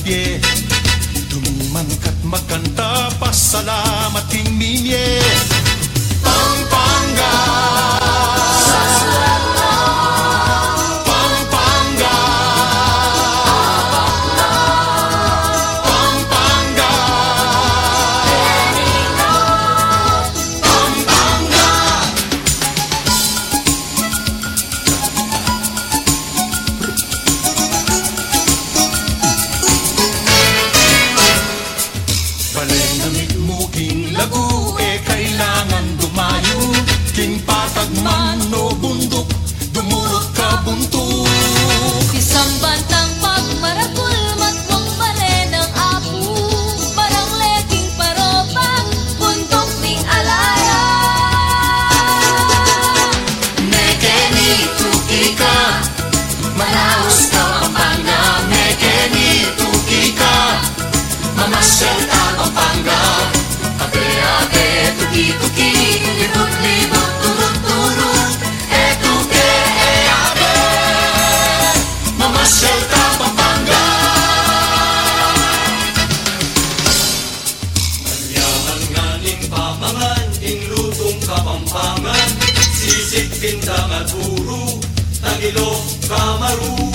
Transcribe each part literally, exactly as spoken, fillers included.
Ye, dumiman ka't magkanta, pasalamat king mimie. Pampanga, Pampanga, Pampanga, Pampanga. Bale na mitmu king lagu, e kailangan dumayu king patag man o bunduk, dumurut ka buntuk. Isang bantang pagmarakul, matmung bale nang Apu, marang le king parobang, bunduk ning Alaya. Mekeni tuki ka, maraus ka Pampanga, mekeni tuki ka, mamasyal ka Pampanga. Abe, abe, tuki, tuki, libut, libut, turut, turut, e tuke, e abe, mamasyal ka Pampanga. Manyaman ngan ing pamangan, ing lutung Kapampangan, sisig, pindang at buru, tagilog, kamaru.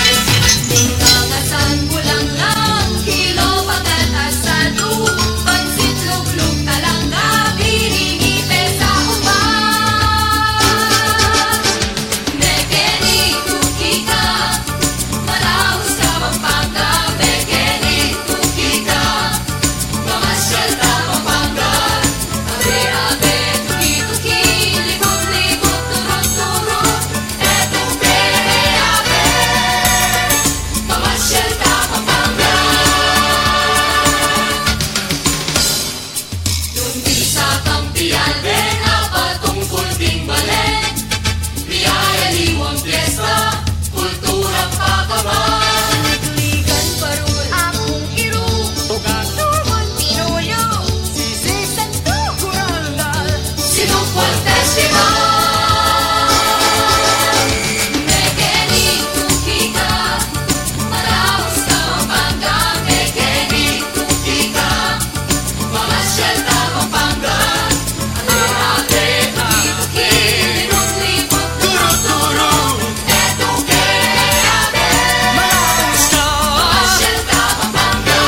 Ning kagasan, bulanglang, kilo, pagat, asado, pansit, luglug, talangga, biring, ipe sa uma. Mekeni tuki ka, maraus ka Pampanga, mekeni tuki ka, mamasyal ka Pampanga. Abe, abe, tuki, tuki, libut, libut, turut, turut, e tuke, e abe, mamasyal ka Pampanga. Nung bisa kang pialbe, a patungkul king balen, miyayaliwang piesta, kultura pakaban. Ligan, parul, apung, iru, tugan, tumun, pinuyu, sisig, santo, guralgal, Sinukwal Festival. Mekeni tuki ka, maraus ka Pampanga, mekeni tuki ka, mamasyal ka Pampanga. Ate, ate, tuki-tuki, libut-libut, turu-turu, e tuke, e abe, maraus ka, mamasyal ka Pampanga.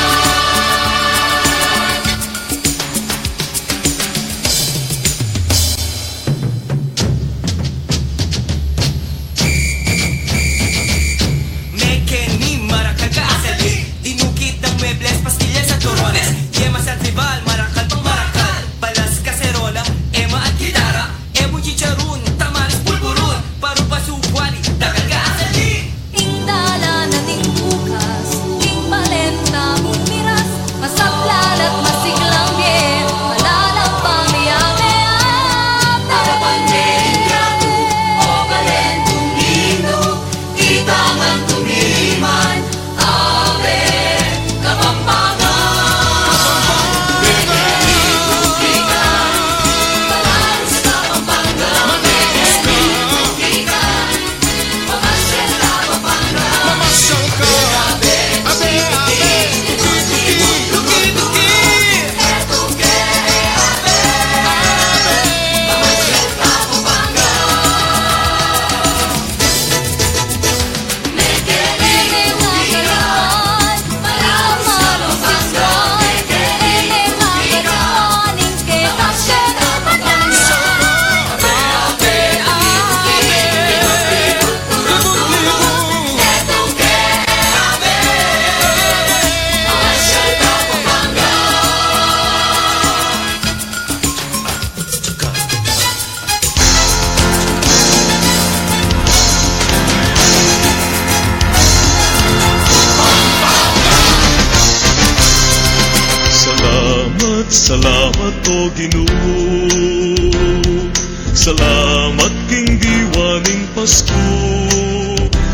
Mekeni marakal ka, asali, dinukit nang muebles, pastilyas at korones, yemas at ribal, marakal pang marakal, balas, kaserola, ema at gitara, e mu chicharun, tamales, pulburun, paru, pasu, buali, dakal ka, asali. Ing dalan na ning bukas, ing balen tamung miras, masaklal at masiglang bie, malalang pamiyame at arapan me ing yatu, o balen tuminu, kita man tumiman, abe Kapampangan. Mekeni tuki ka, maraus ka Pampanga, mekeni tuki ka, mamasyal ka Pampanga. Mamasyal ka. Abe, abe, tuki-tuki, tuki-tuki. E tuke, e abe, abe, mamasyal ka Pampanga. Mekeni tuki ka, maraus ka Pampanga, mekeni tuki ka, mamasyal ka Pampanga. Salamat, salamat, O Ginu. Salamat king diwa ning Pasku.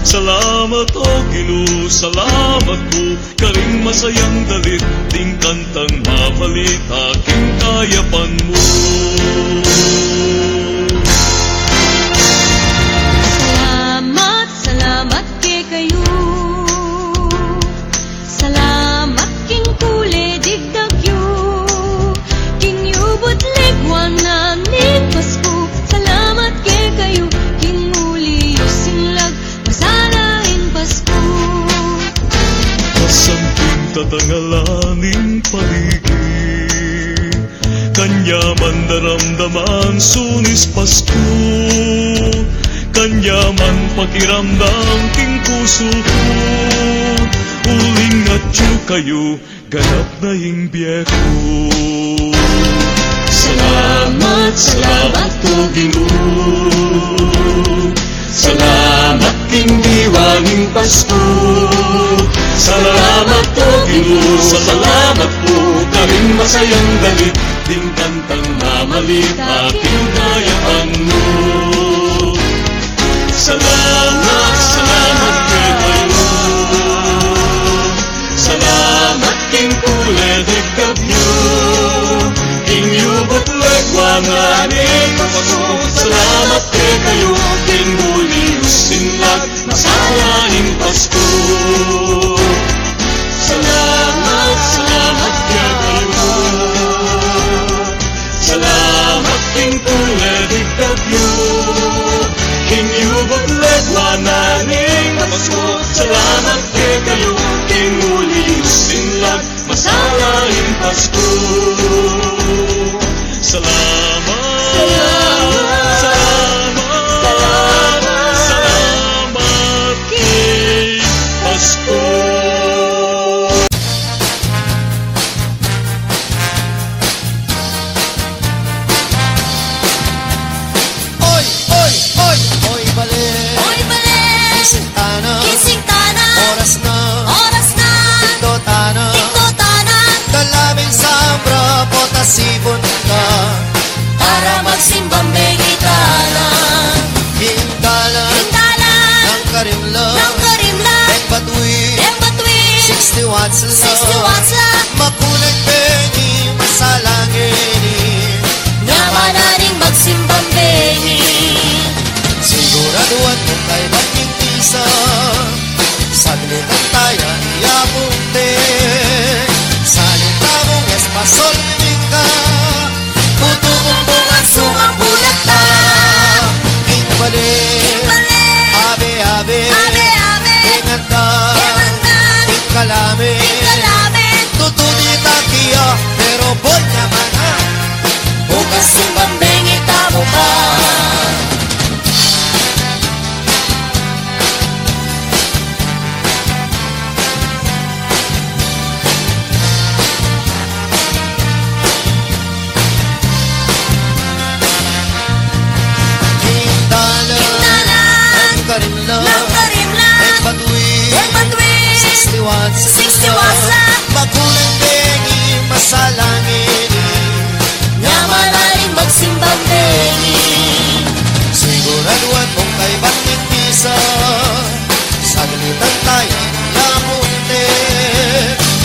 Salamat, O Ginu, salamat ku karing masayang dalit, ding kantang mabalita king kayapan mu. Salamat, salamat kekayu. Salamat Tangalan ning paligid, kanyaman daramdaman sunis Pasku, kanyaman pakiramdam king pusu ku, uling atyu kayu, ganap na ing bie ku. Salamat, salamat, O Ginu. Salamat king diwa ning Pasku. Salamat, O Ginu, salamat pu karing masayang dalit ding kantang mamalita king kayapan mu. Salamat, salamat kekayu. Salamat king pule ding W, king yubut legwa na ning Pasku. Salamat kekayu, king buli yu sinlag, masala ing Pasku. Salamat, salamat kekayu. Salamat king pule ding W, king yubut legwa na ning Pasku. Salamat kekayu, king buli yu sinlag, masala ing Pasku. Salamat, salamat, salamat, salamat king Pasku. Oy, oy, oy, oy, bale. Oy, bale. Gising tana. Gising tana. Oras na. Oras na. Tindo tana. Tindo tana. Dala me ing sambra, pota sipun ka. Para magsimbang bengi tana. Ing dalan. Ing dalan. Nang karimla. Nang karimla. Deng batuin. Deng batuin. Sixty watts la. Sixty watts la. Makuleng bengi, masalang ini. Nyaman na ring magsimbang bengi. Siguraduan mung kaybat ning misa. Saglit lang taya, ya munti. Salita mung espasol ning ka. Tutu mung bungan sumang bulak ta. Ing bale. Ing bale. Abe, abe. Abe, abe. Ing anda. Ing anda. Ing kalame. Ing kalame. Tutu di ta kaya, pero bon nyaman na. Bukas simbang bengi tamu pa. Ing dalan, ing dalan, nang karimla, nang karimla, e batuin, e batuin, sixty watts, sixty watts la. Makuleng bengi, masalang ini. Nyaman na ring magsimbang bengi. Siguraduan mung kaybat ning misa. Saglit lang taya, ya munti.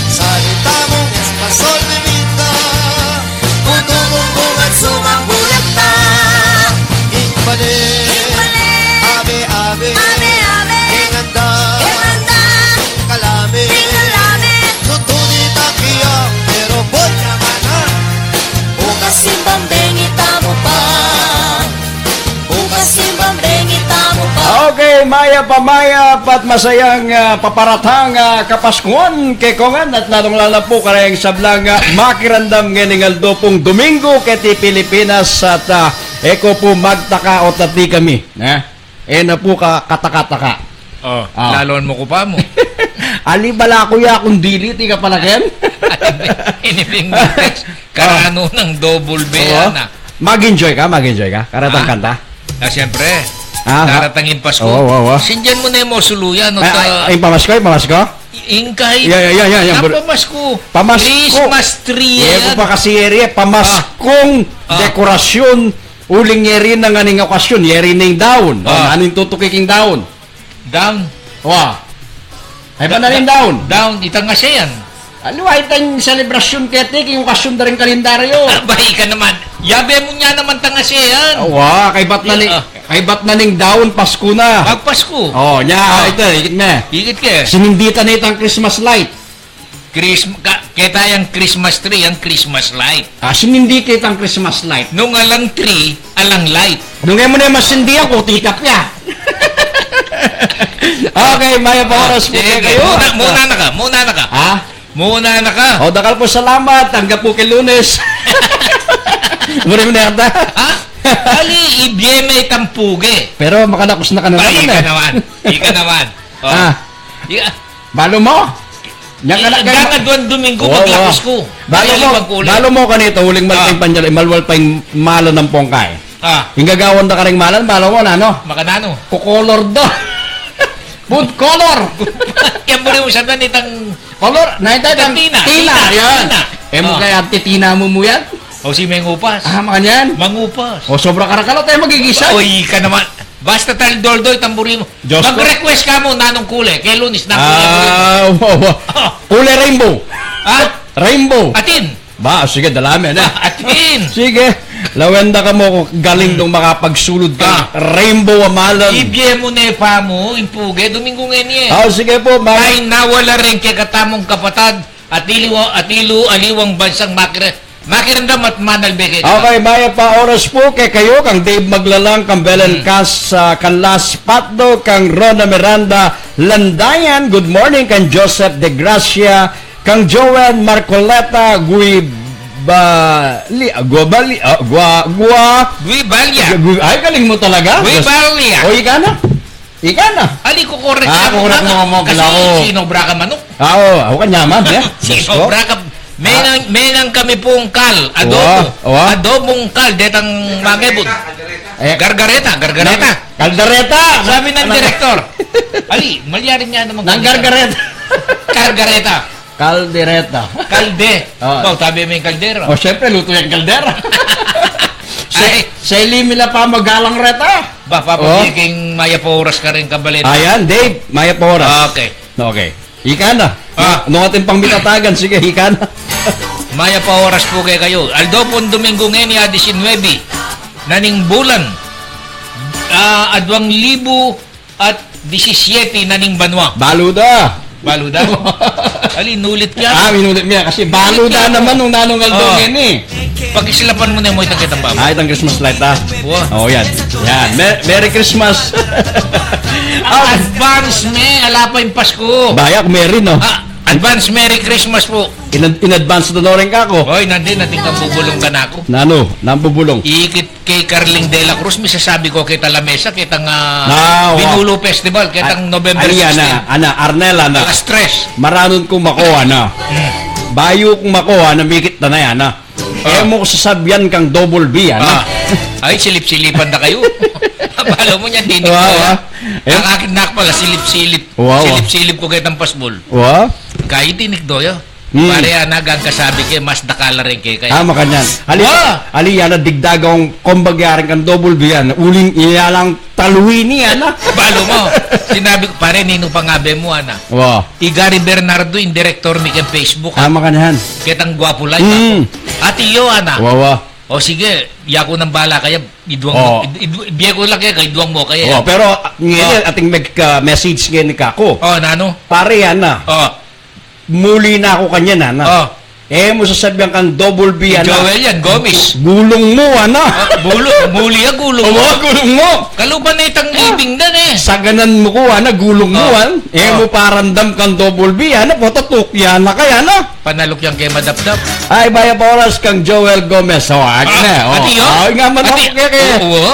Salita mung espasol ning ka. Tutu mung bungan sumang bulak ta. Ing bale. Ing bale. Abe, abe. Abe, abe. Ing anda. Ing anda. Kalame. Ing kalame. Tutu di ta kaya, pero bon nyaman na. Bukas simbang bengi tamu pa. Bukas simbang bengi tamu pa. Okay, mayap a mayap at masayang, ah, paparatang, ah, Kapaskuan kekongan at lalung-lala pu kareng sablang, ah, makiramdam ngening aldo pung Domingo keti Pilipinas at, ah, e ko pu magtaka o tati kami, eh? E na pu ka, kataka-taka. Oh, ah. Lalon mu ku pa mu. Ali bala ku ya kung dili, tika pala ken. Anything goes. Karanu nang double B. Oo. Yan na. Mag-enjoy ka, mag-enjoy ka. Karatang kanta. Ah, siyempre. Ah, daratang ing Pasku. Oo, oo, oo. Sindian mu ne mu suluyan, no? Ah, ta- ah, ing pamasko, ing pamasko? Ing kahit. Yeah, yeah, yeah, yeah, yeah. Pamasko. Pamasko. Christmas tree. Yeah, yan. Ku pa kasi area, pamaskong dekorasyon. Uling yeri na nganing okasyon, yeri na ing daun. O, ah, nanu ing tutuki king daun? Daun. Wa. Ay, ba na ring daun? Daun, itang asean. Aliwa, itang selebrasyon keti, king okasyon da ring kalendaryo. Abay ka naman. Yabe mu nya naman tang asean. Wa, kaybat na ning, ah, kaybat na ning daun, Pasku na. Magpasku. O, nya, ah, ita, ikit me. Ikit ke. Sinindi ta na itang Christmas light. Chrism-, ka-, keta yang Christmas tree, yang Christmas light. Ah, sinindi ketang Christmas light. Nung alang tree, alang light. Nung e mu ne masindian, kutikap ya. Okay, mayap a oras pu kekayu. Muna, muna na ka, muna na ka. Ha? Muna na ka. O, dakal pung salamat. Angga pu king Lunes. Buri mu na yata. Ha? Ali, ibie me itang puge. Pero makanakus na ka na naman, ika eh. Naman. Ika naman. O. Ah. Ika. Balu mu? Ika, gana duang Domingo, o, maglakus ku. Balu mu, balu mu kanita, uling malpeng panyal, malwal pa ing malan ampong kai. Ah. Ing gagawan da karing malan, balu mu, nanu? Makananu? Kukolor da. Food color. Kaya buri mu sabian itang color, na itang tina. Tina, tina, yan. Tina. E mu kaya titina mu mu yan? O si mengupas. Ah, makanyan. Mangupas. O sobra karakal, tayo magigisa. O, ika naman. Basta taldoldo itang buri mu. Diyos ko. Mag-request ka mu, nanung kule. Kaya Lunes na kule. Ah, wa, wa. O. Kule rainbow. Ha? Rainbow. Atin. Ba, sige, dalamen, e. Atin. Sige. Lawen da ka mu, galing dong makapagsulud ka. Ah. Rainbow a malan. Ibie mu ne pa mu, ing puge, Domingo ngeni e. Ah, sige po, ma- Ay, nawala rin kekatamung kapatad, at iliwa, at ilu, aliwang bansang makire-, makiramdam at manalbe keka. Okay, mayap a oras po kekayu, kang Dave Maglalang, kang Belen Cas, ah, kang Las Patdo, kang Rona Miranda Landayan. Good morning, kang Joseph De Gracia, kang Joel Marcoleta, Guibali, ah, Guabali, ah, Gua, Gua, Guibalia. Gui-, ay, galing mo talaga. Guibalia. O, ika na. Ika na. Ali, kukorek. Ah, kukorek mu, mu, kasi sinobra ka manok. Ah, o, ako kanyaman, e. Diyos ko. Sinobra ka. Menang, menang kami pung kal. Adobo. Wa, wa. Adobong kal, detang mangebud. E. Gargareta, gargareta. Kaldereta. Sabi ng direktor. Ali, malyari nga naman. Nang gargareta. Gargareta. Kaldereta. Kalde. O. Ikaw, sabi mo yung kaldero. O, syempre, luto yung kaldera. Ay. Sa, sa ilim nila pa magalang reta. Ba, Papa, o. King mayap a oras karin, kabalin. Ayan, Dave, mayap a oras. Okay. Okay. Ika na. Ah. Nung atin pang mitatagan, sige, ika na. Mayap a oras pu kekayu. Aldo pung Domingo ngeni, a disinwebe na ning bulan. Ah, aduang libu at disisyete na ning banwa. Balu da. Balu da? Ali, inulit ya. Ah, inulit ya. Kasi balu da naman nung nanung aldo ngeni. Pakislapan mu ne mu itang ketang baba. Ah, itang Christmas light, ah. Wa. O, yan. Yan. Me-, Merry Christmas. Advance me, ala pa ing Pasko. Bayak, Merry, no? Ah, advance Merry Christmas pu. In, in advance da no rin ka ku. Oy, nandin, atin kang bubulung kanaku. Nanu? Nang bubulung? Ikit kay Carling de la Cruz, misasabi ku keta lamesa, ketang, ah, Binulu Festival, ketang November sixteen. Ana, Arnel, ana. Alas tres. Maranun kung mako, ana. Hmm. Bayu kung mako, ana, mikit na na yan, ana. Ah. E mu sasabian kang double B, ana. Ah. Ay, silip-silipan da kayu. Balu mu yan, dinik doya. Wa, wa. E? Ang akin nak pala, silip-silip. Wa, wa. Silip-silip ku ketang pasbul. Wa? Kayu dinik doya. Hmm. Pare, ana, gang kasabi ke, mas dakal la rin keka. Ah, makanyan. Ali, wa! Ali, ana, digdagang kumbaga rin kang double B yan. Uling iyalang taluin yan, ah. Balu mu. Sinabi ku, pare, ninu pangabe mu, ana? Wa. I Gary Bernardo, ing direktor mi keng Facebook, ah, makanyan. Ketang gwapu la, hmm, ika ku. Ati yo, ana? Wa, wa. O sige, yaku nang bala kaya, iduang mo, id-, id-, bie ku la kaya, iduang mu kaya. O, pero, ah, ngeni, ating meg-, ah, message ngeni kaku. O, nanu? Pare, ana. O. Muli na ku kanyan, ana. O. E mu sasabian kang double B, ana. Joel yan, Gomez. Gulung mu, ana. Ah, gulung, muli ya, gulung mu. O, gulung mu. Kalupa na itang libing da, e. Saganan mu ku, ana, gulung mu, ana. E mu paramdam kang double B, ana, pota tukyan na kaya, ana. Panaluk yan keng madapdap. Ay, mayap a oras kang Joel Gomez. O, akin na, o. Ati, o. Ay, nga man ati, ako kaya, kaya. O, o.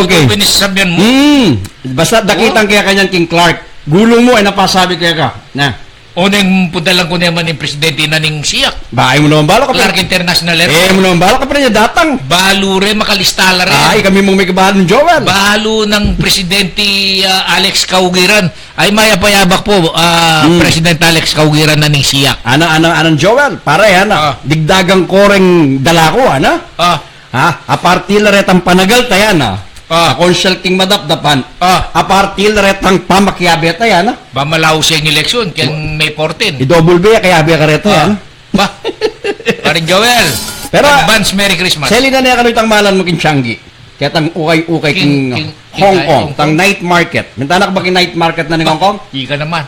Okay. Pinisasabian mu. Hmm. Basta dakitang kaya kanyan king Clark. Gulung mu, e na pasabi keka. Na. O, neng puntalan ku naman ing presidente na ning siak. Ba, e mu naman balu ka Clark International Airport. E mu naman balu ka pa rin datang. Balu re, makalista la rin. Ay, kami mung mikabalu, Joel. Balu nang presidente, ah, Alex Kaugiran. Ay, mayap a yabak pu, ah, hmm, President Alex Kaugiran na ning siak. Ana, ana, anang Joel, pare, ana. Ah. Digdagan ku ring dala ku, ana. Ah. Ha? Aparte la retang panagal ta yan, ah. Ah. Consulting madapdapan. Ah. Aparte la retang pamakiabe ta yan, ah. Ba, malaus ya ing eleksyon, keng May fourteen. I-double B, kiabe ka reta yan. Ba? Paring Joel, pero, advance Merry Christmas. Seli na ne kanu itang malan mu king Changi. Ketang ukay-ukay king, king, king Hong Kong, tang night market. Minta na ka ba king night market na ning Hong Kong? Ika naman.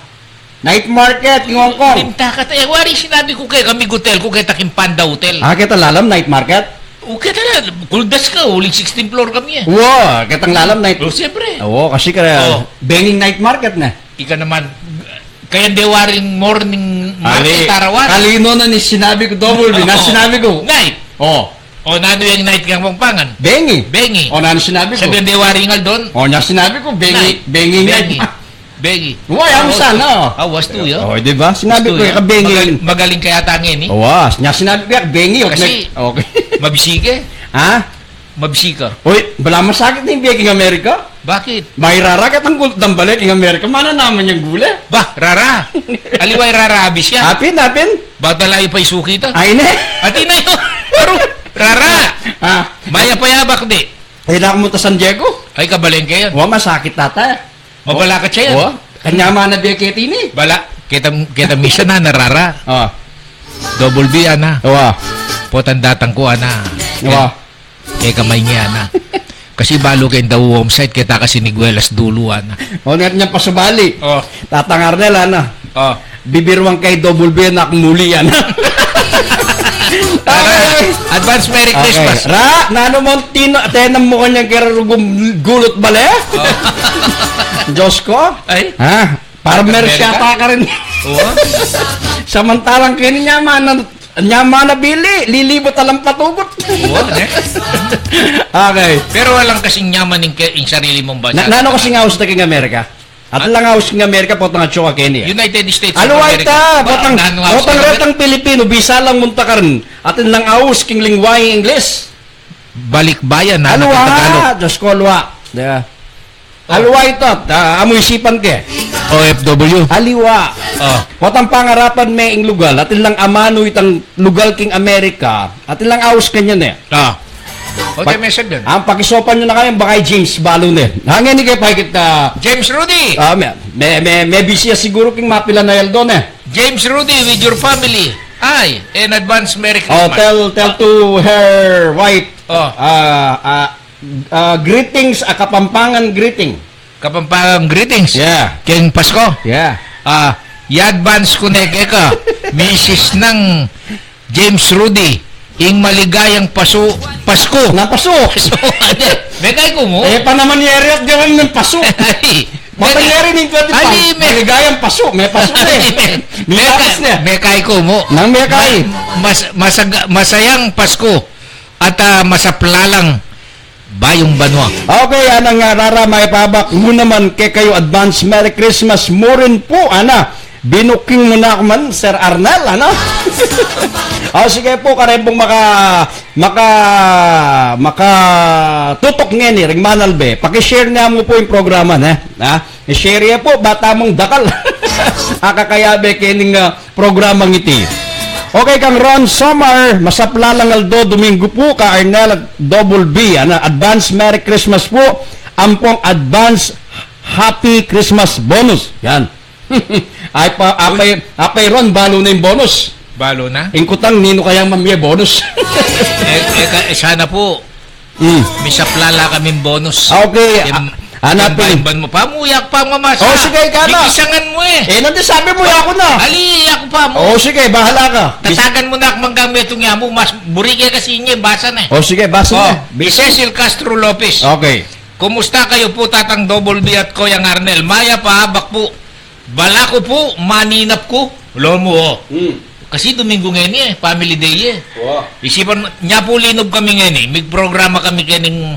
Night market, king Hong Kong. Minta ka ta, e, wari sinabi ku keka, Migutel, ku keta king Panda Hotel. Ah, keta lalam, night market? O, keta lalam, kuldas ka, uling sixteenth floor kami, e. Wa, ketang lalam, night. O, siyempre. O, kasi ka, o, benging night market na. Ika naman, Kaya de waring morning market, Ali, tarawan. Kalino na ni sinabi ku, Double B? Na Oo. sinabi ku. Night. Oh. O, nanu yang night keng Kapampangan? Bengi. Bengi. O, nanu sinabi ku? Sabi de waring aldon. O, nya sinabi ku, bengi, Night. bengi nga. Bengi. Bengi. Wa, yang Ah, sana. ah, wastu, ya. O, di ba? Sinabi Wastu, ku, ya. ya, ka bengi. Magaling, magaling kaya tangin, eh. Wa, nya sinabi ku, ya, bengi. Okay. Kasi, okay. mabisi ka. Ha? Mabisi ka. Uy, bala masakit ning bie king Amerika. Bakit? May rara ka tanggul tambale king Amerika. Mana naman yang gule? Bah, rara. Aliwa i rara abis yan. Apin, apin. Bata layu pa isuki ta. Ay, ne. Ati na yun. Pero, rara. Ah. Maya pa yabak di. Ay, na mu ta San Diego. Ay, kabalengke yan. Wa, masakit tata. Mabala ka siya yan. Wa. Kanya mana bie keti ni. Bala. Kita, kita misa na narara. Ah. Double B, ana. Wa. Potang datang ku, ana. Wa. Kaya kamay niya, ana. Kasi balu keng daw homesite, kita kasi nigwelas dulu, ana. O, net niya pasubali. Oh. Tatang Arnel, ana. Oh. Bibiruan kay Double B, anak muli, ana. Tara, Okay. advance Merry Okay. Christmas. Ra, nanu mo tino, tenam mu kanyang kera rugum gulut bale? Oh. Diyos ko. Ay. Ha? Para Amerika? Mersyata ka rin. Oo. Samantalang kini nyaman na, nyaman na bili, lilibot alang patugot. Oo, ne? Okay. Pero walang kasing nyaman ing, ke- ing sarili mong bansa. Na, nano kasing aus na king Amerika? At lang aus king Amerika, potang atsu ka keni, eh. United States of Aluway America. ta, Ba, potang, nano aus potang king retang Pilipino, bisa lang munta ka rin. Atin lang aus king lingwang Ingles. Balikbayan, nano Aluwa, Tagalog? Diyos ko, aluwa. Yeah. Aluwa ita, ah, amu isipan ke. O F W. Aliwa. Oh. Potang pangarapan me ing lugal, atin lang amanu itang lugal king Amerika, atin lang aus kanyan e. Ah. O, Pak- te, message din. Ang pakisopan nyo na kayo, baka i James balu ne. Hangin ni kay pakit, ah, James Rudy. Ah, me, me, me, me busy ya siguro king mapila na aldo ne. James Rudy with your family. Ay, in advance, Merry Oh, Christmas. tell, tell to her wife. Oh. Ah, ah, Ah, greetings, a Kapampangan greeting. Kapampangan greetings. Yeah. Keng Pasko. Yeah. Ah, i-advance ku ne keka, misis nang James Rudy, ing maligayang pasu, Pasko. Na pasu. Pasu, ade. Mekay ku mu? E, pa naman yari at gawin ng pasu. Ay, Mata mekay, yari ning twenty-five. Ali, me- Maligayang pasu. May pasu na e. Ali, me- May mekay, papas na e. Mekay ku mu? Nang mekay. Ma-, mas-, masaga-, masayang Pasko. At, ah, masaplalang bayung banua. Okay, anang, ah, rara, maipabak mu naman kekayu advance Merry Christmas mu rin pu, ana. Binuking mu na aku man, Sir Arnel, ana. O, sige pu, kareng pung maka-, maka-, makatutok ngeni ring manalbe, paki-share ne mu pu ing programa, ne? Ha? I-share ye pu, bata mung dakal. Akakayabe kening, ah, programang iti. Okay, kang Ron Somar, masaplalang aldo Domingo pu, ka Arnel at Double B, ana, advance Merry Christmas pu, ampong advance Happy Christmas bonus. Yan. Ay pa, apay, apay Ron, balu na ing bonus. Balu na? Ing kutang, ninu kayang mamie bonus? E, e, ka-, e, sana pu. Hmm. Misaplala kaming bonus. Okay, Em, a-, hanapin. Em, bayan mu. Pamuyak pa mamasa. O, sige, ika na. Mikisangan mu e. E, nandi sabi mu, yaku na. Ali, yaku pa mu. O, sige, bahala ka. Tatagan mu na ak manggang metung ya mu, mas buri ke kasi inye, basa na e. O, sige, basa na. O, Cecil Castro Lopez. Okay. Kumusta kayu pu, Tatang Double B at Koyang Arnel? Mayap a abak pu. Balaku pu, maninap ku. Lomu, o. Hmm. Kasi Domingo ngeni e, family day e. Wa. Isipan, nya pu linub kami ngeni, migprograma kami kening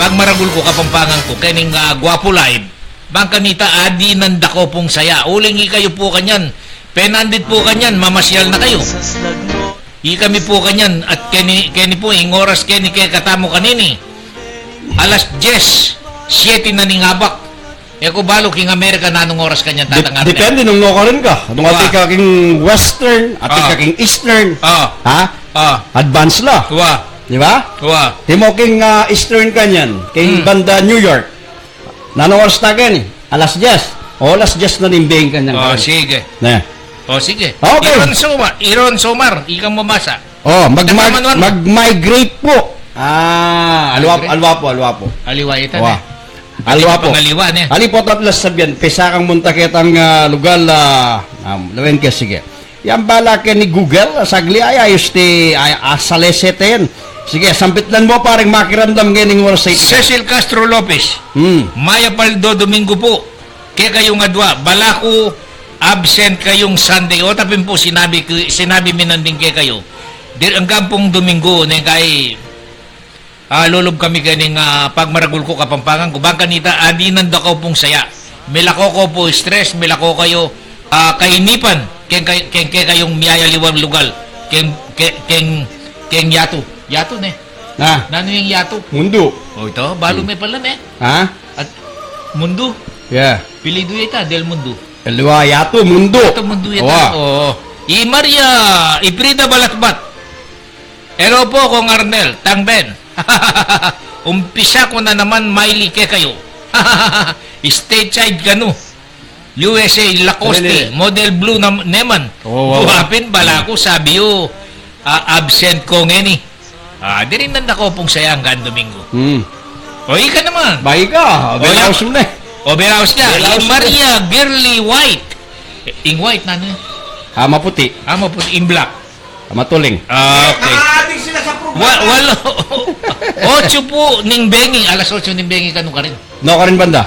pagmaragul ku, Kapampangan ku, kening, ah, Guapo Live. Bang kanita, adinan da ko pung saya. Uling ikayu pu kanyan. Penandit pu kanyan, mamasyal na kayu. Ikami pu kanyan, at keni, keni pu, ing oras keni kekatamu kanini. Alas diyes, siyete na ning abak. E ku balu king Amerika nanung oras kanyan, Tatang Arnel. Depende nung nukarin ka. Nung atin ka king Western, atin ka king Eastern. O. Ha? O. Advance la. Wa. Di ba? Wa. Timo king, ah, Eastern kanyan, king Hmm. banda New York. Nanung oras ta keni? Alas diyes. O, alas diyes na ning beng kanyan. O, sige. Ne. O, sige. Okay. Iron Sumar, Iron Sumar, ikang mamasa. O, mag-, mag-, mag-migrate pu. Ah, aliwa, Migrate? aliwa pu, aliwa pu. Aliwa ita, Wa. ne? Aliwa pu. Pangaliwa, ne? Ali pu, tatlas sabian, pisa kang munta ketang, ah, lugal, ah, um, lawen ke, sige. Yang bala ke ni Google, sagli, ay, ayus ti, ay, asaleseten. Sige, sampitlan mu, pareng makiramdam ngening oras iti. Cecil Castro Lopez. Hmm. Mayap a aldo Domingo pu. Kekayung adwa, balaku, Absent kayung Sunday. O, tapin pu, sinabi, ku- sinabi mi nandin kekayu. Di, anggang pung Domingo, ne, kay, ah, lulub kami keni, ah, pagmaragul ku Kapampangan ku. Bang kanita, ah, dinan da kayu pung saya. Milako kayu pu stress, milako kayu, ah, kainipan. Keng, keng, keng kekayung miyayaliwang lugal. Keng, keng, keng, keng yatu. Yatu, ne? Ah. Nanu yang yatu? Mundu. O, ita, balu me pala, ne? Ha? At Mundu. Yeah. Apelyidu ya ita, Del Mundu. Aliwa, yatu, Mundu. Yatu, Mundu ya ita. Wa. O. I Maria, i Frida Balatbat. Hello pu, Kong Arnel, Tang Ben. Umpisa ku na naman maili kekayu. Stateside kanu. U S A, Lacoste, model blue na naman. O, wa, wa. Apin bala ku, sabi yu, ah, absent ku ngeni. Ah, dinan da kayu pung saya anggang Domingo. Hmm. O, ika naman. Ba, ika? O, Overhouse mu ne. Overhouse ka. Overhouse mu ne. Maria Girly White. Ing white, nanu? Ah, maputi. Ah, maputi. Ing black. Ah, matuling. Ah, okay. Nakaadik sila sa programa. Wa-, walo. Otso pu ning bengi. Alas otso ning bengi kanu karin. Nukarin banda?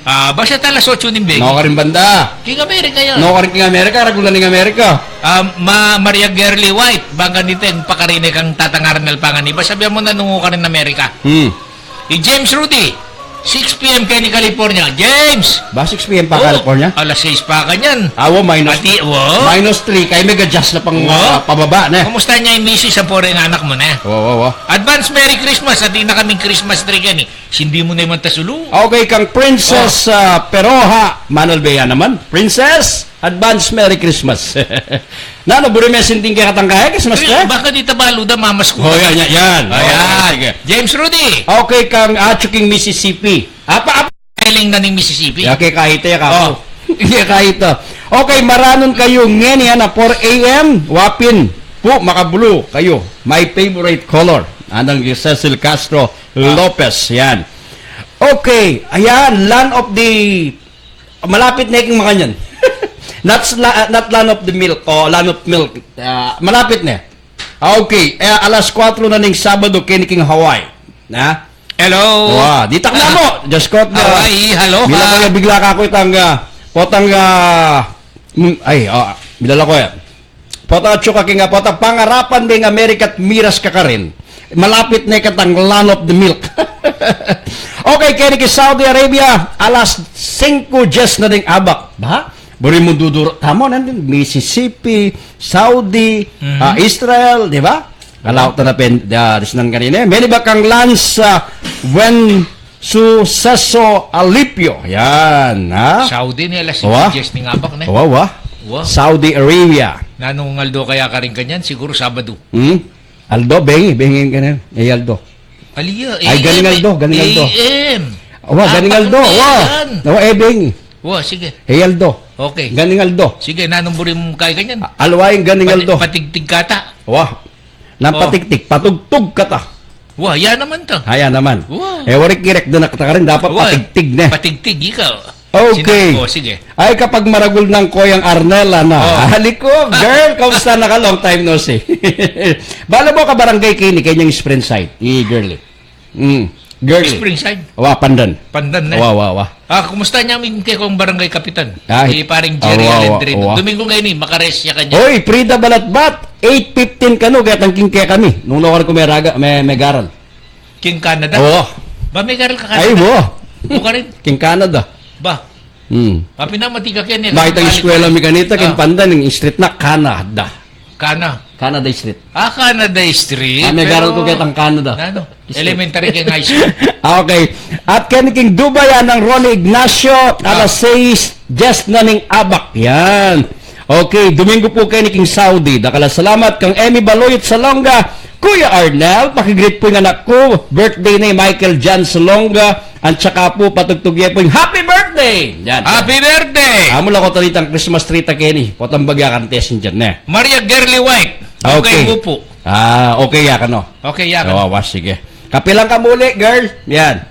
Ah, basta alas otso ning bengi. Nukarin banda? King Amerika yan. Nukarin king Amerika, ragulan ning Amerika. Ah, ma-, Maria Girly White, bang kanita, pakarin kang Tatang Arnel Panganiban, sabian mu na nukarin Amerika. Hmm. I James Rudy, six P M keni California. James! Ba, six P M pa California? Alas sais pa kanyan. Awa, minus, Ati, wa? Minus three, kaya mega adjust na pang, Wa? ah, pababa, ne? Kumusta ne ing misis, ampong anak mu, ne? Wa, wa, wa. Advance Merry Christmas, atin na kaming Christmas tree keni. Sindi mu ne man tasulu. Okay, kang Princess, ah, Peroha, manalbe ya naman. Princess, advance Merry Christmas. Nanu, buri me sinding kekatang kaya, Christmas tree? Baka di ta balu da, mamas ku. O, yan, yan, yan. Ayan. Okay, sige. James Rudy. Okay, kang Achuking, Mississippi. Apa, apa? Eling na ning Mississippi. Ya, kekayta, ya, kaku. O. Kekayta. Okay, maranun kayu ngeni, ana, four A M, wapin pu, makabulu kayu. My favorite color. Anang Cecil Castro Lopez, yan. Okay, ayan, land of the, malapit ne king makanyan. Not, la- not land of the milk, o land of milk. Ah, malapit ne. Ah, okay, eh, alas kuwatro na ning Sabado, keni king Hawaii. Na? Hello. Wa, ditak na mu. Just caught na. Hawaii, hello, Mila ha? Kaya bigla kaku itang, ah, potang, ah, mm, ay, ah, milala ku yan. Pota atsu ka king, pota pangarapan deng Amerika at miras ka karin. Malapit ne katang land of the milk. Okay, keni king Saudi Arabia, alas singko dies na ding abak. Ba? Buri mu duduru tamu, nandin, Mississippi, Saudi, Mhm. ah, Israel, di ba? Kalaut na pen, da, disnan kanina. Meni ba kang Lance, ah, Wen Suceso Alipio. Yan, ha? Saudi ne, alas Wa? singko dies ning abak, ne? Wa, wa. Wa. Saudi Arabia. Nanung aldo kaya karin kanyan? Siguru Sabado. Hmm? Aldo, bengi, bengi kanyan. E, aldo. Aliya, Ay, A M, ganing aldo, ganing aldo. A M. Wa, Ah, ganing aldo, wa. Wa, e, bengi. Wa, sige. E, aldo. Okay. Ganing aldo. Sige, nanung buri mu kaya kanyan? A-, alwaing ganing Pati- aldo. Patigtig kata. Wa. Nang O. patigtig, patugtug kata. Wa, ya naman ta. Aya naman. Wa. E, warik irek da na kata karin, dapat Wa. patigtig ne. Patigtig, ika. Okay. Sina-, o, sige. Ay, kapag maragul nang Koyang Arnel, ano? O. Hali ku, girl, kamusta na ka? Long time no see. Bala mu ka barangay keni, kenyang Springside. I girl, e. Mm. Girl, e. Springside? Wa, Pandan. Pandan, ne? Wa, wa, wa. Ah, kumusta ne ing kekong barangay kapitan? Ah, I paring Jerry wa, wa, Alendrino. Wa. Domingo ngeni, makares ya kanyan. Oy, Frida Balatbat, eight fifteen kanu, keta king kekami. Nung nukarin ku meraga, me-, megaral. King Canada? Wa. Ba, megaral ka Canada? Ay, wa. Nukarin? King Canada. Ba? Hmm. Apin na, mati ka keni, Ba, itang balik eskwela ka. mi kanita, king Ah. Pandan, ing street na Canada. Kana? Canada Street. Ah, Canada Street. Ah, megaral ku ketang Canada. Nanu? Street. Elementary keng high school. Ah, okay. At keni king Dubai, anang Ronnie Ignacio, Ah. alas sais dies na ning abak. Yan. Okay, Domingo pu keni king Saudi. Dakal a salamat kang Emmy Baloyot Salonga. Kuya Arnel, paki-greet pu ing anak ku. Birthday ne i Michael John Salonga. At saka pu, patugtug ye pu ing happy birthday! Yan. Happy birthday! Amu la ku talitang Christmas tree ta keni. Potang bagya kan tesin dyan, ne? Maria Girly White. Okay. Okay mu pu. Ah, okay ya kanu. Okay ya kanu. O, wa, sige. Kapilan ka muli, girl? Yan.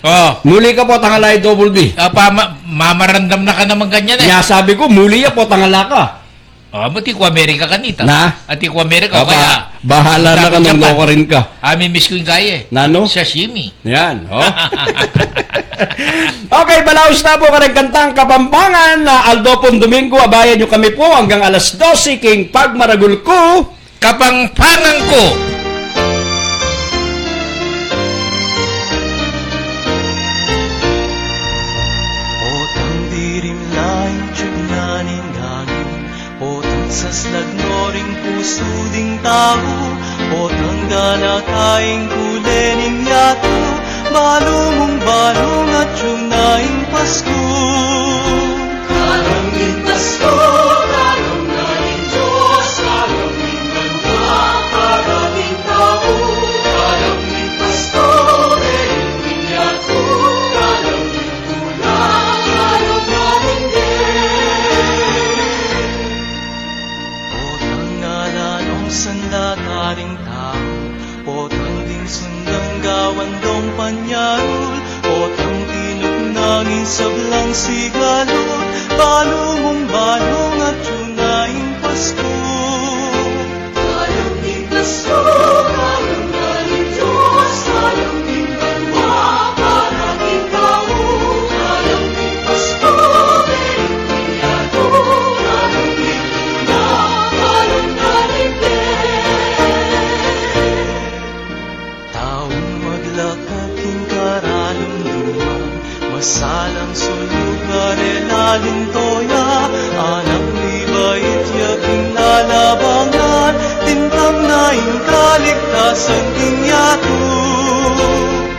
O. Muli ka, potang ala i Double D. Ah, pa, ma-, mamarandam na ka naman kanyan, e. Nya sabi ku, muli ya, potang ala ka. O, mati ku Amerika kanita. Na? Ati ku Amerika, Aba, kaya bahala na ka nung Japan. Nukarin ka. Ah, mi-miss ku ing kaya, e. Nanu? Sashimi. Yan, o. Okay, balaus na pu kareng kantang Kapampangan, na aldo pung Domingo, abayan yu kami pu anggang alas dose king pagmaragul ku, Kapampangan ku. Potang dirim la ing tiyug na ning angin, potang saslag no ring pusu ding tau, potang ganaka ing kule ning yatu, balu mung balu ngatyu na ing Pasku. Kalam ning Pasku, kalam na ning Dios, kalam ning banua para king tau, kalam ning Pasku, kalam ning yatu, kalam ning tula, kalam na ning Dios. Potang ala nong sanda karing tau, potang ding sundang gawan dong panyarul, potang tinuk nanging sablang sigalu, balu mung balu ngatyu na ing Pasku. Kalam ning Pasku, kalam na ning Dios, kalam ning banua para king tau, kalam ning Pasku, kalam ning yatu, kalam ning tula, kalam na ning Dios. Taung maglakad king karalum-luman, masalang sulug a rela linto ya, anak ni bait ya king lalabangan, lintang na ing kaligtasan king yatu.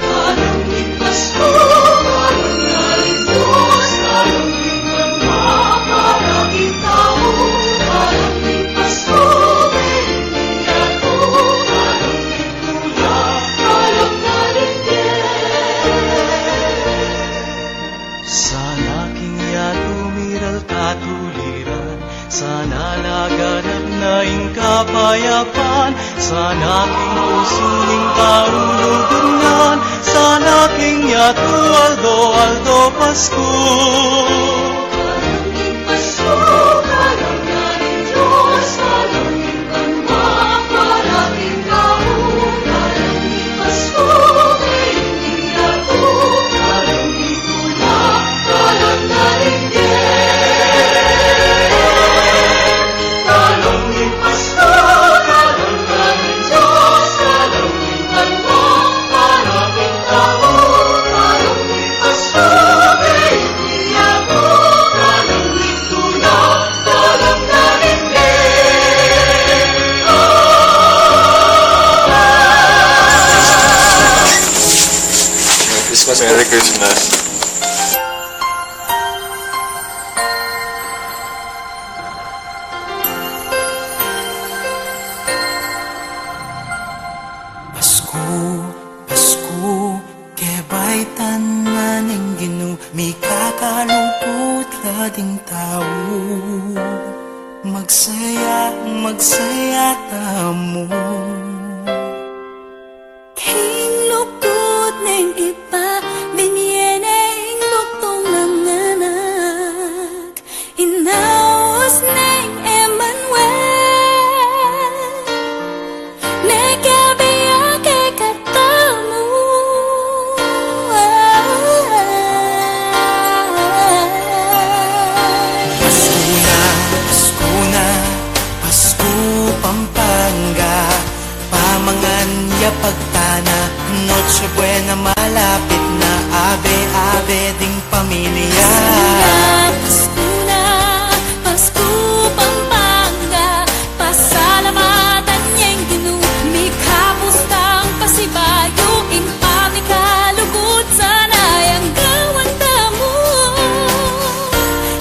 Kalam ning Pasku, kalam na ning Dios, kalam ning banua para king tau, kalam ning Pasku, kalam ning yatu, kalam ning Sana king yatu miral katuliran, sana la ganap na ing kapayapan, sana king pusu ning tau lugud ngan, sana king yatu aldo-aldo Pasku. Kalam ning Pasku, kalam na ning Dios, kalam ning banua para king tau, kalam ning Pasku, kalam ning yatu, kalam ning tula, kalam na ning Dios. Kalam ning Pasku, kalam na ning Dios, kalam ning banua para king tau, kalam ning Pasku, kalam ning yatu, kalam ning tula, kalam na ning Dios. Merry Christmas. Merry Christmas. Pasku, Pasku, kebaitan na ning Ginu, mikakalugud la ding tau. Magsaya, magsaya tamu. Ing lugud ning Ibpa, binie ne ing bugtung nang anak, inaus neng Emmanuel, mekiabe-abe katamu. Pasku na, Pasku na, Pasku Pampanga, pamangan ya pagtana, Noche Buena malapit na, abe-abe ding pamilya. Pasku na, Pasku na, Pasku Pampanga, pasalamatan ya ing Ginu, mikabus tang pasibayu, ing pamikalugud sana yang gawan tamu.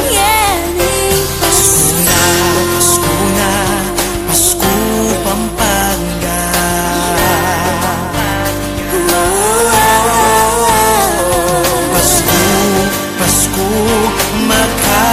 Ngeni Pasku na, Pasku na, Pasku Pampanga. Pasku, Pasku, maka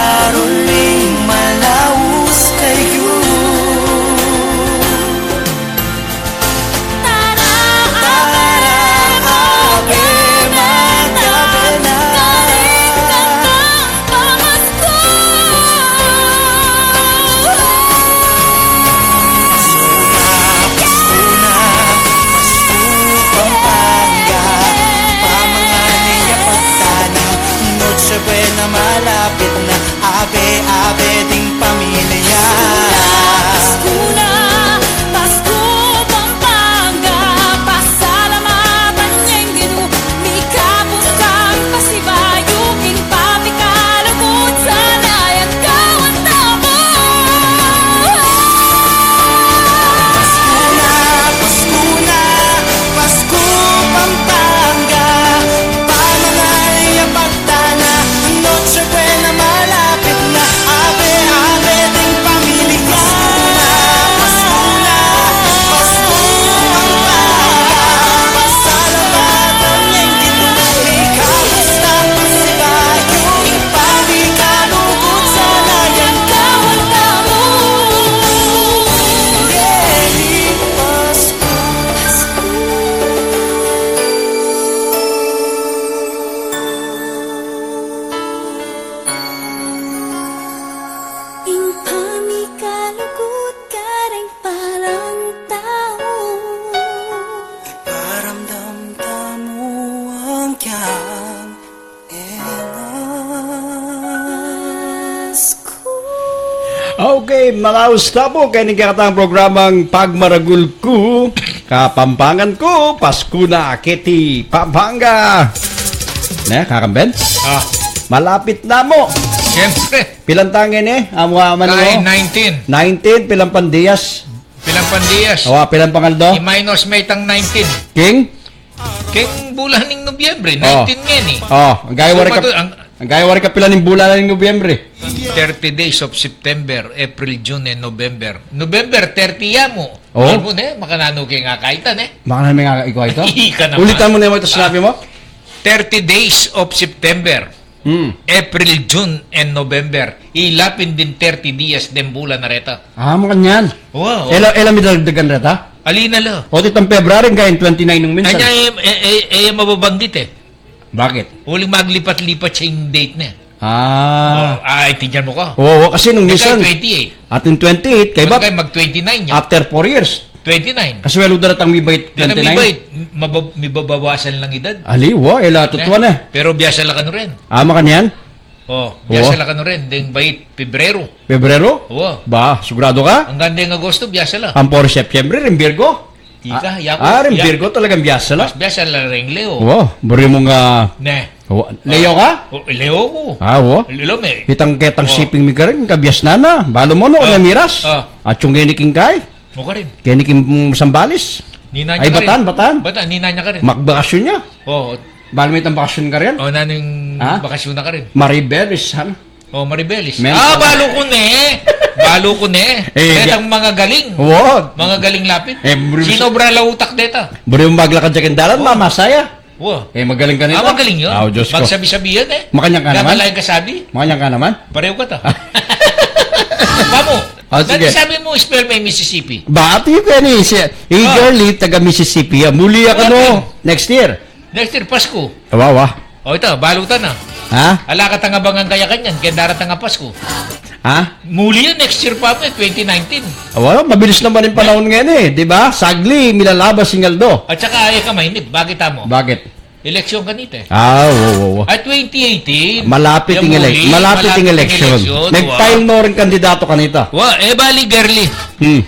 Kalugud karing palang tau. Iparamdam tamu ang kiyang engas ku. Okay, malaus tamu keni king kekatang programang Pagmaragul Ku, Kapampangan Ku, Pasku na keti Pampanga. Ne, Kakamben? Ah. Malapit na mu. Siyempre. Pilan tang ngeni, amu aman Kay mo? Nineteen. Nineteen, pilan pang dias? Pilan pang dias? Awa, pilan pang aldo? I-minus me itang nineteen. King? King bulan ning Nobyembre, Oh. nineteen ngeni. Oh, ang gaya So, wari ka, patu-, ang ang gaya wari ka pilan ning bulan ning Nobyembre? Thirty days of September, April, June, and November. November thirty ya mu. Oh. Alam mo ne, makananu ke nga kaitan, eh. Makananu me nga ikaw ito? Ika naman. Ulitan mu ne mu ito sinabi mu? Thirty days of September. Hmm. April, June, and November. Ila pin ding thirty dias deng bulan na reta. Ah, makanyan. Wow. Ela, ela mi dagdagan reta? Alin na la? O, titang February, kaya twenty-nine nung minsan. Anya, eh, eh, eh, eh, mababanggit eh. Bakit? Uling maglipat-lipat sing date na. Ah. Oh, ay, tingnan mo ka. Oo, kasi nung Ikaw, minsan, twenty-eight. Atin twenty-eight, kay Ba't ba? kayo mag twenty-nine yan? After four years. Twenty-nine. Kasi wala daratang mibait Yan ang twenty-nine. mibait, mabab-, mibabawasan lang edad. Ali, wa, ila, tutuan eh. Pero biyasa la kanu rin. Ama ka niyan? Oh, biyasa Oo. la kanu rin. Ding bait, Pebrero. Pebrero? Oo. Ba, sigurado ka? Hanggang ding Agosto, biyasa la. Ang four September, rin Virgo? Ika, Ah, yaku, ah, rin yak- Virgo talagang biyasa la. Mas biyasa la rin Leo. Wow, buri mo nga Ne. Wa- Leo ka? Oh, Leo ku. Ah, wa. Leo me. Itang ketang Wa. shipping mi karin, kabias na na. Balu mo no, Ah. na miras. Ah. At yung keniking kay? Mo karin. Keniking Sambales. Nina Ay, niya karin. Batan, Batan. Batan, nina niya karin. Magbakasyon niya. Oh. Balu mo itang bakasyon karin? Oh, naning Ha? bakasyon na karin. Maribelis, han? Oh, Maribelis. Men- Ah, balu ku ne. Balu ku ne. Eh, Detang ya- mga galing. Wa. Mga galing lapit. Eh, buri- Sinobra la utak deta. Buri mo maglakad sa kendalan, Oh. mamasaya. Wa. Eh, magaling ka nita. Ah, magaling yun. Ah, Diyos ko. Magsabi-sabi yan eh. Makanyang ka naman? Nakalay ka sabi? Makanyang ka naman? Pareho ka ta. Pamu, Ah, sige. Dati sabi mo, spell me Mississippi. Ba, ati yung kaya ni, si, yung Ah. girly, taga Mississippi, ah. Muli ako, Wa, no? pin. Next year. Next year, Pasko. Wa, wa. O, ita, balutan na. Ha? Ala ka tang abangan kaya kanyan, kaya daratang a Pasko. Ha? Muli yan, next year pa mo, eh, twenty nineteen. Wa, mabilis naman yung panahon ngayon, eh. Di ba? Sagli, milalabas yung aldo. At saka, ay ka mainip. Bakit mo? Bakit? Eleksyon kanita, eh. Ah, wa, wa, wa. At twenty eighteen, Malapit yung yung ele-, muli, malapit yung malapit yung eleksyon. eleksyon, wa. Nag-file no rin kandidato kanita. Wa, eh, bali, girly. Hmm.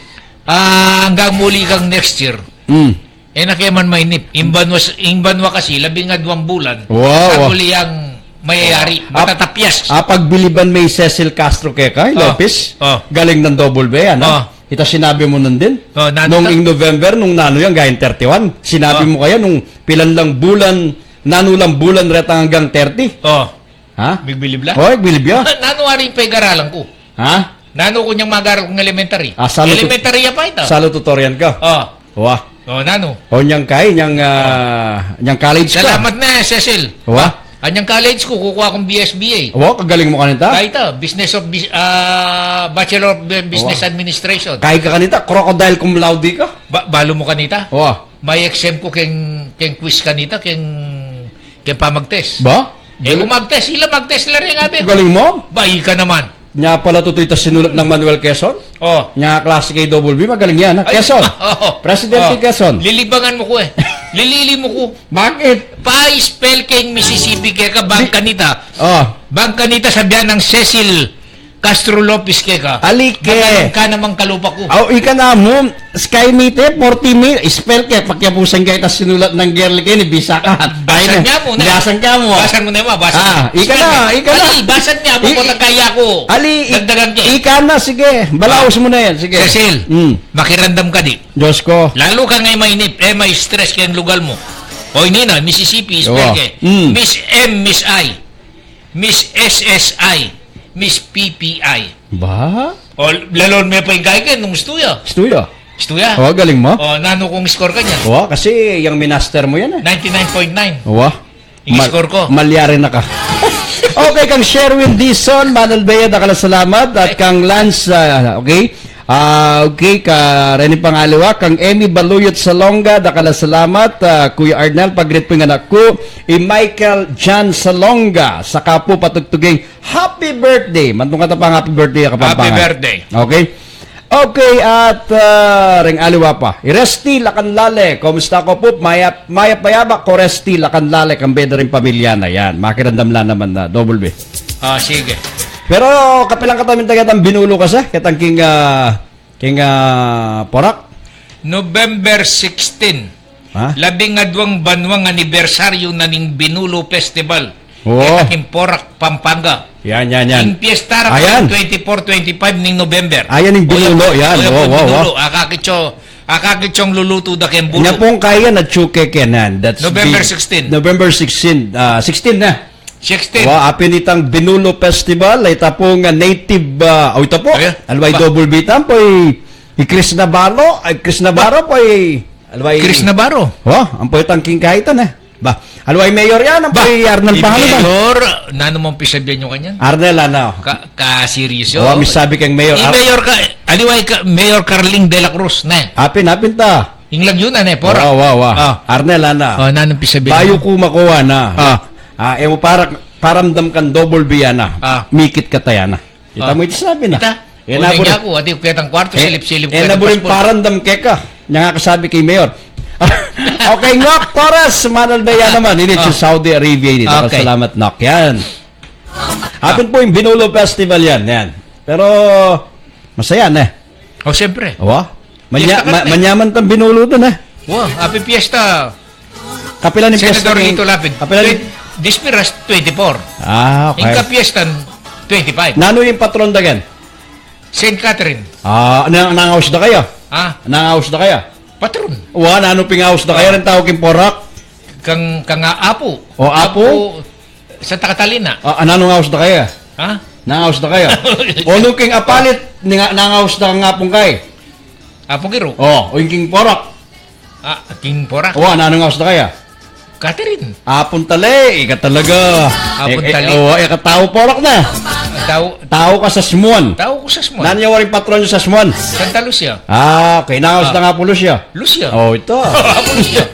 Ah, hanggang muli kang next year. Hmm. Eh, na kaya man mainip. Ing banwa, ing banwa kasi, labing adwang bulan. Wow. Sa muli ang mayayari. Ah, Matatapyas. Ah, pagbiliban me i Cecil Castro keka, i Oh. Lopez. Oh. Galing ng double B, ano? Oh. Ita sinabi mo nun din? Oh, nanu Nung ta- ing November, nung nanu yan, galing thirty-one. Sinabi Oh. mo kaya nung pilan lang bulan, nanu lang bulan retang hanggang thirty. Oh. Ha? Bigbilib la? Oh, bigbilib ya. Nanu ari pag-aralan ku? Ha? Nanu ku nyang mag-aral kung elementary? Ah, salu tut- Elementary ya pa ita. Salu tutorial ka? Oh. Wa. Oh, nanu? O nyang kai, nyang, ah, nyang college ka? Salamat na, Cecil. Wa? Ah, nyang college ku, kukuha kung B S B A. Wa, kagaling mo kanita? Kahit, ah, Business of Bus-, ah, Bachelor of Bu-, Business Wa. Administration. Kahit ka kanita, crocodile cum laude ka? Ba-, balu mo kanita? Wa. May exempt ku keng, keng quiz kanita, keng, keng pamag-test. Ba? Eh, Galing. kung mag-test, ila mag-test la rin, abi. Galing mo? Ba, ika naman. Nya pala tutu ita sinulat ng Manuel Quezon? Oh. Nya klase kay double B, magaling yan, ha? Ay, Quezon. oh. Presidente Oh. Quezon. Lilibangan mo ku, eh. Lilili mo ku. Bakit? Pa-spell keng Mississippi keka, bang Di- kanita. Oh. Bang kanita sabian ng Cecil Castro Lopez keka. Ali ke. Magaling ka namang kalupa ku. Aw, ika na mu, sky meet eh, forty mil, spell ke, pakiabusan ka ita sinulat ng girl ke, ni bisa ka. Basan Ay, niya mu na. Basan ka mu. Basan mo na, ma. Basan Ah, mo. ika na, Spell me. ika na. Ali, basan niya mu, I-, kung nagkaya ko. Ali, i-, Dagdagan ke. ika na, sige. Balaos Ah. mo na yan, sige. Cecil, Mm. makiramdam ka di. Diyos ko. Lalo ka ngay mainip, eh, may stress kayang lugal mo. O, ini na, Mississippi, spell Yo. ke. Mm. Miss M, Miss I. Miss S S I, Miss P P I. Ba? O, lalon me pa ing kaiken nung stuya. Stuya. Stuya. O, galing mo. O, nanu kung score ka niyan? O, kasi yung minaster mo yan eh. Ninety-nine point nine. Wa. Yung Mal-, score ko. Malyari na ka. Okay, kang Sherwin Dizon, Manalbea, dakal a salamat. At kang Lance, ah, okay. Ah, okay, ka reni pang aliwa, kang Emmy Baluyot Salonga, dakal a salamat, ah, Kuya Arnel, pag-greet pu ing anak ku, i Michael John Salonga, saka pu patugtuging happy birthday. Mantung kata pang happy birthday, Kapampangan. Happy birthday. Okay? Okay, at, ah, reng aliwa pa. I Resty Lacanlale, kumusta ko pu? Mayap, mayap, mayap ko Resty Lacanlale, kambe da ring pamilya na yan. Makiramdam la naman na, double B. Ah, sige. Pero kapilan katamu ing taga ketang binulu ka sa? Ketang king, ah, king, ah, Porac? November sixteen. Ha? Labing adwang banwang anibersaryu na ning Binulu Festival. Oo. Keta king Porac, Pampanga. Yan, yan, yan. Ing piyesta ra ayan. Twenty-four, twenty-five ning November. Ayan ing binulu, yan. Oo, oo, oo. Binulu. Akakit yo, akakit yung lulutu da keng bulu. Nya pung kayan at suke kenan. That's November sixteen. November sixteen. Ah, sixteen na. Sixteen. Wa, apin itang Binulu Festival, ita pung, ah, native, ah, o ita pu. Ayan. Alway ba- double B tampo, i, i Chris Navarro, ay, Chris Navarro pu, i, alway Chris Navarro. Wa, ampo itang king kaitan, eh. Ba, alway mayor yan, ampo ba- i Arnel i pangalan. Mayor, nanu mang pisabyan yu kanyan? Arnel, ano? Ka, ka serious yu? Wa, misabi keng mayor. I Ar- mayor ka, alway ka, Mayor Carling de la Cruz, ne? Apin, apin ta. Ing lagyu na, ne, Porac. Wa, wa, wa. Ah. Arnel, ana. Oh, nanung pisabi bayu na ku makuwa na. Ah. Ah, e mu para, paramdam kang double B, ana. Ah. Mikit ka taya na. Kita ah. Mu iti sinabi na. Kita? E, una nabur- niya ku, ati ku ketang kwarto, e, silip-silip e, ku ketang nabur ing paspor. Paramdam keka. Nya nga kasabi keng mayor. Okay, Ngok Torres, Manal Bea naman. Ini ah. Sa Saudi Arabia ini. Okay. Salamat, Ngok. Yan. Ah. Apin pu ing Binulu Festival yan. Yan. Pero, masaya na. O, siyempre. Wa? Manya-, piyesta ka ma-, na, eh. Manyaman tang binulu dun, eh. Wa, happy fiesta. Kapilan ing piyesta Senador ni Lito Lapid. Kapilan ing twen-, Dispiras, twenty-four. Ah, okay. Ing kapiyestan, twenty-five. Nanu ing patron da ken? Saint Catherine. Ah, na-, nangaus da kaya? Ha? Nangaus da kaya? Patron. Wa, nanu ping aus da kaya? Ah. Ring tau king Porac? Kang, kang Apu. O, Apu? Apu, Santa Catalina. Ah, ah, nanung aus da kaya? Ha? Nangaus da kaya? O, nung king Apalit, ninga-, nangaus da kang Apung kay? Apung Iru. O, o ing king Porac. Ah, king Porac. O, nanung aus da kaya? Catherine. Apun Tali, ika talaga. Apun e, e, Tali. O, ika tau Porac na. Tau. Tau ka Sasmuan. Tau ku Sasmuan. Nanu ya waring patron yu Sasmuan? Santa Lucia. Ah, okay. Nangaus da kang Apu Lucia. Lucia. O, ita. Apu Lucia.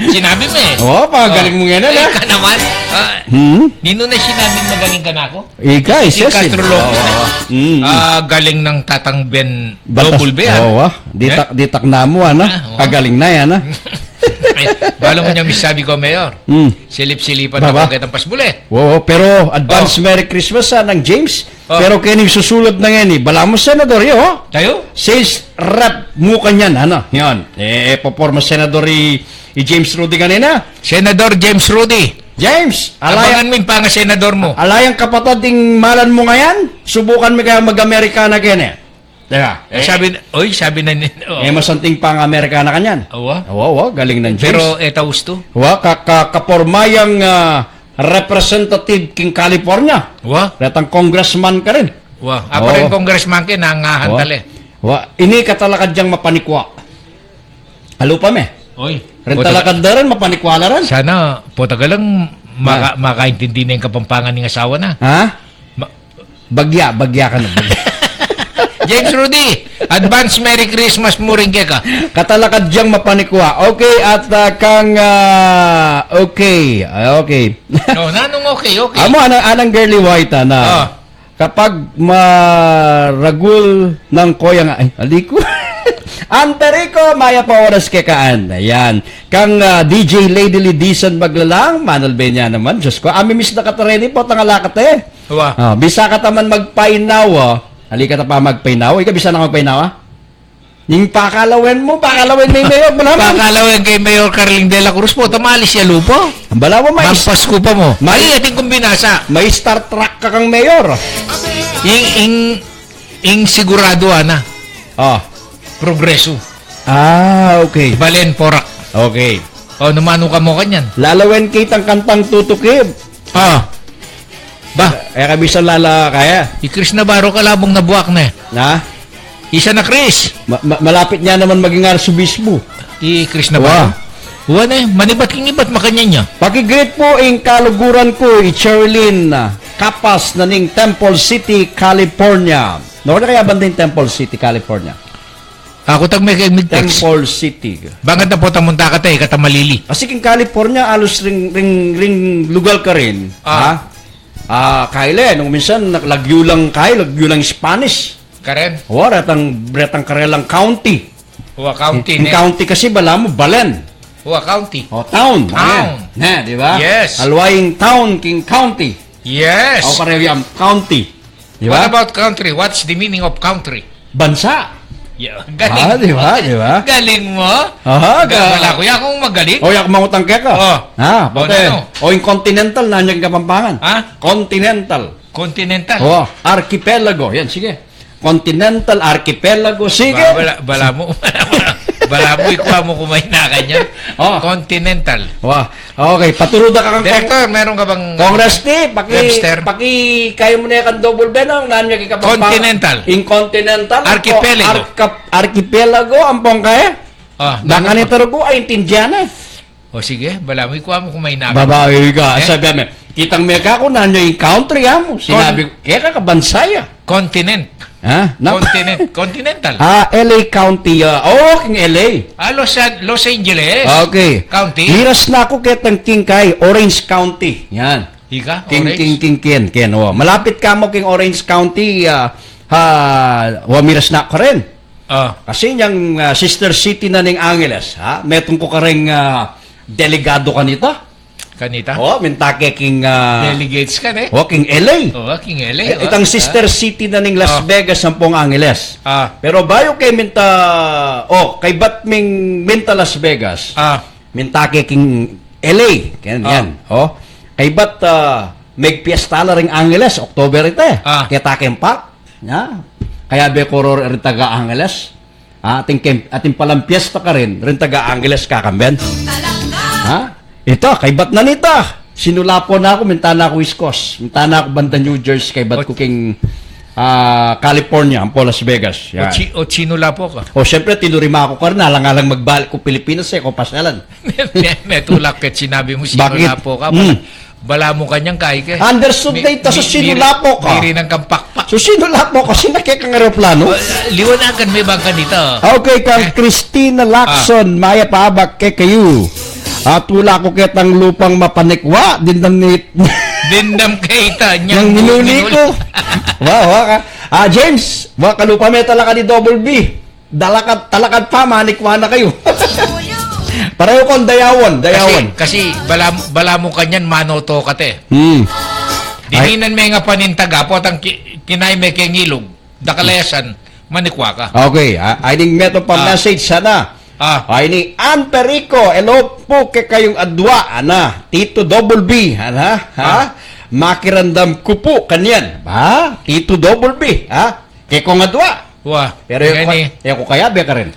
Sinabi me. O, pagaling mu ngeni, e, ha? Ika naman. Ah, hmm? Ninu na sinabing magaling ka na ako? Ika, ika, Cecil. Castro Lopez. O, o, o. Hmm. Ah, galing ng Tatang Ben Batas, double B, ah. O, ah. Ditak, eh? Ditak na mu, ana? Ah, o. Kagaling na yan, ah. Ay, bala mu niyang misabi ko, Mayor. Hmm. Silip-silipan na ku ketang pasbule. O, pero advance Merry Christmas, ah, nang James. O. Pero keni ing susulat na ngeni, balamu senador yu, ho? Tayo? Sales rep mu kanyan, ana? Yan. E, e, poporma senador i, i James Rudy kanina. Senador James Rudy. James, abangan mu ing pangasenador mu. Ala yang kapatad ing malan mu ngayan, subukan mi kaya mag-Amerikana keni. Teka, e, sabi na, oy, sabi na ni, o. E, masanting pang-Amerikana kanyan. Awa? Awa, awa, galing nang James. Pero, e, taus tu? Awa, ka-, ka-, kaporma yang, ah, representative king California. Wa? Retang congressman karin. Wa, apa rin congressman ke, nangahan tale. Wa, ini katalakad yang mapanikwa. Alupa me. Oy. Ren talakad da rin, mapanikwa la rin. Sana, potagalang maka-, makaintindi na ing Kapampangan ning asawa na. Ha? Ma- Bagya, bagya ka na. James Rudy, advance Merry Christmas mu rin keka. Katalakad yang mapanikwa. Okay, at, ah, kang, ah, okay. Ah, okay. No, nanung okay, okay. Amu, anang, anang girly white, ana. Ah. Kapag maragul ng koyang, ay, ali ku. Ante Rico, mayap a oras keka. Ayan. Kang, ah, D J Lady Lidison Maglalang, Manal Benya naman. Diyos ko, ami miss na kata reni, potang ala kata e. Wa. Ah, bisa kata man magpainawa. Ali kata pa magpainawa. Ika bisa na magpainawa? Ning pakalawen mu, pakalawen me i Mayor, balamu. Pakalawen kay Mayor Carling de la Cruz, pota malis ya lupa. Balamu, mais-, Mampasku pa mu. Mais-, ali, atin kung binasa. Mai-Star Trek ka kang Mayor. Ing, ing, ing sigurado, ana. Ah. Progreso. Ah, okay. Balen, Porac. Okay. O, numanu ka mu kanyan? Lalawen kitang kantang tutukib. Ah. Ba? E, e ka bisa lala kaya? I Chris Navarro, kalabung na buak ne. Na? Isa na, Chris. Ma-, ma-, malapit niya naman maging arsubispo. I Chris Navarro. Wa. Wa ne, manibat king ibat makanyan ya. Paki-greet pu ing kaluguran ku, i Cherilyn, ah, Capas na ning Temple City, California. Bakit kaya banda yung Temple City, California? Aku tag me keng mig-text. Temple City. Bakit na po tamunta ka tayo, katamalili? Kasi king California, alos ring, ring, ring lugal karin. Ah. Ha? Ah, kaile, nung minsan, lagyu lang kaile, lagyu lang Spanish. Karen? O, retang, retang karelang county. Wa, county. Ing ne. County kasi balamu, balen. Wa, county. O, town. Town. Ayan. Ne, di ba? Yes. Alwaying town, king county. Yes. O, kareyang county. Di ba? What about country? What's the meaning of country? Bansa. Yeah, galing. Ah, di ba? Di ba? Galing mo. Aha, ga- ga- Wala ko yan kung magaling. O, yak mangutang keka. O. Ha, o, pati. Ano? O, ing continental, nanu ing Kapampangan? Ha? Continental. Continental. O, archipelago. Yan, sige. Continental archipelago. Sige. Ba-, bala, bala mo, bala mo, bala mo, ikwa mo kumain na kanya. O. Continental. Wa. Okay, paturu da ka kang Director, meron ka bang Congress T, paki, Webster? Paki, kayu mu ne kang Double B, no? Nanu ya keng Kapampangan? Continental. Ing continental, Archipelago. Arka-, archipelago, ampong kaya? Ah, Baka ganun ni pa. Tarugo, ay, intindihan na. O sige, bala mo, ikwa mu kumain na. Babawi ka, Eh? Sabi me, kitang me ka kung nanu ing country, ha, mu. Sinabi Con- ko, kaya ka kabansa ya. Continent. Ha? Na- Continent. Continental. Ah, L A County, ah. O, king L A. Ah, Los An-, Los Angeles. Okay. County. Miras na ku ketang king kay Orange County. Yan. Ika, King, Orange. King, king, king, ken, o. Malapit ka mu king Orange County, ah, ha, wa miras na ku karin. Ah. Kasi nyang, ah, sister city na ning Angeles, ha? Metung ku kareng, ah, delegado kanita. Kanita? O, minta ke king, ah, Delegates ka, ne? O, king L A. O, king L A, Eh, o. Itang sister Ah. city na ning Las Ah. Vegas, ampong Angeles. Ah. Pero bayu ke minta, o, kaybat ming minta Las Vegas. Ah. Minta ke king L A. Ken, Ah. yan. O, kaybat, ah, megpiesta la ring Angeles, October ita. Ah. Keta keng park. Ya. Kaya be koror ring taga Angeles. Ha, atin kem-, atin palang piesta karin, ring taga Angeles kakamben. Ha? Ita, kaybat na nita. Sinulapo na ku, minta na ku West Coast. Minta na ku banda New Jersey, kaybat Ot- ku king, ah, California, ampo Las Vegas. Yan. Ot si-, ot sinulapo ka? O, siyempre, tinuri mu ku karin, alang-alang magbalik ku Pilipinas, e ku pasyalan. Me-, me-, metulak ka't sinabi mu, Bakit? sinulapo ka. Hmm. Bala mu kanyang kai ke. Understood Mi-, na ita, so mi-, sinulapo ka. Miri nang kampakpak. So sinulapo ka, sinake kang eroplano? Uh, liwanagan me bang kanita. Okay, kang Eh. Christina Lacson, Ah. mayap a abak kekayu. At wala ku ketang lupang mapanikwa, dindam ni Dindam keta, nyang nyang minuli minuli. ku. Wa, wa ka. Ah, James, wa kalupa me talakad i Double B. Dalakad, talakad pa, manikwa na kayu. Pareho kong dayawan, dayawan. Kasi, kasi bala, bala mu kanyan, manoto ka te. Hmm. Dininan me nga panintaga, potang ki-, kinay me keng ilog. Dakalayasan, manikwa ka. Okay, ah, ay ning metung pa Ah. message sana. Ah. Ay ni Ann Perico, hello po kekayung adwa, ana. Tito Double B, ana, ha? Ah. Makiramdam ku po kanyan. Ba? Tito Double B, ha? Kekong adwa. Wa, Pero e ku, ngeni. e ku kayabe karin.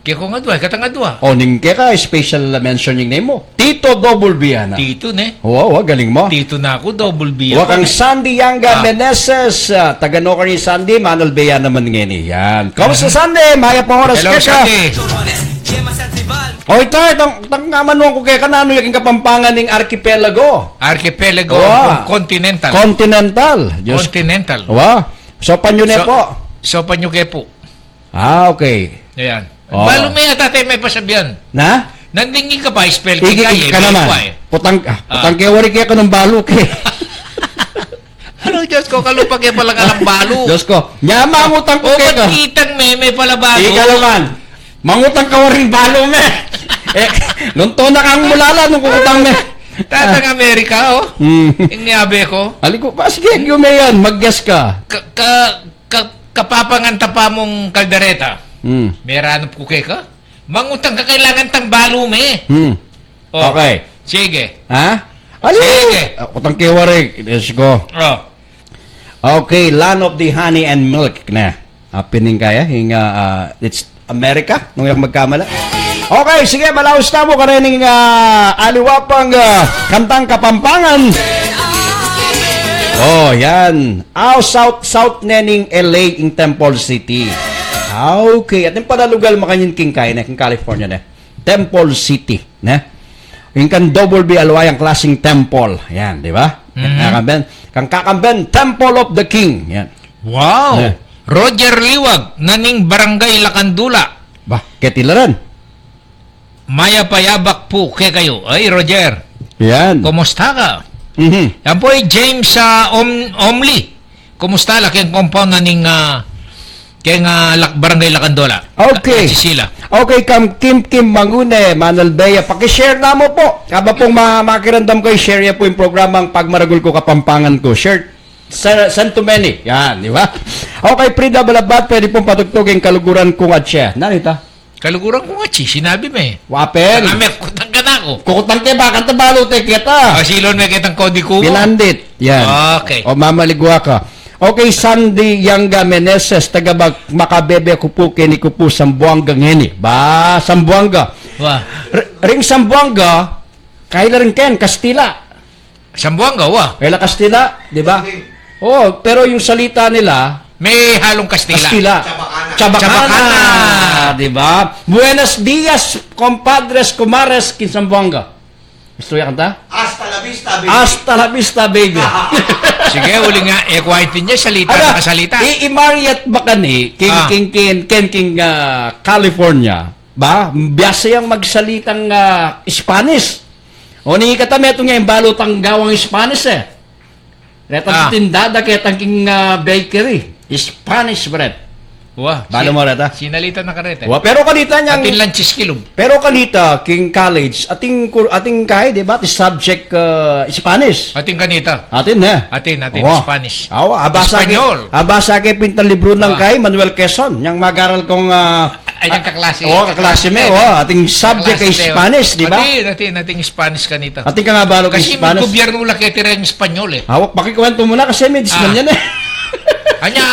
Kekong adwa, katang adwa. O, ning keka, special mention ing name mu. Tito Double B, ana. Tito, ne? Wa, wa, galing mu. Tito na ku, Double B Wa, aku. kang Sandy Yanga Ah. Meneses, ah, taga no ka ni Sandy, manalbe ya naman ngeni. Yan. Kamusta, Mhm. Sandy? Mayap a oras Hello, keka. Sandy. O, ita, itang, itang amanuan ku keka, nanu ya king Kapampangan ning archipelago? Archipelago, Wa. continental. Continental. Diyos. Continental. Wa. Saupan yu ne So, po. saupan yu ke po. Ah, okay. Ayan. Oh. Balu me yata tayo may pasabihan. Na? Nandingin ka pa, spell Iki, kaya, iki ka may naman. Kwa eh. Putang, ah, Ah. putang ke, wari ke kanung balu ke. Ano, Diyos ko, kalupa ke pala ka ng balu. Diyos ko, nya mangutang ku O, keka. Ba't kitang me, may pala balu? Ika naman. Mangutang ka waring balu me. Eh, nung to na kang mulala, nung kukutang me. Tatang Amerika, oh. Hmm. Yung niyabe ko. Ali ko, pa, sige, yung me yan, mag-guess ka. Ka, ka, ka, kapapangan ta pa mong kaldereta. Hmm. Meranop ku keka. Mangutang ka, kailangan tang balu me. Hmm. Oh. Okay. Sige. Ha? Ali, Sige. Ako tang kiwari. Let's go. Oh. Okay, land of the honey and milk na. Apining kaya, hinga, ah, it's America, nung yak magkamala. Okay, sige, malaus na mo karening, ah, aliwa pang, ah, kantang Kapampangan. Oh, yan. Aw, south, south nening L A ing Temple City. Ah, okay. At yung panalugal makanyin king kaya na, king California na. Temple City, ne? Yung kan Double B, aliwa yang klaseng temple. Yan, di ba? Mhm. Kakamben, kang kakamben, Temple of the King. Yan. Wow! Ne? Roger Liwag, na ning Barangay Lakandula. Ba, keti la rin. Mayap a yabak pu kekayu. Ay, Roger. Yan. Kumusta ka? Mhm. Yan pu i James, ah, Om-, Omli. Kumusta la keng compound na ning, ah, keng, ah, Lak-, Barangay Lakandula? Okay. At si Sheila. Okay, kam Kim Kim Mangune, Manalbeya, paki-share na mu pu. Kaba pung ma-, makiramdam kayu, i-share ye pu ing programang Pagmaragul Ku Kapampangan Ku. Share. Sa, send to many. Yan, di ba? Okay, Frida Balabat, pwede pung patugtug ing Kaluguran Kung Atse. Narita? Kaluguran Kung Atse, sinabi me. Wa pin. Saka me, kutang ka na ku. Kukutang ke, bakanta balu te keta. Ah, silon me ketang kodi ku. Pinandit. Yan. Okay. O, mamaligwa ka. Okay, Sandy Yanga Meneses, taga Bag-, Makabebe ku pu, keni ku pu, Sambuanga ngeni. Ba, Sambuanga. Wa. R-, ring Sambuanga, kaila rin ken, Kastila. Sambuanga, wa. Kaila Kastila, di ba? Oh, pero yung salita nila, may halong Kastila. Kastila. Chabacana. Chabacana. Chabacana. Di ba? Buenos dias, compadres, comares, king Sambuanga. Gusto ya kanta? Hasta la vista, baby. Hasta la vista, baby. Sige, uli nga, e ku aintindian salita, ala, nakasalita. I, i Mariet Bacani, king, ah, king, king, king, king, ah, California, ba? Biasa yang magsalitang, ah, Spanish. O ni kata metung ya ing balu tang gawang Spanish, e. Retang, ah, tinda da ketang king, ah, bakery. Spanish bread. Wa, balu si-, mu reta? Sinalita na kareta. Wa, pero kanita nyang, atin lang chiskilub. Pero kanita, king college, atin kur-, atin kay, di ba? Atin subject, ah, Spanish. Atin kanita. Atin, e. Atin, atin, wa. Spanish. Awa, abasa ke, Espanyol. Abasa ke pintang libru nang, ah, kay Manuel Quezon, nyang magaral kung, ah, Ay, yang kaklase. Oh, kaklase me, oh, ating subject ay Spanish, di ba? Atin, atin, ating Spanish kanita. Atin ka nga balo kung Spanish. Kasi may gobyerno la keti reng Espanyol, e. Awak, pakikuwentu mu na kasi may disman yan, e. Anya,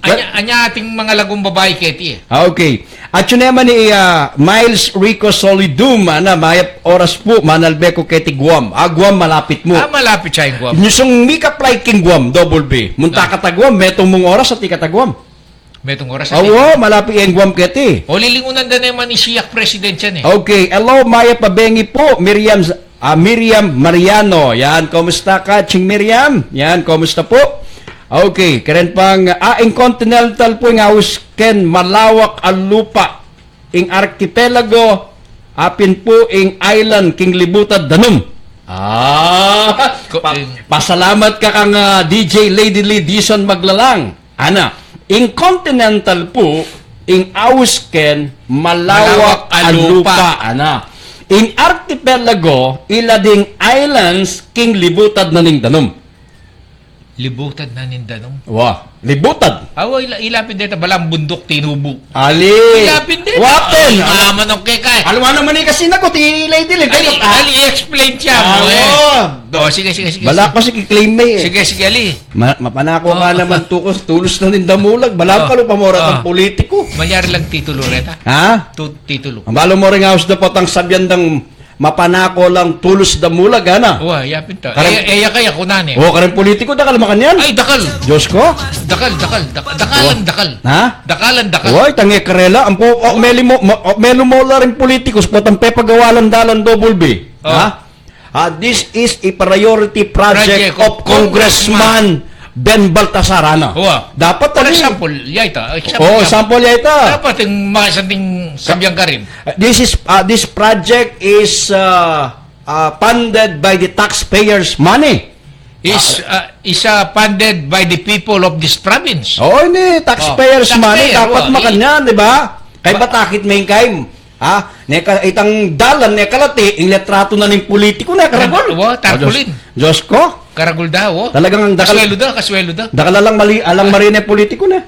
anya, anya ating mga lagong babae keti, e. Ah, okay. At yun naman ni, ah, Miles Rico Solidum, ana, mayap oras pu, manalbe ku keti Guam. Ah, Guam, malapit mu. Ah, malapit sa Guam. Nyusung mika-flight king Guam, double B. Munta ka ta Guam, metung mung oras at ika ta Guam. Metung oras. Awa, malapit yang Guam keti. O, lilingunan da naman ni Siak President yan, e. Okay, hello, mayap a bengi pu, Miriam, ah, Miriam Mariano. Yan, kumusta ka, Ching Miriam? Yan, kumusta pu? Okay, karen pang, ah, ing continental pu ing aus ken malawak a lupa. Ing arkipelago, apin pu ing island king libutad danum. Ah, ko-, pa-, ing pasalamat ka kang, ah, D J Lady Lee Dison Maglalang. Ana, ing continental pu, ing aus ken malawak a lupa. Ana, ing arkipelago, ila ding islands king libutad na ning danum. Libutad na ning danum. Wa, libutad. Awa, ila, ila pin deta, balang bunduk tinubu. Ali. Ila pin deta. Wa pin. Ay, mamanok ke kay. Alwa naman i kasi na ku, ti ila idili. Ali, ah, ali, explain siya mu, e. O, sige, sige, sige. Bala ku kasi kiklaim me, e. Sige, sige, ali. Ma-, mapanako ka naman tukus, tulus na ning damulag. Bala ku kalu pa mu retang politiku. Malyari lang titulo reta. Ha? Tu-, titulo. Ang balo mu ring aus da patang sabian dang mapanako lang tulus damulag, ana. Wa, yapin ta. Kareng, e, e, ya kaya kunan, e. O, kareng politiku, dakal makanyan. Ay, dakal. Diyos ku. Dakal, dakal, dakal. Dakalan, dakal. Ha? Dakalan, dakal. Wa, itang e karela, ampo, o, meli mu, ma-, o, melu mu la ring politikus, potang pepagawa lang dalan double B. O. Ha? Ah, this is a priority project of Congressman Ben Baltasar, ana. Wa. Dapat, for example, ya ita. Example, o, example ya ita. Dapat ing mga santing sabian karin. This is, ah, this project is, ah, ah, funded by the taxpayers' money. Is, ah, is, ah, funded by the people of this province. O, ini, taxpayers' money, taxpayer, dapat makanyan, di ba? Kay ba't akit me ing kaim? Ha? Neka, itang dalan, neka lati, ing litratu na ning politiku, neka ragul. Wa, tarpaulin. Diyos ku. Karagul da, wa. Talagang dakal. Kasweldo da, kasweldo da. Dakal alang mali, alang marine politiku na.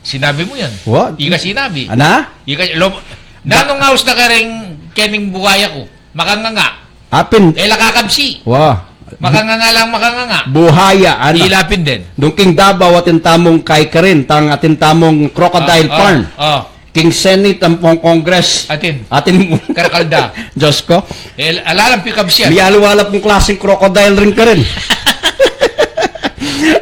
Sinabi mu yan. Wa? Ika sinabi. Ana? Ika, lo, nanung aus na kareng kening buhaya ku? Makanganga. Apin. E la kakabsi. Wa. Makanganga lang, makanganga. Buhaya, ana. Ila pin din. Nung king Davao atin tamung kay karin, tang atin tamung crocodile farm. O, o. King Senate, ampong Congress. Atin. Atin. Karakalda. Diyos ku. E, alalang pikabsi yan. Miyalu-ala pung klaseng crocodile rin karin.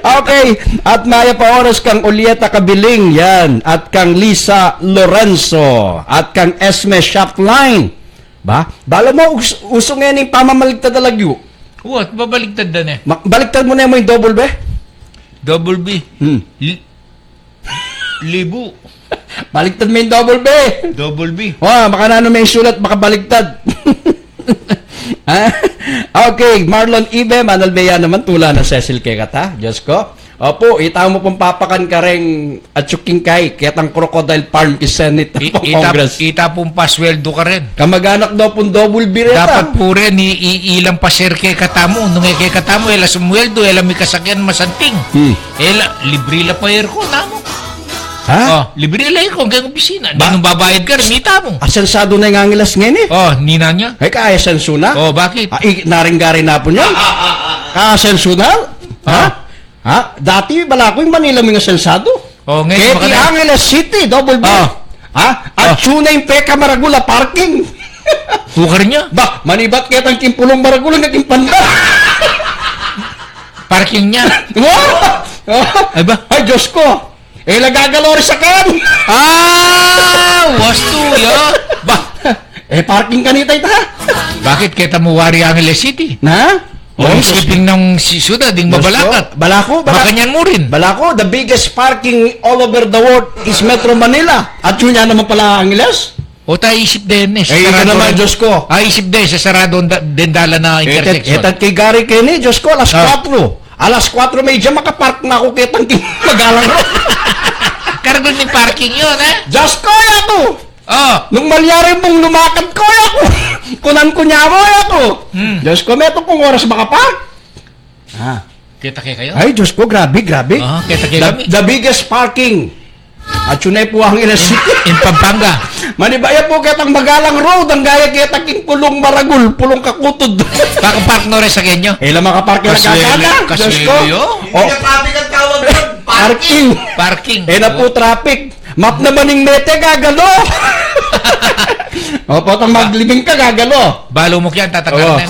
Okay, at mayap a oras kang Ulieta Kabiling, yan, at kang Lisa Lorenzo, at kang Esme Shopline. Ba? Bala mu, us-, usu ngeni ing pamamaligtad a lagyu. Wa, babaligtad da ne. Ma-, baligtad mu ne mu ing double B? Double B. Hmm. Li-, Libu. Baliktad me ing double B. Double B. Wa, baka nanu me ing sulat, baka baliktad. Ha? Okay, Marlon Ibe, Manalbeya naman, tula na Cecil kekata. Diyos ko. Opu, ita mu pung papakan kareng atsu king kai, ketang crocodile farm king Senate, I, ita, Congress. Ita pung pasweldo karen. Kamag-anak daw pung double B reta. Dapat pu ren, i, i, ilang paser kekatamu, nung e kekatamu, e la sumweldo, e la mikasakyan masanting. Hmm. E la, libre la pa aircon, namu. Ha? O, libre la aircon keng opisina. Ba- Ninung babayad ka, rin ita mu. Asensado na ing Angeles ngeni? O, nina nya. Ay, kaasensu na? O, bakit? Ah, i-, naring gari na pu niyan. Kaasensu na? Ha? Ha? Dati, balaku ing Manila mu ing asensado. O, ngeni, keti Angeles City, double B. O. Ha? Atsu na ing pekamaragul a parking. Tukar nya. Ba, manibat ketang king pulung maragul, king panda. Parking nya. Wa! Ay, ba? Ay, Diyos ko. E la gagalo ring sakyan. Ah, wastu ya. Ba, e parking kanita ita. Bakit keta mu wari Angeles City? Na? O, ing siping nang si-, siyudad, ing Diyos ko. Mabalakat. Balaku, balaku. Makanyan mu rin. Balaku, the biggest parking all over the world is Metro Manila. Atsu nya naman pala Angeles. O, ta isip den, e, e, ika naman, Diyos ko. A, isip den, sasarado den dalan a intersection. Etat, etat kay Gary keni, Diyos ko, alas kwatro. Alas kwatro medya makapark na ku ketang king Magalang Road. Karga ning parking yun, e? Diyos ko, yaku! O. Nung malyari mung lumakad ku, yaku! Kunan ku nya mu, yaku! Hmm. Diyos ko, metung kung oras makapark. A. Keta ke kayu? Ay, Diyos ko, grabe, grabe. A, keta ke kami. The, the biggest parking. Atsu ne pu Angeles City. In, in Pampanga. Manibaya pu ketang Magalang Road, anggaya keta king pulung maragul, pulung kakutud. Makapark no rin sakyan yu? E la makapark, e la gagana. Kaswelo, kaswelo yu. O. Hindi na traffic ang tawag dun. Parking. Parking. E na pu traffic. Map naman ing mete, gagalo. O, potang maglibing ka, gagalo. Balu mu kyan, tatagalan.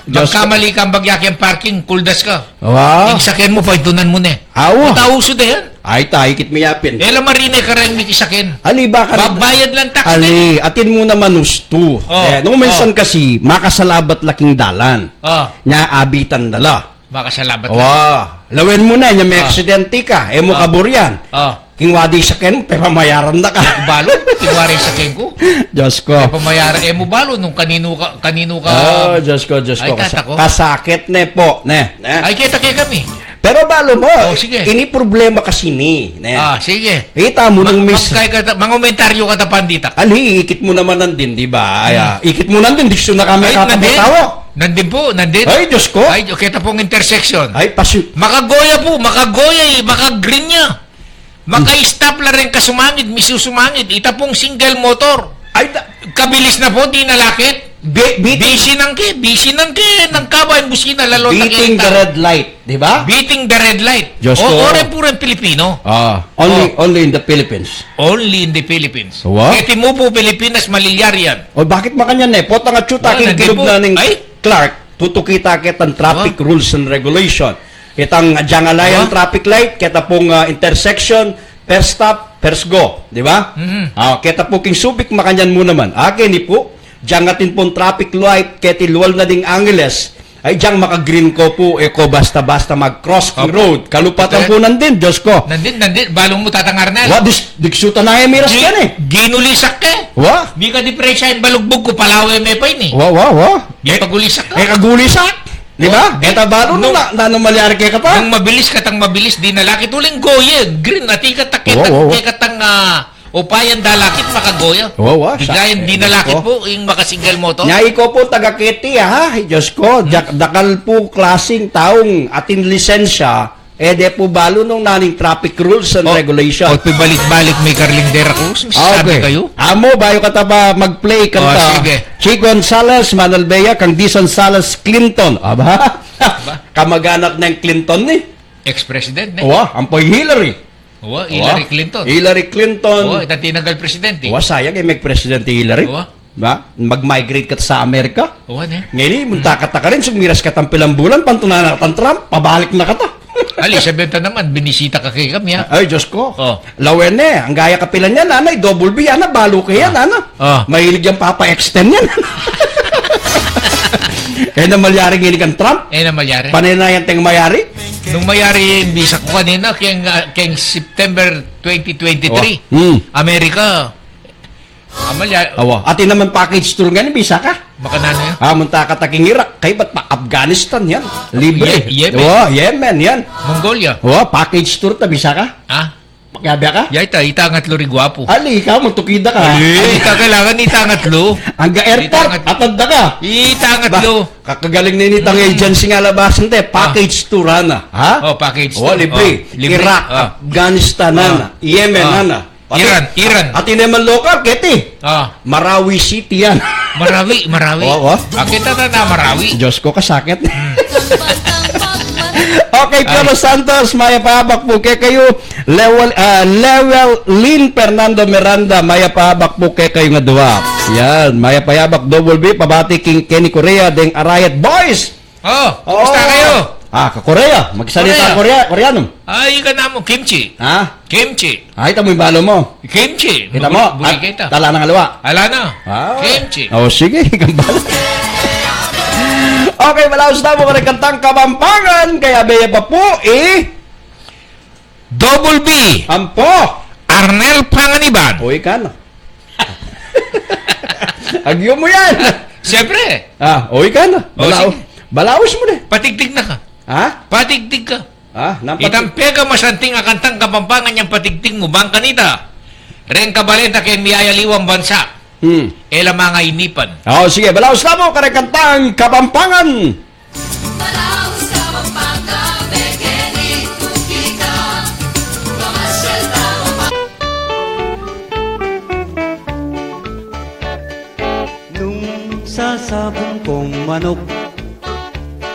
Diyos ko. Magkamali kang bagya keng parking, kuldas ka. Wow. Ing sakyan mu, paintunan mu ne. Awa. Tausu da yan. Ay, ta, ikit mi yapin. E la marine kareng mikisaken. Ali, baka na- Babayad lang tax na. Ali, atin mu naman ustu. O, e, nung minsan kasi, makasalabat la king dalan. O. Nya, abitan da la. Makasalabat la. Wa, lawen mu na, nya may aksidente ka, e mu kaburian. O. King wadi saken mu, pepamayaran da ka. Balu, king wari saken ku. Diyos ko. Pepamayaran, e mu balu, nung kaninu ka, kaninu ka. O, Diyos ko, Diyos ko. Ay, tata ko. Kasa-, kasakit ne pu, ne, ne? Ay, keta ke kami. Pero balu mu, o, sige. Ini problema kasi ini, ne? A, sige. Ita mu nung mis- Mangkomentaryu ka ta pandita. Ali, ikit mu naman nandin, di ba? Ay, a, ikit mu nandin, diksyon na kami. Ay, nandin? Nandin pu, nandin. Ay, Diyos ko. Ay, keta pung intersection. Ay, pasi- Makagoya pu, makagoya, e, makagreen ya. Maka-stop la reng kasumangid, misusumangid. Ita pung single motor. Ay, da- Kabilis na pu, di na lakit. Be-, beating- Bisi nang ke, bisi nang ke, nang kaba ing busina, lalo na ke. Beating the red light, di ba? Beating the red light. Diyos ko. O, o rin pu reng Pilipino. A, only, only in the Philippines. Only in the Philippines. Wa? Keti mu pu Pilipinas, malilyari yan. O, bakit makanyan ne? Potang atsu ta king kilub na ning Clark. Tutuki ta ketang traffic rules and regulation. Ketang dyang alayan traffic light, keta pung, a, intersection, first stop, first go, di ba? Mhm. A, keta pu king Subic, makanyan mu naman. A, keni pu, dyang atin pung traffic light, keti lual na ding Angeles, ay dyang maka-green ko pu, e ko basta-basta mag-cross king road. Kalupatan pu nandin, Diyos ko. Nandin, nandin, balu mu tatangar na. Wa, dis-, diksyutan na e miras keni. Ginulisak ke. Wa? Mika dipresya ing balugbug ku, palawe me pa ini. Wa, wa, wa. Ipagulisak ka. E, kagulisak. Di ba? O, e ta balu nung, nung na, nanu malyari kekata? Nung mabilis katang mabilis, di na lakit uling goya. Green, ati kata, keta, kekatang, a, upayan da lakit makagoya. Wa, wa. Di na lakit pu ing maka-single motor. Nya iko pu taga-keti, ha? Ay, Diyos ko, dakal pu klasing taung atin lisensya, e de pu balu nung naning traffic rules and regulation. O, pibalik-balik me karling Dela Cruz, misasabi kayu. Amu, bayu kata pa mag-play kanta. O, sige. Chi Gonzales, Manalbeya, kang Dison Salas Clinton. Aba? Kamag-anak neng Clinton ni. Ex-president, ne? Wa, ampo i Hillary. Wa, Hillary Clinton. Hillary Clinton. Wa, ita tinagal presidente. Wa, sayang e, meg-presidente i Hillary. Wa. Ba? Mag-migrate kata sa Amerika. Wa, ne? Ngeni, munta kata karin, sugmiras katang pilang bulan, pantunan na katang Trump, pabalik na kata. Ali, sabi ta naman, binisita ka kekami, ha? Ay, Diyos ko. O. Lawen ne, anggaya kapilan yan, ana, i-double B, ana, balu ke yan, ana. O. Mahilig yang papa-extend yan. E na malyari ngeni kang Trump? E na malyari. Panay na yan teng mayari? Nung mayari ing bisa ku kanina, keng, ah, keng September twenty twenty-three, oh, hmm, Amerika. Amal ya. Awa. Atin naman package tour ngeni, bisa ka? Makananu yan? Ah, munta ka ta king Iraq, kaybat pa Afghanistan yan. Libre. Ye-, Yemen. Wa, Yemen yan. Mongolia. Wa, package tour ta, bisa ka? Ha? Pakiabe ka? Ya ita, ita ngatlu ring gwapu. Ali, ka, muntukida ka. Ali, ita kailangan ita ngatlu. Angga airport, ita ngat-, atad da ka. Ita ngatlu. Ba, kakagaling na ini tang, mm, agency nga labasan te, ah, package tour, ana. Ha? Oh, package tour. Oh, libre. Oh, libre. Iraq, ah, Afghanistan, ah, ana. Yemen, ah, ana. Pati, Iran, Iran. Atin naman local, keti. Ah. Marawi City yan. Marawi, Marawi. Oo. Akit ta na Marawi. Diyos ko, kasakit. Hmm. Okay, ay. Piolo Santos, mayap a abak pu kekayu. Lewel, ah, Lewel Lin Fernando Miranda, mayap a abak pu kekayu nga dua. Yan, mayap a abak, Double B, pabati king Kenny Correa, deng Arayat Boys. Oh, oo. Kumusta kayu? Ah, ka-Korea. Magsalita Korea. Korea, Koreano. Ay, ika namu, kimchi. Ha? Kimchi. Ay, ita mu ing balu mu. Kimchi. Kita mu? Buri-, buri kita. At ala nang aliwa. Ala na. Ah. Kimchi. Oh, sige, gambala. Okay, balaus tamu karing kantang Kapampangan, kaya beya pa pu, eh. Double B. Ampo. Arnel Panganiban. Uy, ka na. Agyu mu yan. Siyempre. Ah, uy, ka na. O, balaus, sige. Balaus mu na. Patigtig na ka. Ha? Patigtig ka. Ah, nampat- Itang pekamasanting a kantang Kapampangan yang patigtig mu, bang kanita. Reng kabaleta keng miyayaliwang bansa. Hmm. E la mangainipan. O, sige, balaus tamu karing kantang Kapampangan. Nung sasabung kong manuk,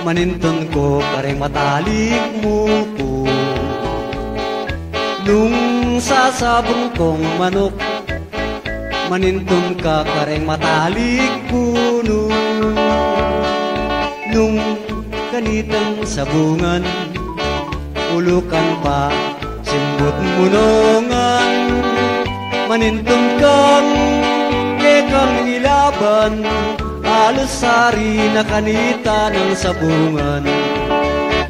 manintun ku kareng matalik muku. Nung sasabung kong manuk, manintun ka kareng matalik punu. Nung kanitang sabungan, ulukan pa, simbut munungan, manintun kang kekang ilaban, alus ari na kanita nang sabungan.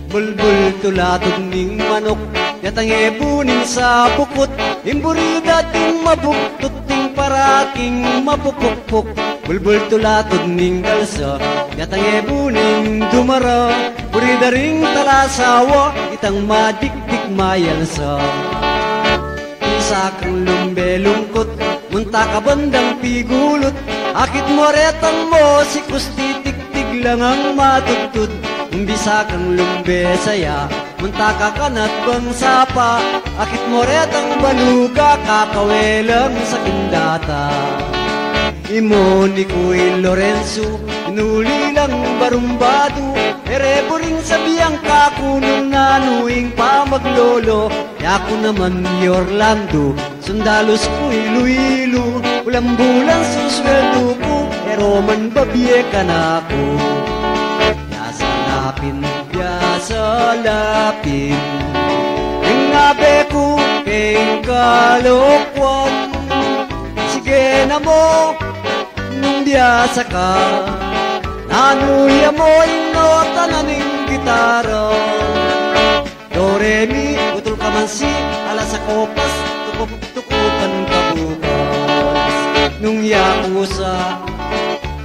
Bulbul tulatud ning manuk, yatang ebu ning sabukut, ing buri da ding mabuktuk, ding parating mapupukpuk. Bulbul tulatud ning dalsa, yatang ebu ning dumara, buri da ring talasawa, itang madikdik mayalsa. Pisakang lumbe lungkut, munta ka bandang pigulut, akit mo retang mo, sikus titiktig lang ang matudtud. Bisakang lumbe saya, munta ka kanat bang sapa, akit mo retang baluga, kakawelang sakindata. Imuni ku i Lorenzo, inuli lang barumbadu, e re buring sabian kaku nung nanu ing pamaglolo. Yaku naman i Orlando, sundalus ku Iloilo, bulan-bulan susweldu ku, e ro man babie kanaku. Biasa lapin, biasa lapin, ing abe ku keng kalokuan. Sige na mo, nung biasa ka, nanu ya mo ing nota na ning gitara. Do, re, mi, utul ka man si, ala sa kopas, tukup, tukupan ka bukas. Nung yaku sa,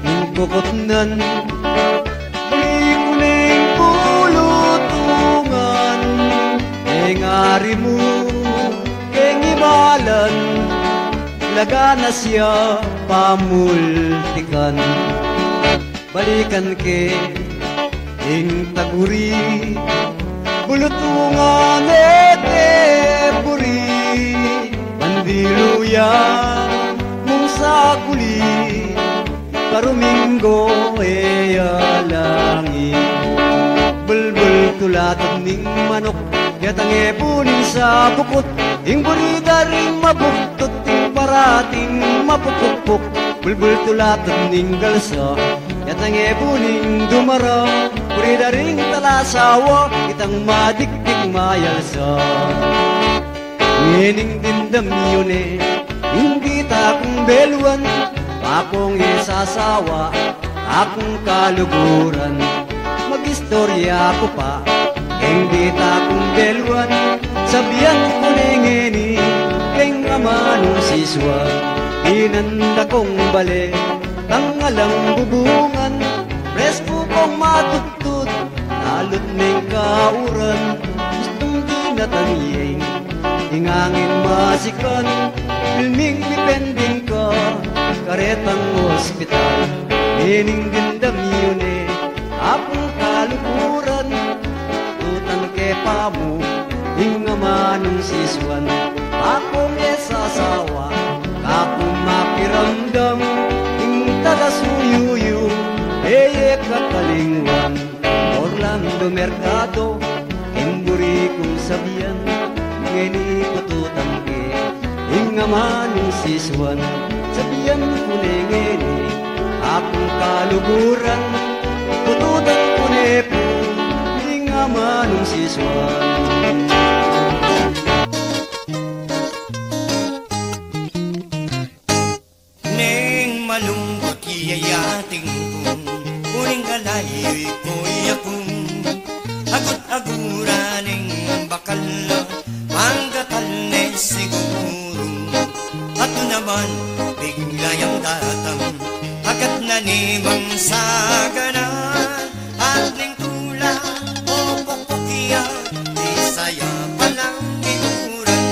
nung kukutnan, buli ku ning pulutungan, e ngari mu, keng imalan, laga na sia pamultikan. Balikan ke ing taguri, bulutungan e ke buri, mandilu ya mung sakuli, baruminggo e ya langit. Bulbul tulatud ning manuk, yatang ebu ning sabukut, ing buri da ring mabuktut, ing parating mapupukpuk. Bulbul tulatud ning galsa, yatang ebu ning dumara, buri da ring talasawa, itang madikdik mayalsa. Ngening dimdam yu ne, ing bita kung beluan, bakong isasawa, akung kaluguran, mag-istorya ku pa. Keng dita kung beluan, sabian ku ne ngeni, keng amanung sisuan, dinan da kung bale, tanggalang bubungan, presku kung matutut, lalut neng kauran, gustung dinatan yeng, ing angin masikan, pilming mipending ka, karetang ospital, ngening dimdam yu ne, Apung kaluguran, tutan ke pamu, ing amanung sisuan, aku me sasawa, aku makiramdam, ing tagasuyu yu, e ye kakalingwan, Orlando Mercado, ing buri kung sabian, ngeni pututan ke, ing amanung sisuan, sabian ku ne ngeni, apung kaluguran, pututan ku ne pu, ing amanung sisuan. Neng malungkut ya ating kung, uling kalayu yu i kuya kung, agut-aguran ing bakal na, panggatal ne siguru. At naman, bigla yang datang, agad na ni mang sagana, at ning tula, o pokpok ya, isaya palang ituran.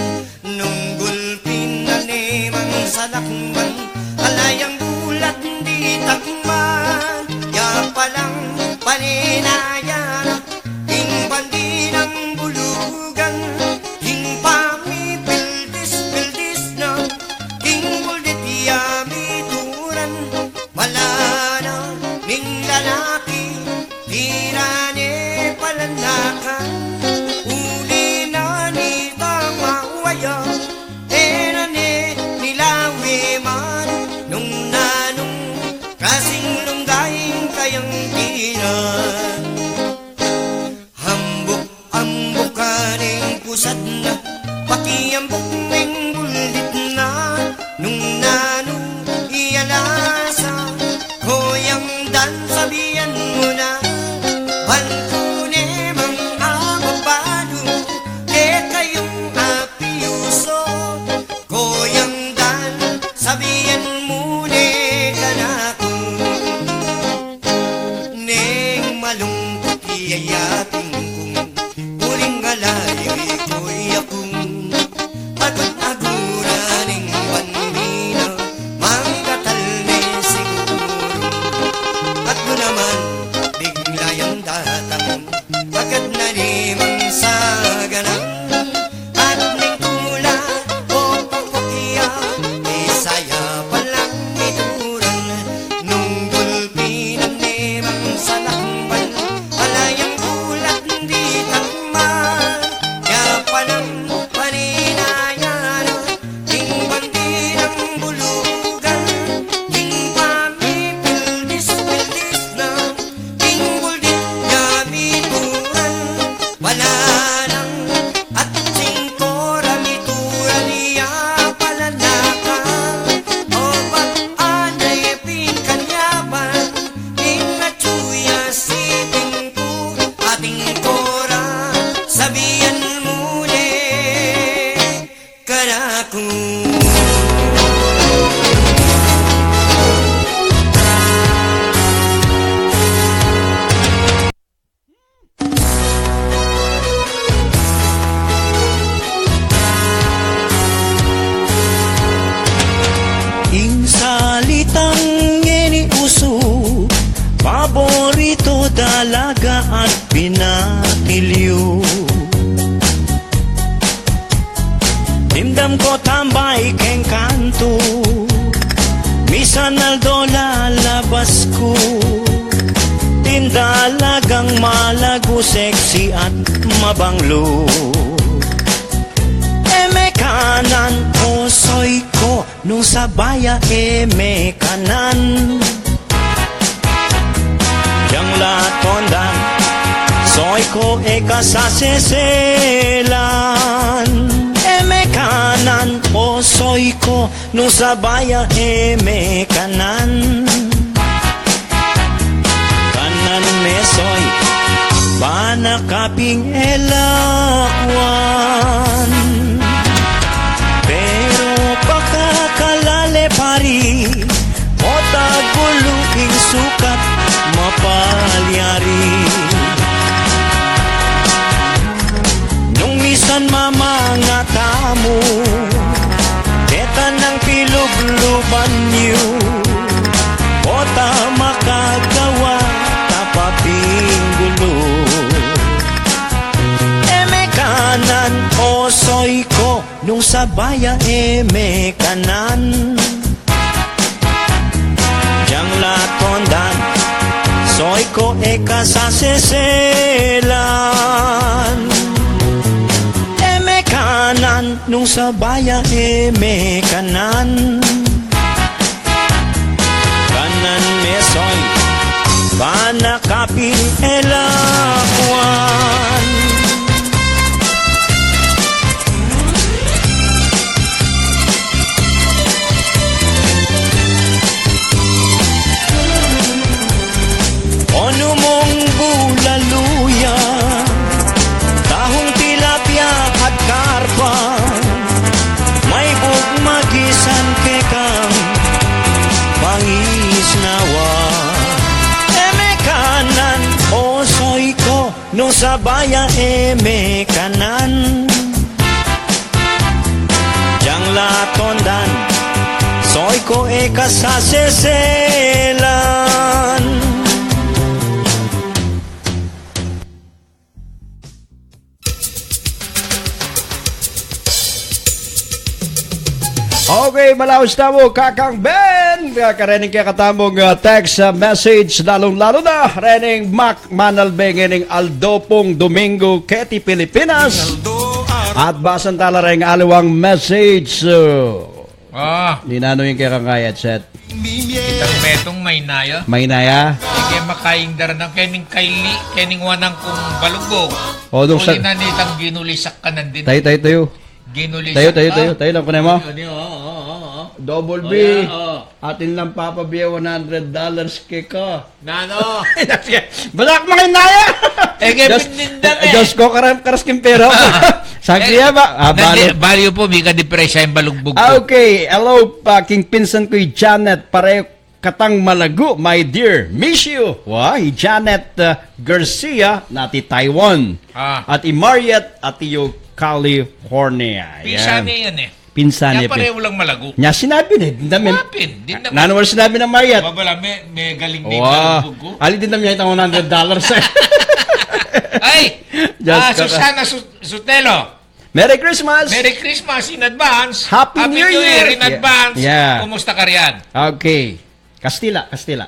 Nung gulpi na ne mang salakman, ala yang bulat di takman, ya palang paninayan, ing bandi nang bulugan, ing pamipildis-pildis na, ing buldit ya mituran, wala na ning lalaki, tira ne palanakan, uli na ni tama waya, e na ne nilawi man, nung nanung kasing lungga ing kayang tinan. Hambuk-hambukan ing pusad na, pakiambuk ning buldit na, nung nanu i alasa, Kuyang Dan, sabian mu na, ban ku ne mang ababalu, kekayung apiuso, Kuyang Dan, sabian mu ne kanaku. Neng malungkut ya ating kung, uling kalayu yu i kuya kung, agut-aguran ing banmina, manggatal ne siguru. At nu naman, bigla yang datang, agad na ni mang sagana, at ning tula, o pokpok ya, isaya palang ituran, nung gulpi na ne mang salakman, ala yang bulat di takman, ya palang paninayan, ing bandi nang bulugan, ing pamipildis-pildis na, ing buldit ya mituran, wala nang atsing kora mituran ya palanakan, o ba anay pingkanyaban, ing atsu ya siping ku, ating kora, sabian mu ne kanaku. Ing salitang ngeni usu, paborito, dalaga at binatilyu. Dimdam ko tambay keng kantu, misan aldo lalabas ku. Ding dalagang malagu, sexy at mabanglu. E me kanan, osoy ko, nung sabay ya e me kanan. Yang latondan, soy ko e kasaseselan. E me kanan, osoy ko, nung sabay ya e me kanan. Kanan me soy, Banakaping e lakwan, pero pakakalale pari, o tagulu ing sukat mapalyari. Nung misan mamangatamu, deta nang pilubluban yu, o ta makagawa ta papinggulu. E me kanan, o soy ko, nung sabaya e me kanan. Diang la tondan, soy ko e kasaseselan. E me kanan, nung sabaya e me kanan. Kanan me soy, banakaping e lakwan. O nu mung bulaluya, tahung, tilapia at karpa, maibug magisan kekang pangis nawa. E me kanan, o soy ko, nung sabaya e me kanan. Diang la tondan, soy ko e kasaseselan. Okay, malaus tamu, Kakang Ben. Karening kekatamung, ah, text, ah, message, lalung-lalu na rening Mac Manalbe ngening aldo pung Domingo, keti Pilipinas. At basan tala reng aliwang message, uh, Ah. Ninanu ing kekang kayat set. Itang metung, maynaya. Maynaya. Ike makaing daran kening kaili, kening wanang kung balugbug. O, dong sa- Uli na nitang ginulisak ka nandin. Tayo, tayo, tayo. Ginulisak Tayo, tayo, ka. tayo. Tayo lang, kunay mo. Ano yun? Oo, oo, oo, oo. Double O, B. Yan, oo. Atin lang papabie one hundred dollars keka. Nanu? Basak maynaya. E, kaya Diyos, pindindan e. Diyos ko, karam-, karas king pera. Sagli E, ba? Ah, nandi-, balu. Balu po, mika depresya yung balugbug ko. Ah, okay. Hello, pa, king pinsan ko i Janet, pare katang malagu, my dear. Miss you. Wa, i Janet, ah, Garcia, nati Taiwan. Ah. At i Mariette, ati yu California. Pinsan Yan. niya yun e. Pinsan Kaya niya, pin- pareho lang malagu. Nya sinabi ni, dinda men. Mapin, dinda men. Nanu wari sinabi ng Mariette? Babala, me, me galing ni Wa. Balugbug ko. Ali dinda men itang one hundred dollars e. Ay! Diyos Ah, ko ka- Susana Su-, Sutelo. Merry Christmas! Merry Christmas in advance. Happy New Year in Yeah. advance. Yeah. Kumusta ka riyan? Okay. Kastila, Kastila.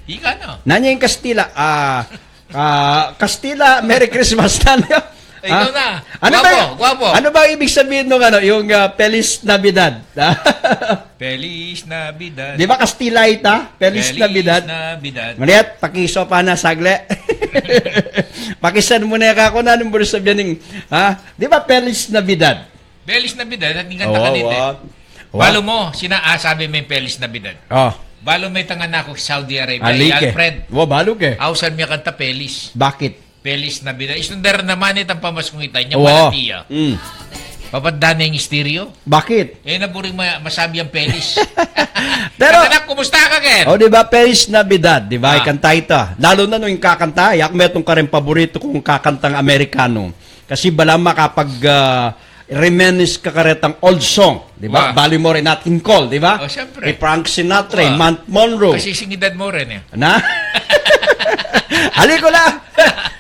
Ika na. Nanu ing Kastila? Ah, ah, Kastila, Merry Christmas na niyo. Ikaw Ah, na. Ano Guwapo, ba, guwapo. ano ba ibig sabihin nung ano, yung, ah, Feliz Navidad? Feliz Navidad. Di ba Kastila ita? Feliz Feliz Navidad. Navidad. Mariette, pakiso pa na sagle. Pakisan mu na ka kung anong ibig sabihin ning, ha? Di ba Feliz Navidad? Feliz Navidad, at ning kanta Oo, kanita e. wa. Wa. Balu mo, sina-, ah, sabi mo yung Feliz Navidad. Oh. Balu mo itang anak ko, Saudi Arabia, Ali i ke. Alfred. Wa, balu ke. Ausan mi kanta Feliz. Bakit? Feliz Navidad. Isundar naman itang pamaskung ita niya, Wa. Malatiya. Mm. Papandan na yung estéreo. Bakit? E, na buring ma-, masabi ang Feliz. Pero Katanak, kumusta ka, Ken? O, di ba, Feliz Navidad, di ba? Ah. Ikanta ita. Lalo na nung yung kakanta, yak metung kareng paborito kung kakantang Amerikano. Kasi bala makapag, ah, reminisce ka karetang old song, di ba? Wa. Bali mo rin Nat King Cole, di ba? O, siyempre. Kay Frank Sinatra, Wa. Mount Monroe. Kasi singidad mo rin e. Na? Ali ko la.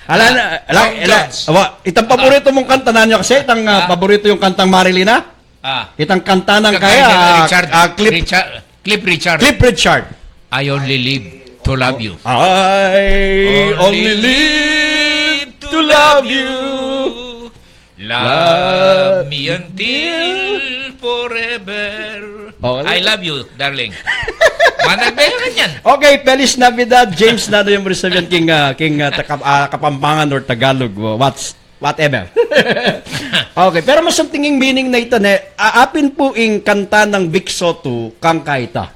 Ala na, ala, Tom ala, Jones. Wa, itang paborito mong kanta na niya kasi, itang, ah, Ah. paborito yung kantang Marilina? Ah. Itang kanta ng Kaya kaya, ni Richard, ah, Cliff, Richard, Cliff Richard. Cliff Richard. I only live to love you. I only Only live to love you. Love me until forever. Oh, I love you, darling. Managbe ka yan. Okay, Feliz Navidad, James, na yung sabihin king, ah, king, ah, Taka-, ah, Kapampangan or Tagalog, what's, whatever. Okay, pero masanting ing meaning na ita ne, a-, apin pu ing kanta nang Vic Soto, kang kaita.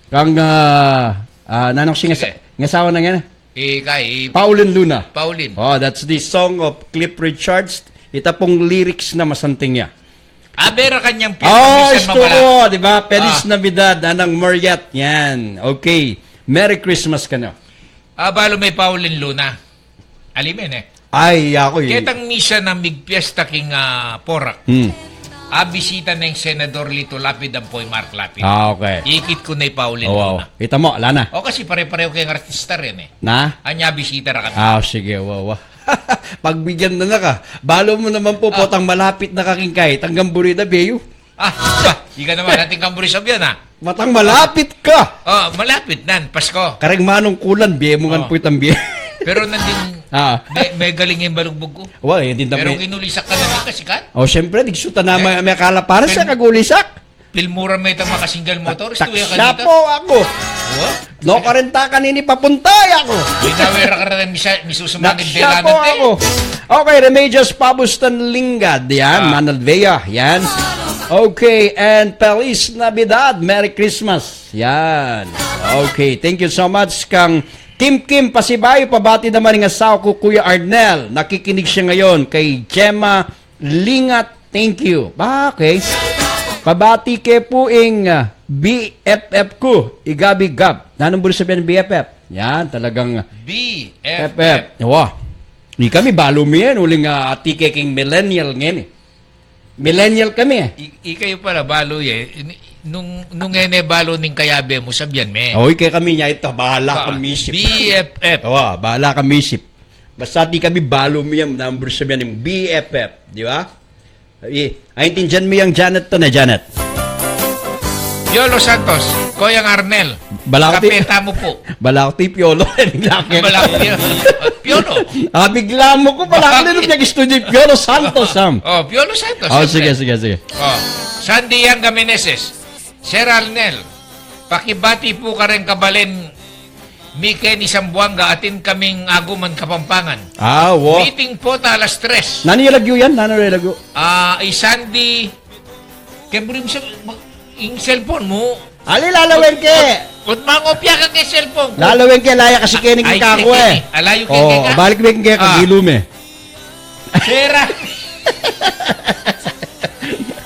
Kang, ah, ah, nanong singa-, Sige. ngasawa na nga na. Eh, kay Pauline Luna. Pauline. Oh, that's the song of Cliff Richards. Ita pung lyrics na masanting ya. Abera kanyang piyesta, oh, misan isto mabala. Ko, di ba? Feliz Navidad, Nanang Mariat. Yan. Okay. Merry Christmas kanu. Ah, balu me Pauline Luna. Ali me ne. Ay, aku, eh. Ketang misa na migpiyesta king, ah, Porac. Hmm. Abisita na ing Senador Lito Lapid ampo i Mark Lapid. Ah, okay. Ikit ku na i Pauline Luna. Ita mu, ala na. O, kasi pare-pareho keng artista rin, eh. Na? Anya, bisita ra kami. Ah, sige, wa, wa. Pagbigyan na na ka. Balu mu naman pu, potang malapit na ka king kay, tanggang buri da, beyu. Ah, ika naman, atin kang buri sabihan, ah. Matang malapit ka. Oh, malapit nan, Pasko. Kareng manungkulan, bie mu ngan pu itang bie. Pero nandin, ah, me-, megaling ing balugbug ku. Wa, eh, din. Pero kinulisak ka na rin kasi kan? Oh, siyempre, digsuta na may, may kalaparan sa kagulisak. Pilmura me itang maka-single motor, istu ya kanita. Taksa po aku. Wa? No, karenta kanini papunta ya aku. Minawera ka rin, misa-, misusumangin. Taksa po delante. Aku. Okay, Remedios Pabustan Lingad, yan, Manalvea, yan. Okay, and Feliz Navidad, Merry Christmas, yan. Okay, thank you so much kang Kim Kim Pasibayo, pabati naman ing asawa ku, Kuya Arnel. Nakikinig siya ngayon kay Gemma Lingat, thank you. Ba, okay. Pabati ke pu ing, ah, B F F ku, i Gabi Gab. Nanung buri sabihan B F F? Yan, talagang B F F. F F. Wa. Ikami balu mi yan, uling, ah, atike king millennial ngeni. Millennial kami, eh. I-, ikayu pala, balu ye. Ini-, nung, nung ene balu ning kayabe mu, sabihan me. Oy, kaya kami niya ita, bahala kami isip. B F F. Wa, bahala kami isip. Basta di kami balu mi yan, nanung buri sabihan ning B F F, di ba? Ay, aintindihan mi yang Janet to na, Janet. Piolo Santos, Koyang Arnel, balak ti, kapeta mu pu. Balak ti Piolo, eh, bigla ke. Balak ti, Piolo. Ah, bigla mu ku, balak ni nung nag-studio, Piolo Santos, Sam. Oh, Piolo Santos, oh, siyempre. Sige, sige, sige. Oh, Sandy Yang Gameneses, Sir Arnel, pakibati pu kareng kabalen mi keni Sambuanga, atin kaming Aguman, Kapampangan. Ah, wa. Meeting pu ta alas tres. Nanu ya lagyu yan? Nanu ya lagyu? Ah, i Sandy, kaya buri mu sa, ing cellphone mu. Ali, lalawen ke. Ut, ut mangopya ka keng cellphone ku. Lalawen ke, laya kasi keni king kaku, eh. Alayu ke, oh, keka. Balik me keka, ah, kagilu me. Sera.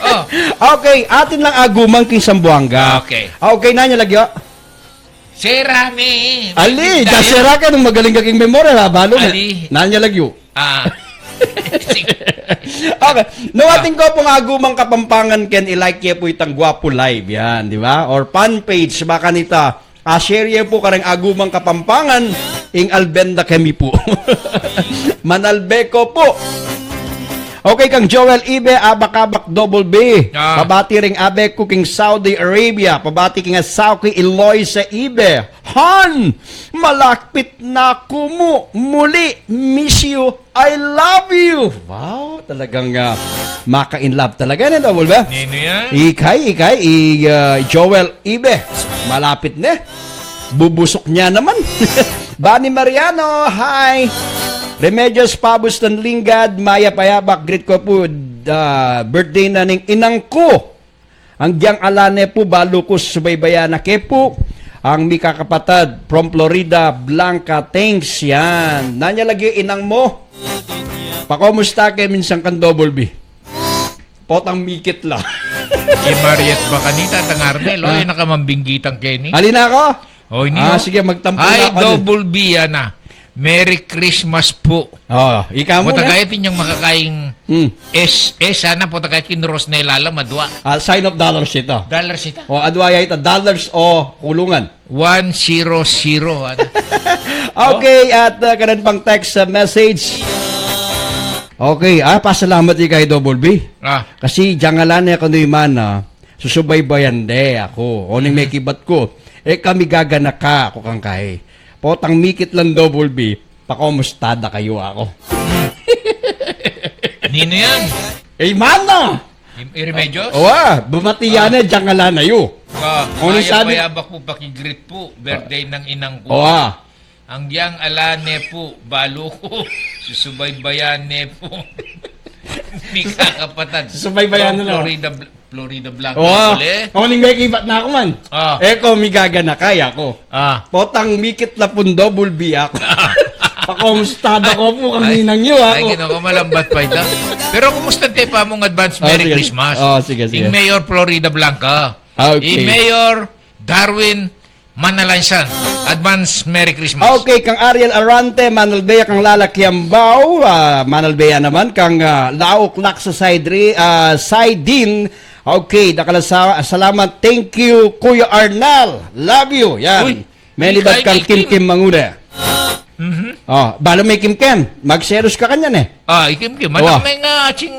Oh. Okay, atin lang Aguman king Sambuanga. Okay. Okay, nanu ya lagyu? Sera me. Ali, da sera ka nung magaling ka king memorya, ha? Balu me. Ali. Nanu ya lagyu? Ah. Sige. Okay. No, ah, atin ku pung Aguman Kapampangan ken i-like ye pu itang Guapo Live yan, di ba? Or fan page, baka nita, ah, share ye pu kareng Aguman Kapampangan, ing alben da kami pu. Manalbe ko pu. Okay, kang Joel Ibe, Abak-abak Double B. Ah. Pabati ring abe ku king Saudi Arabia. Pabati king asawa ku, Eloisa Ibe. Han, malapit na ku mu muli. Miss you. I love you. Wow, talagang, ah, maka-in love talaga, ne, Double B? Nino yan? Ikay, ikay, i, ah, Joel Ibe. Malapit ne. Bubusuk niya naman. Bani Mariano, hi. Remedios Pabustan Lingad, mayap a abak, greet ko pu, ah, birthday na ning inang ku. Anggiyang ala ne pu, balu ku, subaybayan na ke pu. Ang mikakapatad from Florida, Blanca, thanks, yan. Nanu ya lagyu, inang mu? Pakomusta ke minsan kang Double B? Potang mikit la. I Mariet ba kanita, tang Arnel? O, ah, yan na ka mambinggitang keni. Alin na ako? O, ini, ah, o. Sige, magtampo na ako. Hi, Double B, yan na. Merry Christmas pu. O, ika mu na. Potang kaya tin yang makakaing, hmm, S, S, sana potang kaya kin Rosnel alam, adwa. Ah, sign of dollars ita. Dollars ita. O, adwa ya ita, dollars o kulungan. One zero zero, ano? Okay, at, ah, kanan pang text, ah, message. Okay, ah, pasalamat ika kay Double B. Ah. Kasi, diang ala ne kanu i mana, susubaybayan de aku. O ning, mm, mekibat ku. E kami gaganaka aku kang kai. Potang mikit lang Double B, pakomusta da kayu aku. Nino yan? E, i mana! I, i Remedios? O, ah, bumati ya ne, diang ala na yu. Ah, o, mayap a abak pu, paki-greet pu. Birthday nang inang ku. O, ah. Anggiyang ala ne pu, balu ku, susubaybayan ne pu. Mikakapatad. Susubaybayan na, no? From Florida, Bl-, Florida Blanca. Oh, pala eh. Ako ning may kibat na ako man. Ah. Eh, ko, migaga na kaya ko. Ah. Potang mikit la pun double B ako. Pakomusta da ko pu kang ninang yu, ay, ako. Ginoo ko, malambat pa ita. Pero kumusta te pa mung advance Merry Christmas? Oh, sige, sige. Ing Mayor Florida Blanca. Ah, okay. Ing Mayor Darwin Manalansan. Advance Merry Christmas. Okay, kang Ariel Arante, Manalbea kang Lala Kiambao, ah, Manalbea naman, kang, ah, Lauk Laksa Saidri, ah, Saidin. Okay, dakal a sa-, salamat. Thank you, Kuya Arnal. Love you. Yan. Uy, Melibat kang Kim Kim Mangune. Mhm. Oh, balu me Kim Kim. Magselos ka kanyan eh. Ah, i Kim Kim. Anak me nga ating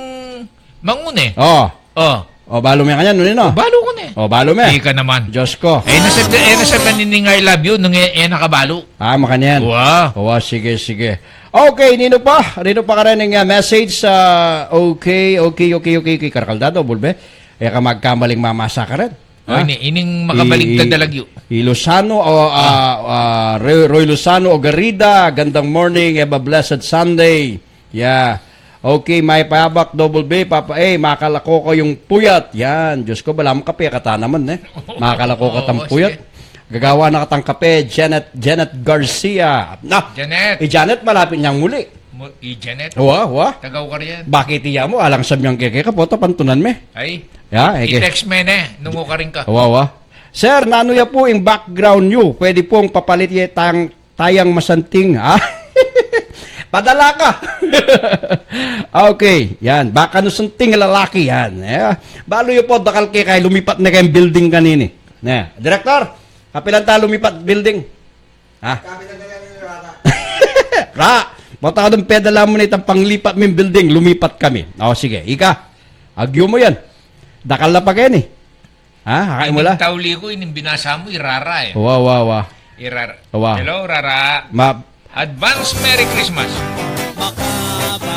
Mangune. Oh. Oh. Oh, balu me kanyan, nune, no? Oh, balu ku ne. Oh, balu me. Di ka naman. Diyos ko. Eh, nasa, eh, nasa kanining I love you, nung eh, eh, nakabalu. Ah, makanyan. Wa. Wa, sige, sige. Okay, nino pa? Nino pa karin ing, ah, message sa, okay, okay, okay, okay, okay. Karakal da, double B. E ka magkamaling mamasa karin. Oh, ha? Ini, ining makabaligtad I, a lagyu. I Lozano, o, ah, ah, Roy, Roy Lozano Ogarida, gandang morning, have a blessed Sunday. Yeah. Okay, may pabak, double B, Papa A, makalako kayung puyat. Yan, Diyos ko, balamu kape kata naman, eh. Makalako katang puyat. Sige. Gagawa na katang kape, Janet, Janet Garcia. Na, Janet. I Janet, malapit nang muli. Mu-, i Janet. Wa, wa. Tagaw ka riyan. Bakit iya mu? Alang sabihan keke ka, pota pantunan me. Ay. Ya, eke. I-text me ne, nungu ka rin ka. Wa, wa. Sir, nanu ya pu ing background yu? Pwede pung papalit ye tang tayang masanting, ha? Padala ka. Okay, yan. Baka nu santing lalaki yan. Eh, balu yu pu, dakal ke kay lumipat ne keng building kanini. Ne, Direktor, kapilan ta lumipat building? Ha? Ra, mataud ang pedala mu na itang panglipat ming building, lumipat kami. O, sige, ika. Agyu mu yan. Dakal na pa keni. Ha? Akay mu la. Ining tauli ku, ining binasa mu, i Rara eh. Wa, wa, wa. I Rara. Wa. Hello, Rara. Ma- Advance Merry Christmas.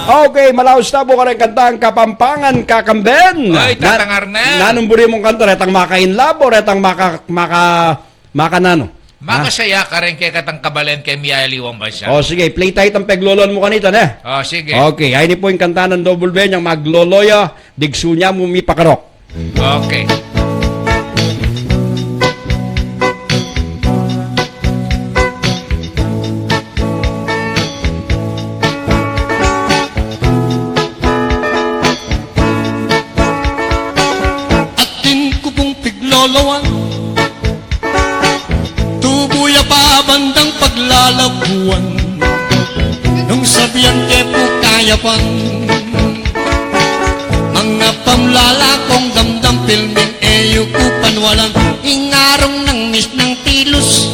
Okay, malaus tamu kareng kantang Kapampangan Kakamben. Oy, Tatang Arnel. Nanung buri mung kanta, retang maka-in love o retang maka, maka, maka nanu? Ha? Makasaya kareng kekatang kabalen keng mialiwang bansa. O, sige, play taya itang pegloloan mu kanita, ne? O, sige. Okay, ay ini pu ing kanta nang double B nyang maglolo ya, digsu na mu mipakarok. Okay. Atin ku pung pigloloan, tubu ya pa bandang paglalabuan. Nung sabian ke pu kayapan, manga pamlala kung damdam pilming e yu ku panwalan. Ing arung nang mis nang tilus,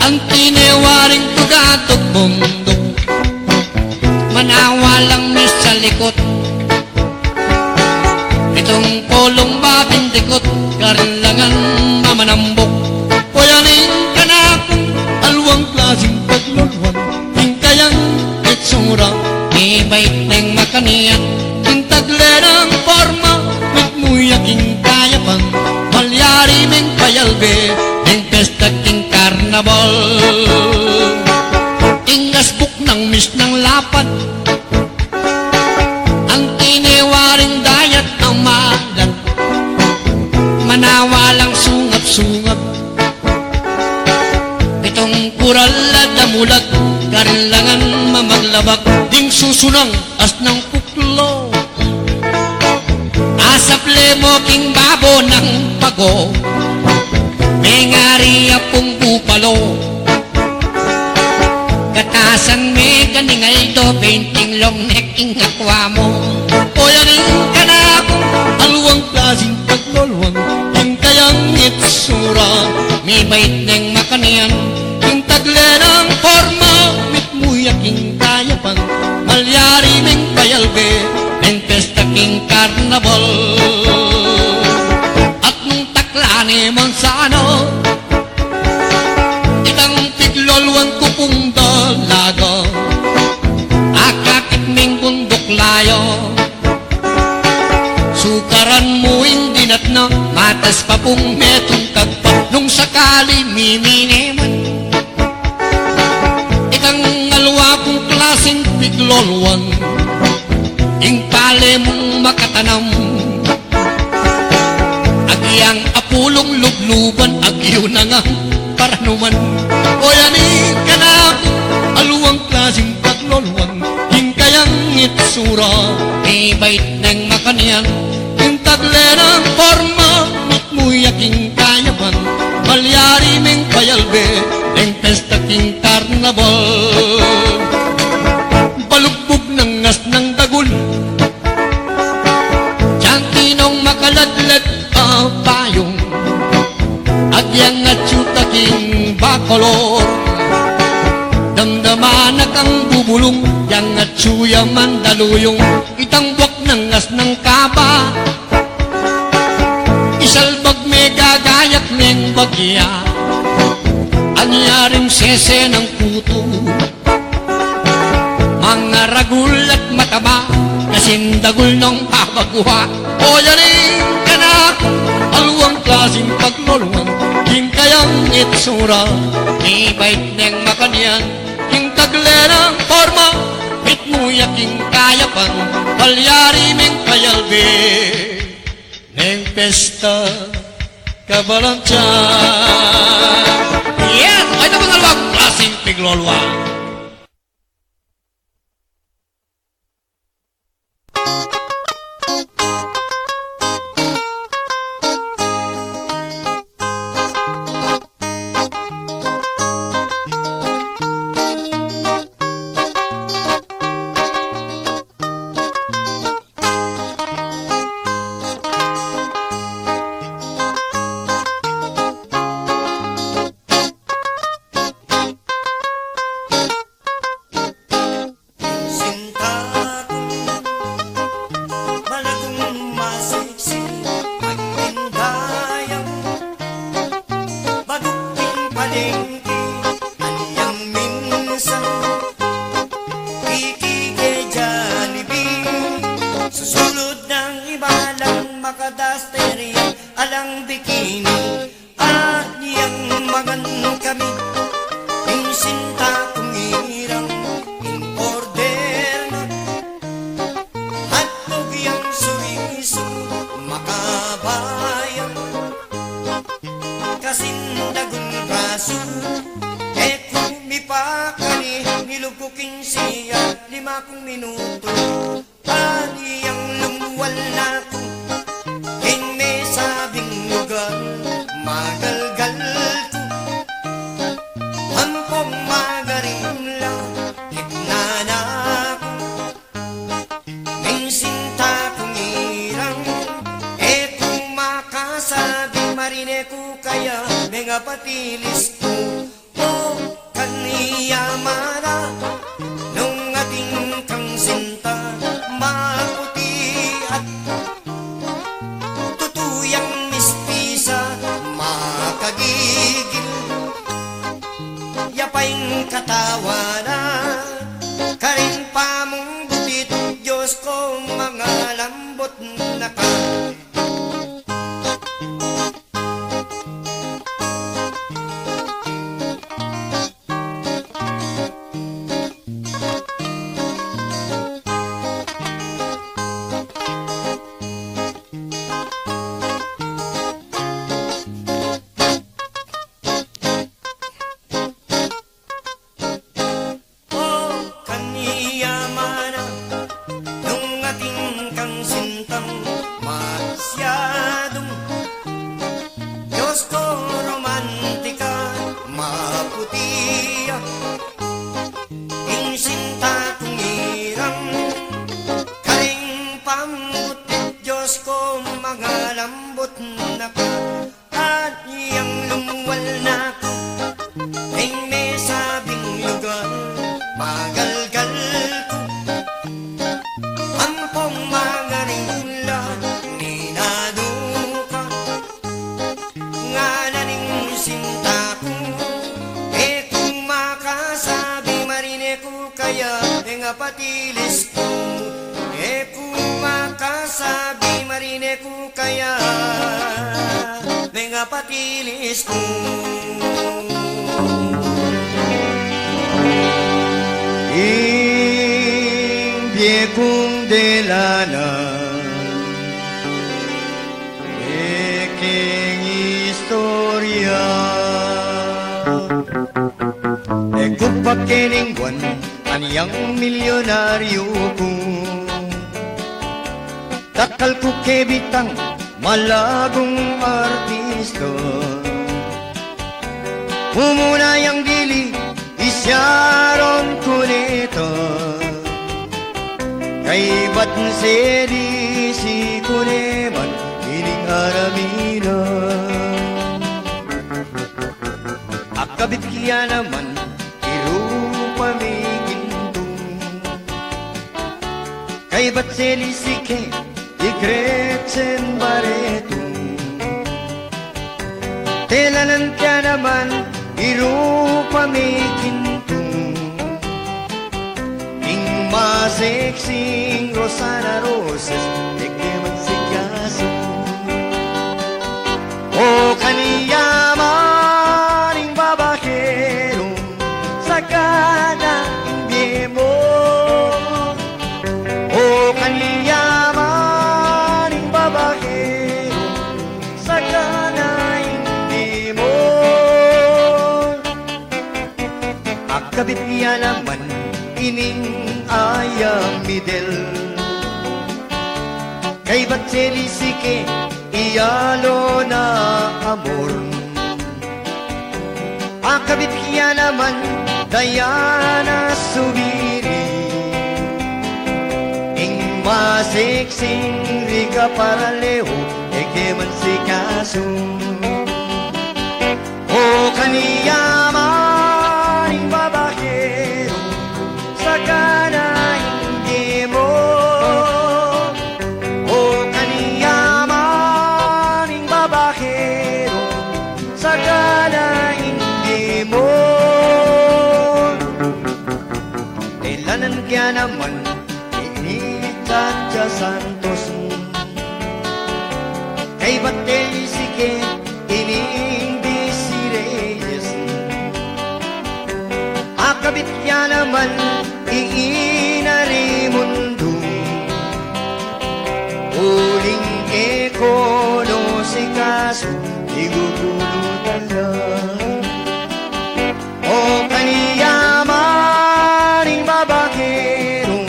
anti ne waring tugatug bunduk, manawa lang mis sa likut. Itang kolong babindikut, karin langan mamanambuk. Oyan ing kanakung alwang klasing pagluluan, ing kayang itsura, mibait neng makanyan, ing tagle nang porma, mitmu ya king kayapan, malyari meng payalbe, ing pesta king karnabal. Ing asbuk nang mis nang lapad, anti ne waring dayat a malat, manawa lang sungab-sungab. Itang kural a damulat, karin langan mamaglabak, ding susunang asnang puklo. Asap le mu king babo nang pago, mengari ya pung bupalo. Katasan me kaning aldo, benteng long neck ing akwa mu. Oyan ing kanakung alwang klasing pagluluan, ing kayang itsura, mibait neng makanyan, ing tagle nang porma, mitmu ya king kayapan, malyari meng payalbe, meng pesta king karnabal. At nung takla ne manzana, itang pigluluan ku pung dalaga, akakit meng bunduk laya. Sukaran mu ing dinat na, matas pa pung metungkad pa, nung sakali mimine man. Itang alwa kung klasing pigluluan, ing pale mung makatanam, Yang apulung lubluban, agyu na nga paranuman. O yan ing kanaku, aluang klasing pagloluan, ing kayang itsura, mibait neng makanyan, ing tagle nang porma, mitmu ya king kayapan, malyari meng payalbe, neng pesta king karnabal. Balugbug nang ngas nang dagul, Diang tinong makaladlad a payung, agyang atyu ta king bakolor. Damdaman na kang bubulung, yang atyu ya mandaluyung, itang buak nang ngas nang kaba. Isalbag me gagayat meng bagya, anyaring sese nang kutu. Mangaragul at mataba, kasindagul nong babagua. O yan ing kanaku, aluang klasing pagloluan, king kayang itsura, mibait neng makanyan, king tagle nang porma, mitmu ya king kayapan, malyari meng payalbe, neng pesta kabalantian. Yan! Ay, ita pung aluang klasing pagloluan. Sinta ku, malagung masiksi, magpindayan, baduk king palengke, anyang minsan, ikike Jollibee, susulud nang ibalang makadaster ya, alang bikini, anyang mangan kami, ing sinta kung irang in-order na. Hotdog yang surisu, makabayan, kasindagul brasu, e ku mipakani, nilub ku kinsiya, lima kung minutu. Anyang lumual na ku king mesabing lugar, magalgal ku, ampong magaring la, itna na ku. Ing sinta kung irang, e ku makasabi, marine ku kaya, mengapatilis ku. O kanyamana, nung atin kang sinta, maputi at tutu yang mistisa, makagigil. Ya pa ing katawa na, karin pa mung butit, Diyos ko, mangalambot na ka. O kanyamana, nung atin kang sintang masyadung, Diyos ko, romantika, maputi ya. Ing sinta kung irang, karing pambutit, Diyos ko, mangalambot na ka. Anyang lumual na ku king mesabing lugar, magalgal ku, ampong mangaring la, ninanu ka. Ngana ning sinta ku, e ku makasabi, marine ku kaya, mengapatilis ku, e ku makasabi, marine ku kaya, mengapatilis ku. Ing bie kung dela na, e ke Gloria. E ku pa keningwan anyang milyonaryu ku. Dakal ku kebitang malagung artista. Mumuna yang dili isyaron ku neta. Kaybat seli si ku ne man ining aramin na. Akabit ya naman i rupa mi kintung. Kaybat seli si ke i Gretchen Barreto. Telanan ke naman i rupa mi kintung. Ing maseksing Rosana Roses, e ke man sikasu. O kaniya man ing babakeru, saka na ing bie mu. O kaniya man ing babakeru, saka na ing bie mu. Akabit ya naman ining Aya Midel. Kaybat seli si ke i Alona Amor. Akabit ya naman Diana Subiri. Ing maseksing Rica Paralejo, e ke man sikasu. O kaniya man ing babakeru, saka na ing bie mu. O kaniya man ing babakeru, saka na ing bie mu. Telanan ke naman i Chacha Santos. Kaybat seli si ke ining Desi Reyes. Akabit ya naman i Ina Raymundo. Uling e ko no sikasu, igugulutan la. O kaniya man ing babakeru,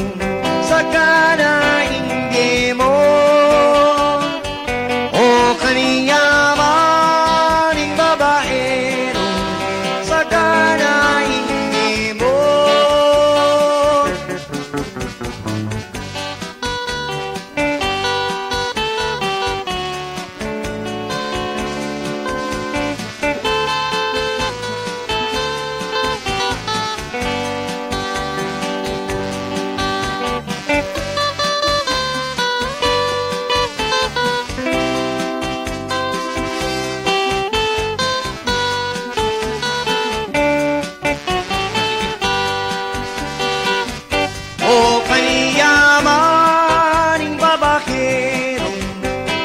saka na ing bie mu. O kaniya man ing babakeru, saka na ing bie mu. O kaniya man ing babakeru,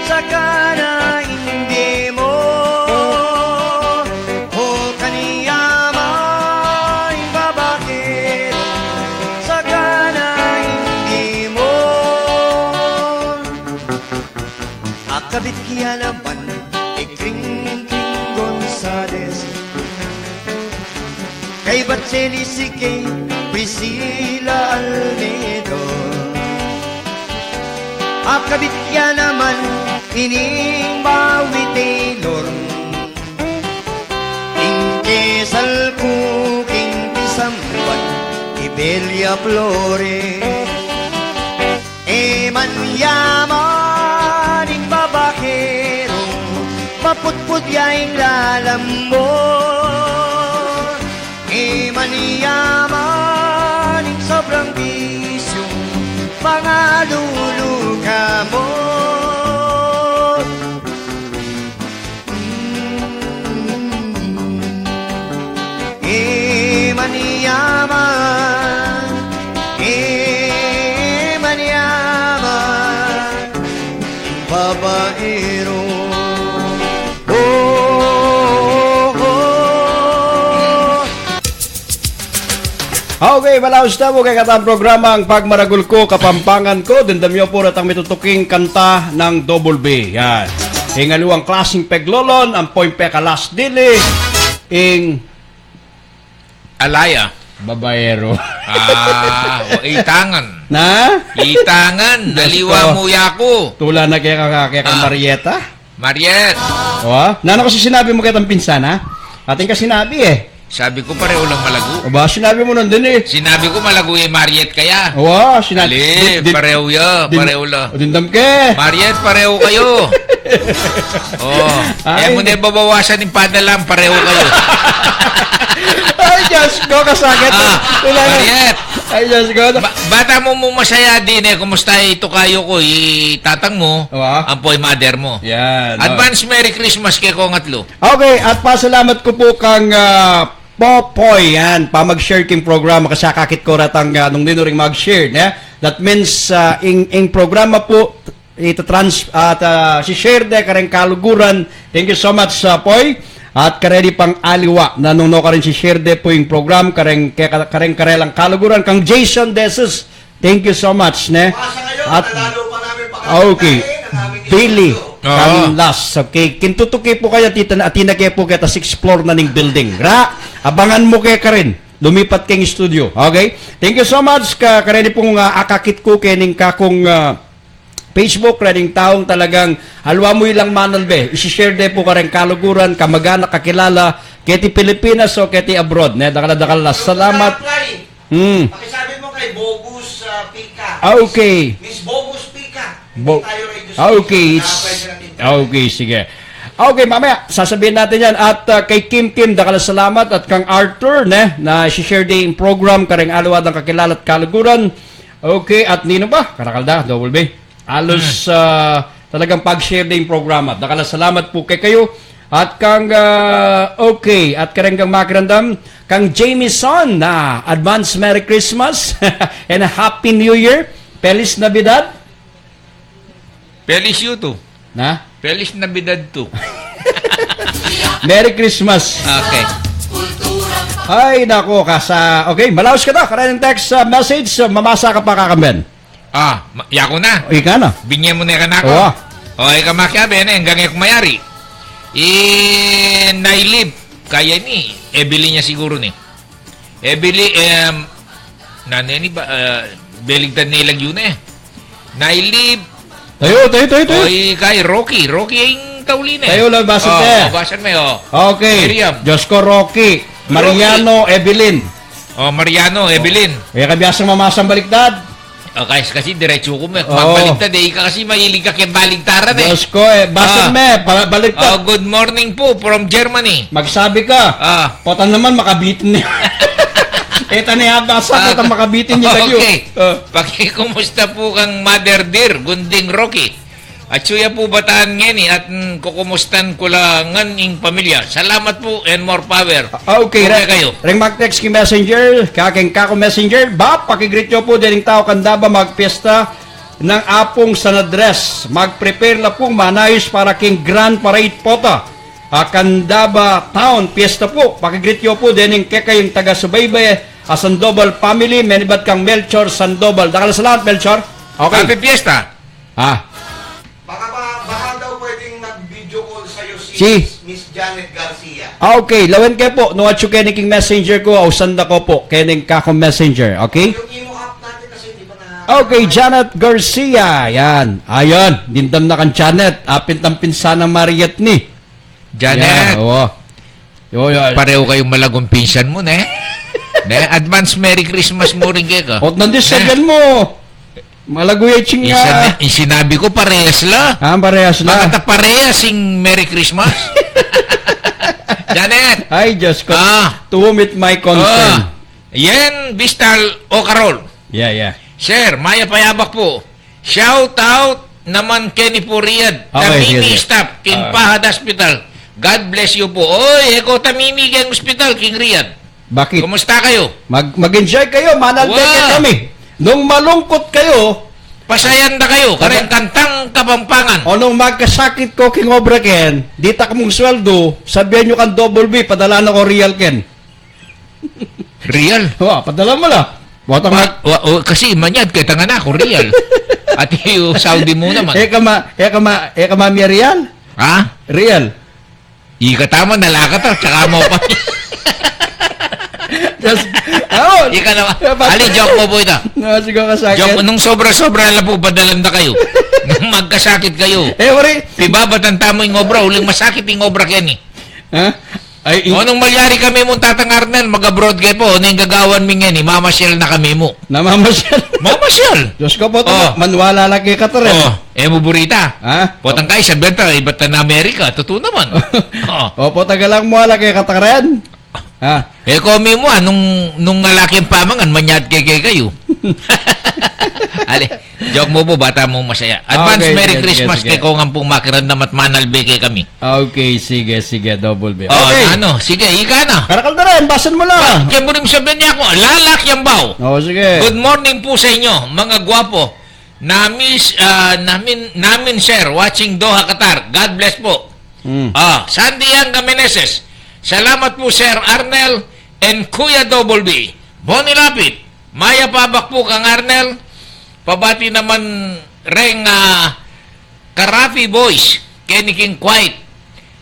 saka na ing bie mu. O kaniya man ing babakeru, saka na ing bie mu. Akabit ya naman i Kring Kring Gonzales. Kaybat seli si ke Priscilla Almeida. Akabit ya naman ining Bawi Taylor. Ing kesal ku king pisamban i Belia Flores. E man ya man ing babakeru, maputput ya ing lalam mu. E man ya man ing sobrang bisyu, mangalulu ka mu. E man ya man, e man ya man, babaero. Oh, oh, oh. Okay, malaus tamu kekatang programang Pagmaragul Ku Kapampangan Ku. Dimdam yu pu retang mitutuking kanta nang Double B. Yan. Ing aliwang klasing peglolon, ampo ing pekalas dili, ing Alaya. Babaero. Ah, o, itangan. Na? Itangan, Diyos aliwa ko. Mu yaku. Tula na kaya ka, kaya ka Ah. Marieta? Mariet. O, nanu kasi sinabi mu ketang pinsan, ha? Atin ka sinabi, eh. Sabi ku, pareho lang malagu. Aba, sinabi mu nandun, eh. Sinabi ku, malagu ya i Mariet kaya. Wa, sinabi Ali, di- di- pareho ya, di- pareho la. Dindam ke. Mariet, pareho kayo. Oh, Ay. e mu ne babawasan ing padalam, pareho kayo. Ay, Diyos ko, kasakit. Ah, Wala na. Mariet. Ay, Diyos ko. Ba- bata mu mu masaya din e, kumusta i tukayo ku, i tatang mu, Wa? ampo i mother mu. Yan, no. Advance Merry Christmas kekong atlu. Okay, at pasalamat ku pu kang, ah, Popoy, yan, pamag-share king programa kasi akakit ku retang, ah, nung ninuring mag-share, ne? That means, ah, ing, ing programa pu, ita-trans-, at, ah, si-share de kareng kaluguran. Thank you so much, ah, Poy. At kareng pang aliwa, na nung nukarin si-share de pu ing program, kareng, ke-, kareng karelang kaluguran, kang Jason Desus, Thank you so much, ne? At, ah, okay. Billy Oo. Canlas. Okay. Kintutuki pu kayu, tita na, atin na ke pu keta sixth floor na ning building. Ra, abangan mu ke karin. Lumipat keng studio. Okay? Thank you so much, ka, kareni pung, ah, akakit ku kening kakung, ah, Facebook, kareng taung talagang aliwa mu ilang manalbe. Isi-share de pu kareng kaluguran, kamag-anak, kakilala, keti Pilipinas o keti abroad, ne? Dakal a dakal a salamat. Hmm. Pakisabi mu kay Bogus, ah, Pica. Ah, okay. Miss Bogus Pica. Bo- Tayo radio ah, okay, station. It's, Nakapwede na din. ah, okay, sige. Ah, okay, mamaya, sasabihin natin yan. At, ah, kay Kim Kim, dakal a salamat. At kang Arthur, ne, na si-share de ing program, kareng aliwa dang kakilala at kaluguran. Okay, at ninu ba? Karakal da, double B. Alos, Hmm. ah, talagang pag-share de ing programa. Dakal a salamat pu kekayu. At kang, ah, okay, at kareng kang makiramdam, kang Jameson, na advance Merry Christmas and a Happy New Year. Feliz Navidad. Feliz you too. Na? Feliz Navidad too. Merry Christmas. Okay. Ay, nako, kasa, okay, malaus ka na. Kareng text, ah, message, ah, mamasa ka pa kakamben. Ah, ma- yaku na. Ika na. Binye mu ne kanaku. Wa. O, ika makiabe ne, anggang e ku mayari. I Nailib, kaya ni, Evelyn ya siguru ni. Evelyn, em, nanu ini ba, eh, beligtad ne lagyu ne. Nailib. Tayo, tayo, tayo, tayo. O, i kay Rocky, Rocky ing tauli ne. Tayo, la, basan O, te. basan me, o. Okay. Miriam. Diyos ko, Rocky. Mariano, Evelyn. O, Mariano, Evelyn. E ka biyasang mamasang baliktad. O, kasi, kasi diretsu ku me. Oo. Mabaliktad e. Ika kasi mahilig ka keng baliktaran e. Diyos ko e. Basa Ah. me, pa- baliktad. O, good morning po from Germany. Magsabi ka. Ah. Pota naman, makabitin ne. Eta ne, basa, Ah. pota makabitin ne lagyu. Okay. Ah. Pakikumusta po kang Mother Dear, Gunding Rocky. At suya pu bataan ngeni at, mm, kukumustan ku la ngan ing pamilya. Salamat pu and more power. Ah, okay, pu re-, kekayu. Reng mag-text king messenger, kakeng kaku messenger, ba, pakigreet yu pu dening tau kang Daba magpiesta nang Apung San Andres. Mag-prepare la pung manayus para king grand parade pota. A, kang Daba Town, piesta pu. Pakigreet yu pu dening kekayung taga-subaybay a Sandoval family, menibat kang Melchor Sandoval. Dakal a salamat, Melchor. Okay. Happy Fiesta. Ah. Baka, baka, baka daw pwedeng mag-video call sa'yo si Si? Miss Janet Garcia. Ah, okay. Lawen ke pu, nung atyu keni king messenger ku, ausan da ku pu, keni kaku messenger, okay? Yung imo app natin kasi hindi pa na- Okay, Janet Garcia, yan. Ayun, dimdam na kang Janet. Apin tang pinsan nang Mariet ni. Janet. Yan, oo. Yo, yo. Pareho kayong malagong pinsan mo, ne? Ne? Advance Merry Christmas mu rin keka. Ot nandin sa Ne? gan mo. Malago ya ching Insan-, ah. in sinabi ko, parehas la. Ah, parehas la. Bakit parehas ing Merry Christmas? Janet! Ay, Diyos ko. Ah. To whom it may concern. Ah. Yan, Vistal o Carol. Yeah, yeah. Sir, mayap a yabak po. Shout out naman keni pu Riyadh. Okay, sige, Tamimi sige. Staff, king Ah. Fahad Hospital. God bless you po. Oy, e ko Tamimi keng hospital, king Riyadh. Bakit? Kumusta kayo? Mag-, mag-enjoy kayo, manalbe Wow. kami. Nung malungkot kayo, Pasayan da kayo, Pasa- kareng kantang Kapampangan. O nung magkasakit ko king obra ken, di ta kamung sweldo, sabihan nyo kang Double B, padala na ko real ken. Real? Wa, padala mo la. Wa, wa, o, kasi manyad keta nga na ako, real. At yung Saudi mo naman. E ka ma-, e ka ma-, e ka mamia real? Ha? Real. Ika tama, nalakat a, tsaka mo pa. Just, oh, Ika naman. Dapat Ali, joke mu pu ita. No, siguro ka sa Joke akin. Mu, nung sobra-sobra na pu, padalan da kayu. Nung magkasakit kayu. Eh, wari. Pibabatan tamu ing obra, uling masakit ing obra keni. Ha? Ay, in- O, nung malyari kami mu, Tatang Arnel, mag-abroad ke pu, o, nung gagawan mi ngeni, mamasyal na kami mu. Namamasyal? Mamasyal. Diyos ko pu, Oh. manwala la keka, Tatang Arnel. Oh, e mu buri ita. Ha? Potang kay, sabian ta, ibat ta na Amerika, tutu naman. Oh. Opo, tagalang mu ala keka, Tatang Arnel. Ha? E, komi mu, ah, nung, nung ala keng pamangan, manyad ke kekayu. Ali, joke mu pu, bata mu masaya. Advance Okay, Merry sige, sige, Christmas sige. kekong ampong makiramdam at manalbe kekami. Okay, sige, sige, double B. Oh, Okay. ano, sige, ika na. Karakal na rin, basan mu la. Ba, kaya mu rin sabihin niya ako, Lalak Yambaw. Oh, sige. Good morning po sa inyo, mga gwapo. Namis, ah, namin, namin, sir, watching Doha, Qatar. God bless po. Mm. Ah, Sandy Yang Meneses. Salamat po, Sir Arnel and Kuya Double B. Bonnie Lapid. Mayap a abak po kang Arnel. Pabati naman reng, ah, Karafi Boys. Keni king quiet.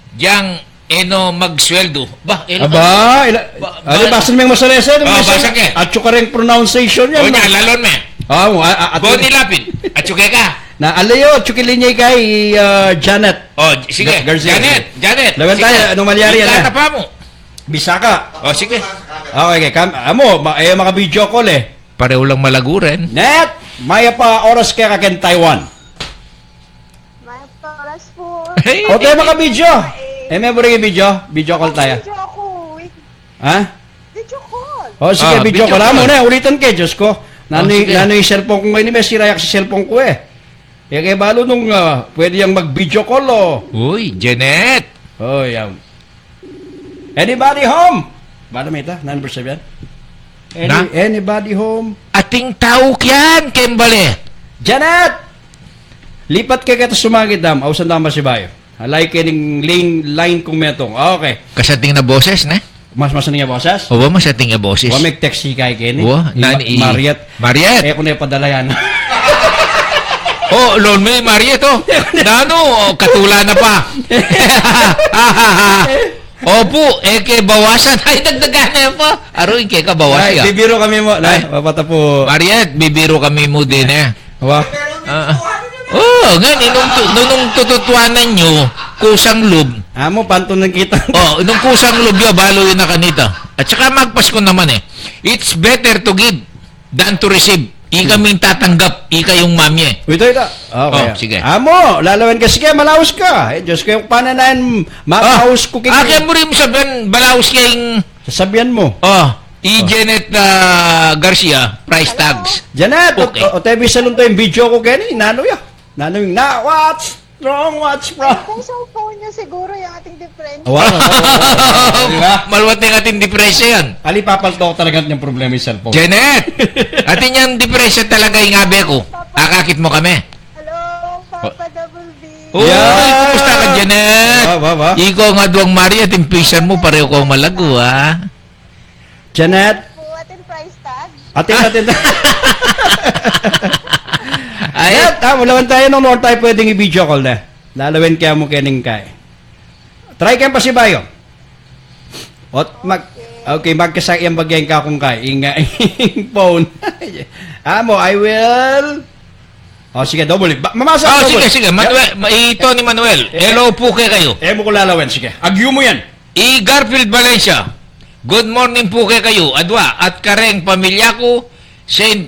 Diyang e no magsweldo. Ba, ela Aba, ka- ila, ba, ali, ba- basan me ing masalese, Ah, basan ke. At saka ring pronunciation yan, O, no? Niya, lalon me. Ah, mo, a, a, at Bonnie Lapid. At saka ka. Na, alayo, at saka linya kay, ah, Janet. O, sige. Gar-, Garcia. Janet, Janet. Laban Sige. tayo, anong malyari yan, Ika ah? na pa mu. Bisaka. O, sige. Okay, okay. Kam, amo, ma, eh, maka-video call, eh. Pareho lang malaguren. Net, mayap a oras keka ken Taiwan. Mayap a oras pu. Hey. O, tayo maka-video. Eh, may buri video. Video call tayo. Video ako, wait. Ha? Video call. O, sige, Ah, video video call. Amo call. na, ulitan ke, Diyos ko. Nanu, O, sige. nanu ing cellphone ku ngeni, me sira ya kasi cellphone ku, eh. Kaya kaya balu nung, ah, pwede yang mag-video call, o. Uy, Janet. O, yan. Anybody home? Bala me ita, number seven. Any, Na? anybody home? Ating tau kiyan, kembale. Janet! Lipat ke keta sumagit dam, ausan dam masibayu. Alay ke ning line, line kung metung. Okay. Kasating na boses, ne? Mas, mas ning boses? O, ba, masating ya boses. Wa, mag-text si kay keni. Wa, I nani Ma-, i- Mariet. Mariet! Eh, kung napadala yan. O, lon me, Mariet, o. Nanu, o, katula na pa. Opu, e ke bawasan. Ay, dagdagan na pa. Aru, e ke ka bawas Ay, ya. bibiro kami mu. Ay. Ay, papata pu. Mariet, bibiro kami mu din, e. Wa. Ah, ah. O, ngan, nung tu-, nung, nung tututuanan yu, kusang lub. Amu, pantunan kita. O, nung kusang lub ya, balu yu na kanita. At saka magpas ku naman, e. It's better to give than to receive. Ika Hmm. ming tatanggap, ika yung mamye. Uy, ito, ito. Okay. O, sige. Amu, lalawen ka, sige, malaus ka. E, Diyos ko, yung pananayan, malaus ku kiki. Akin mu rin sabihan, malaus ka yung Sasabihan mu. O, i O. Janet, ah, Garcia, price Hello? tags. Janet, Okay. o, o, tebi salun to yung video ku keni, nanu ya? Nanu yung, na, what's wrong, what's wrong? Kung cellphone niyo siguro yung ating diferensya. Wa, wa, wa, wa, wa, di ba? Maluwat na yung ating diferensya yan. Ali, papalto talaga yung problema yung cellphone. Janet! Atin yung diferensya talaga yung abe ku. Akakit mu kami. Hello, Papa Double B. Uy, Yan. kumusta ka, Janet? Wa, wa, wa. Ikaw nga duwang Maria, atin pisan mu, pareho kong malagu, ha? Janet? Po, atin price tag. Atin, Ah. atin. Ay. Janet, ah, wala man tayo nung, nung tayo pwedeng i-video call na. Lalawen kaya mu kening kay. Try kayang pasibayu. Ot, mag-, Okay. okay, magkasakit yang bagay ka kung kay. Ing, ing phone. Amu, I will. O, sige, double. Ba-, mamasa O, double. sige, sige. Manuel, ma-, i Tony Manuel. E. Hello pu kekayu. E mu ku lalawen, sige. Agyu mu yan. I Garfield Valencia. Good morning pu kekayu. Adwa, at kareng pamilya ku, Saint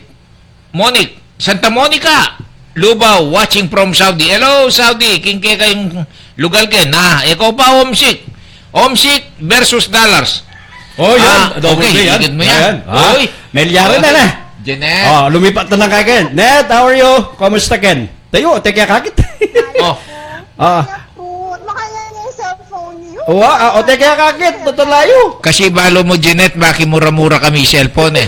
Monic, Santa Monica, Lubao, watching from Saudi. Hello, Saudi. King kekayung lugal ke. Na, ikaw pa, homesick. Homesick versus dollars. O, yan. Ah, Double okay, play, yan. ikit mu yan. Ayan. Ah, Uy. Melyari na, na. Janet. O, lumipat na lang kay Ken. Net, how are you? Kumusta, Ken? Tayo, teka, kakit. O. Ah. Kaya po, makaya niya yung cellphone niyo. Wa, ah, o, teka, kakit. Ba't ang layo? Kasi balu mu, Janet, makimura-mura kami cellphone, e.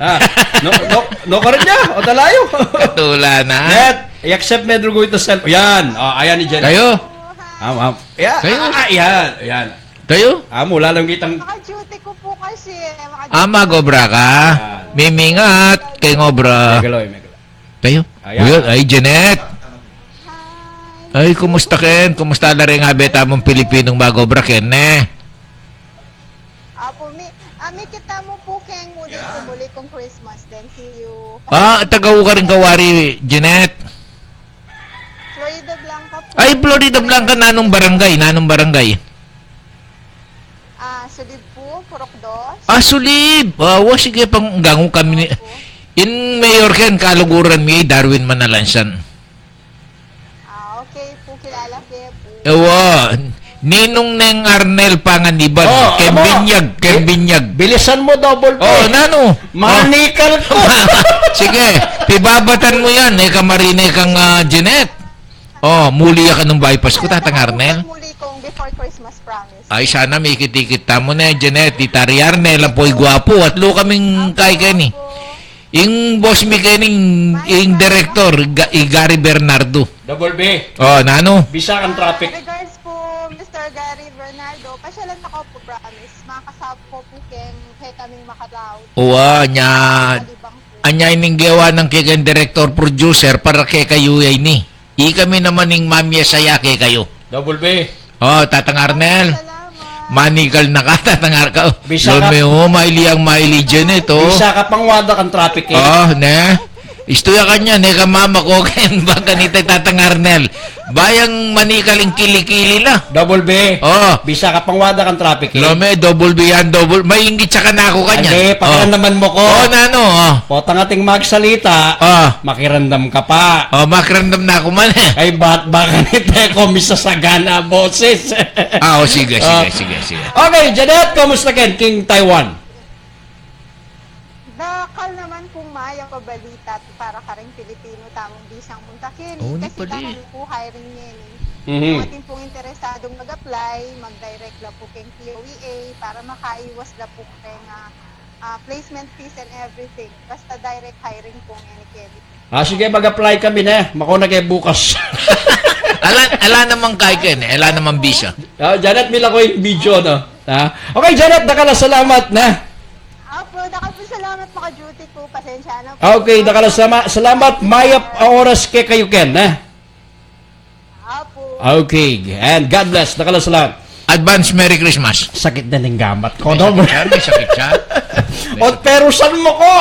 Ah, no, no, no ka rin niya. O, talayo. Katula na. Net, i-accept me drugo ita cellphone. Yan. O, ayan ni Janet. Kayu? Am, am. Yan. Kayu? Ah, ah, yan, yan. Kayu? Amu, lalam kitang Naka-duty ko po kasi, eh. Naka-duty Ah, mag-obra ka? Yan. Mimingat kay ngobra. Megaloy, megaloy. Kayu? Ayan. Uy, ay, Janet. Hi. Ay, kumusta ken? Kumusta la ring abe tamung Pilipinong mag-obra ken, ne? Apo, mi, ah, mikit tamu pu keng muli, muli kong Christmas, then see you. Ah, taga-u ka rin kawari, Jeanette? Florida Blanca po. Ay, Florida Blanca, nanung barangay? Nanung barangay? Ah, Sulib po, Purok Dos. Ah, Sulib. Ah, wa, sige, pang, gangu kami ni, Opo. In mayor ken, kaluguran mi, Darwin Manalansan. Ah, okay po, kilala ke po. Ewa, Ninong Neng Arnel Panganiban. Oh, ken amo. Binyag, ken Bi-, Binyag. Bilisan mo, double P. Oh, nanu? Manikal ko. Sige, pibabatan mu yan. E ka marine kang, ah, Jeanette. Oh, muli ya kanung bypass ku, Tatang Arnel. Muli kong before Christmas, promise. Ay, sana mikit-ikit tamu ne, Jeanette, i Tatang Arnel, ampo i gwapu, atlu kaming kai keni. Ing boss mi keni, ing, ing director, i Ga-, i Gary Bernardo. Double B. Oh, nanu? Bisa kang traffic. Ah, regards po, Mister Gary Bernardo, pasyalan na ko po, promise. Makasab ko po keng, keng kaming Makalao. Uwa, nya, Kalibang po. Anya ining gewa nang kekeng director, producer, para kekayu ya ini. Ikami naman ing mamye saya kekayu. Double B. Oh, Tatang Arnel. Salamat. Manikal na ka, Tatang Arnel. Bisa ka. Lome, oh, maili yang maili Jeanette, oh. Bisa ka pang wada kang traffic, eh. Oh, ne? Istu ya kanyan, ne, ka mama ko, ken, baka nita, Tatang Arnel. Bayang manikal ing kili-kili la. Double B. Oh. Bisa ka pang wada kang traffic, eh. Lome, double B yan, double. Mainggit ya kanaku kanyan. Ande, pakiramdaman mu ko. Oh, nanu, oh. Potang ating magsalita, ah, makiramdam ka pa. Oh, makiramdam na ku man, eh. Ay, bat-, baka nita ko misasagana boses. Ah, oh, sige, sige, sige, sige. Okay, Jeanette, kumusta ken king Taiwan? Dakal naman pung mayap a balita para karing Pilipino tamung bisang munta keni, oh, kasi pala, tamung pu hiring ngeni. Mhm. Kung atin pung interesadung mag-apply, mag-direct la pu keng P O E A para makaiwas la pu keng, ah, ah, placement fees and everything. Basta direct hiring pu ngeni keni. Ah, sige, mag-apply kami ne. Makuna ke bukas. Ala, ala namang kai ken, ala namang bisa. Ah, Janet, mila ko ing video, no? Ha? Okay, Janet, dakal a salamat, ne? Opo, dakal pung salamat, maka-duty ku. Pasensya na po. Okay, dakal a sama-, salamat. Mayap a oras kekayu ken, ne? Opo. Okay, and God bless. Dakal a salamat. Advance Merry Christmas. Sakit na ning gamat ku. May sakit siya, may sakit siya. O, perusan mu ku.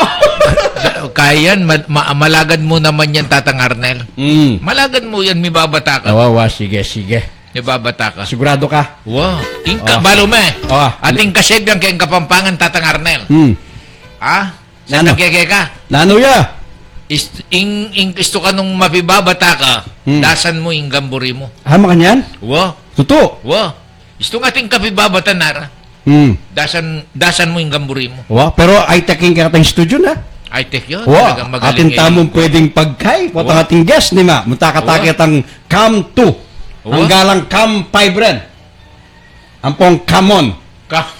Kaya yan, ma-, ma-, malagad mu naman yan, Tatang Arnel. Mm. Malagad mu yan, mibabata ka. Wa, wa, sige, sige. Mibabata ka. Sigurado ka? Wa. Ing ka-, oh, balu me. Oh. Ating kasebyan keng Kapampangan, Tatang Arnel. Hmm. Ha? Nanu? Sa keke ka? Nanu ya? Is-, ing, ing istu ka nung mapibabata ka, hmm, dasan mu ing gamburi mu. Ah, makanyan? Wa. Tutu? Wa. Istu nga ating kapibabatan nara. Hmm. Dasan, dasan mu ing gamburi mu. Wa, pero high-tech ing kekatang studio na. High-tech yun. Wa, talagang magaling atin tamung pwedeng pagkai. Wa. Potang ating guest, ne ma. Munta ka ta ketang cam two. Wa. Ang galang cam five ren. Ampong come on. Ka-,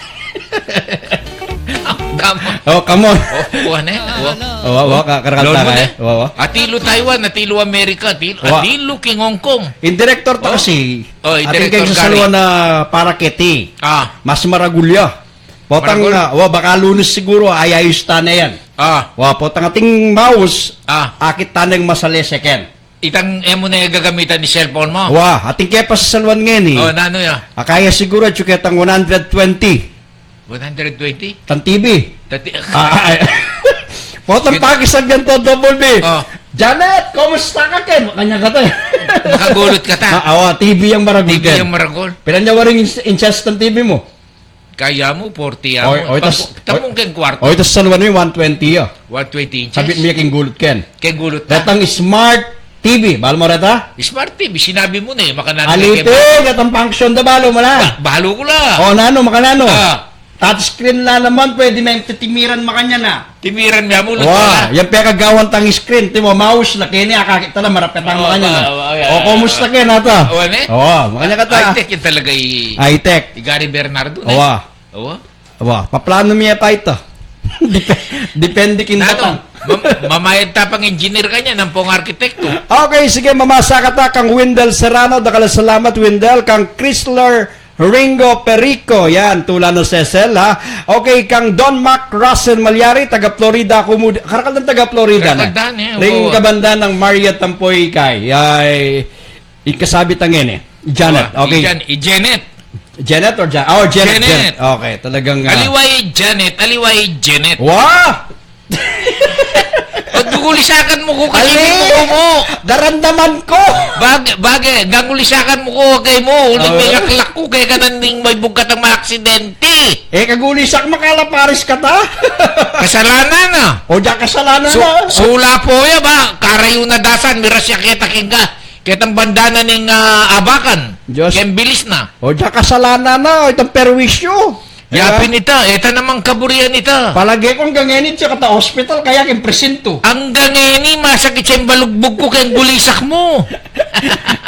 come on. Oh, come on. Oh, wa ne? Wa. Oh, wa, wa, ka-, karakal ta ka, eh. Wa, wa. Atilu Taiwan, atilu Amerika, atilu, wa, atilu king Hong Kong. Ing direktor ta kasi, oh, ing atin direktor keng sasaluan na para keti. Ah. Mas maragul ya. Potang, maragul, ah, wa, baka Lunes siguru, ayayus ta na yan. Ah. Wa, potang ating mouse, ah, akit ta neng masalese ken. Itang e mu ne gagamitan ing cellphone mu? Wa, atin ke pasasaluan ngeni. Oh, nanu ya? Akaya siguru atyu ketang one hundred twenty. One hundred twenty? Tang T V. Tati- Ah, ay. Potang pakisag yan to, Double B. Oh. Janet, kumusta ka ken? Makanyan ka ta. Makagulut ka ta. Ah, awa, T V yang maragul ken. T V yang maragul. Pilan ya waring inches tang T V mu? Kaya mu, forty ya mu. Oy, oy, tas, tamung keng kwarto. Oy, tas saluan mu, one twenty ya. One twenty inches. Sabit mu ya keng gulut ken. Keng gulut ta. Datang smart T V, balu mu reta? Smart T V, sinabi mu ne, makananu. Alite, datang function da, balu mu la. Ba-, balu ku la. O, nanu, makananu? Ah. Touch screen la naman, pwede me timiran makanyan na. Timiran me mu, wa, yan pekagawan tang screen, timo, mouse la keni, akakit ta la, marapet ang makanyan na. O, kumusta ken, ata? O, ne? O, makanyan ka ta. High-tech yan talaga i-, high-tech. I Gary Bernardo, ne? Wa. Wa. Wa, paplano mi ya pa ita. Dep-, depende king datang. Mam-, mamayad ta pang engineer kanyan, ampong arkitekto. Okay, sige, mamasa ka ta kang Wendell Serrano, dakal a salamat, Wendell, kang Chrysler Ringo Perico, yan, tula na Cecil, ha? Okay, kang Don Mac Russell Malyari, taga Florida, kumu-, karakal ng taga Florida na. Karakal dan, eh, ring kabandan ng Marriott Tampoy kay, ay, Ikasabi ta ngeni. Janet, Ah, okay. i Jan-, i Janet. Janet or Jan-, oh, Janet, Janet. Janet. Okay, talagang, ah, Aliwa i Janet, aliwa i Janet. Wah! Paggugulisakan mu ku kasi Ali! mu ku mu. Daramdaman ku. Bage, bage, gangulisakan mu ku kaymu. Uling Ah. mengaklak ku kaya ka nanding may bugkat ang mga aksidente. E, kagulisak makalaparis kata. Kasalanan na. O, diya kasalanan Su-, na. sula pu ya ba? Karayu na dasan, miras ya keta king ga-, ketang banda na ning, ah, abakan. Diyos. Keng bilis na. O, diya kasalanan na. O, itang perwisyo. Diba? Yapin ita, eta namang kaburian ita. Palage ku anggang ngeni, diya kata hospital, kaya keng presinto. Anggang ngeni, masakit yang balugbug ku keng gulisak mu.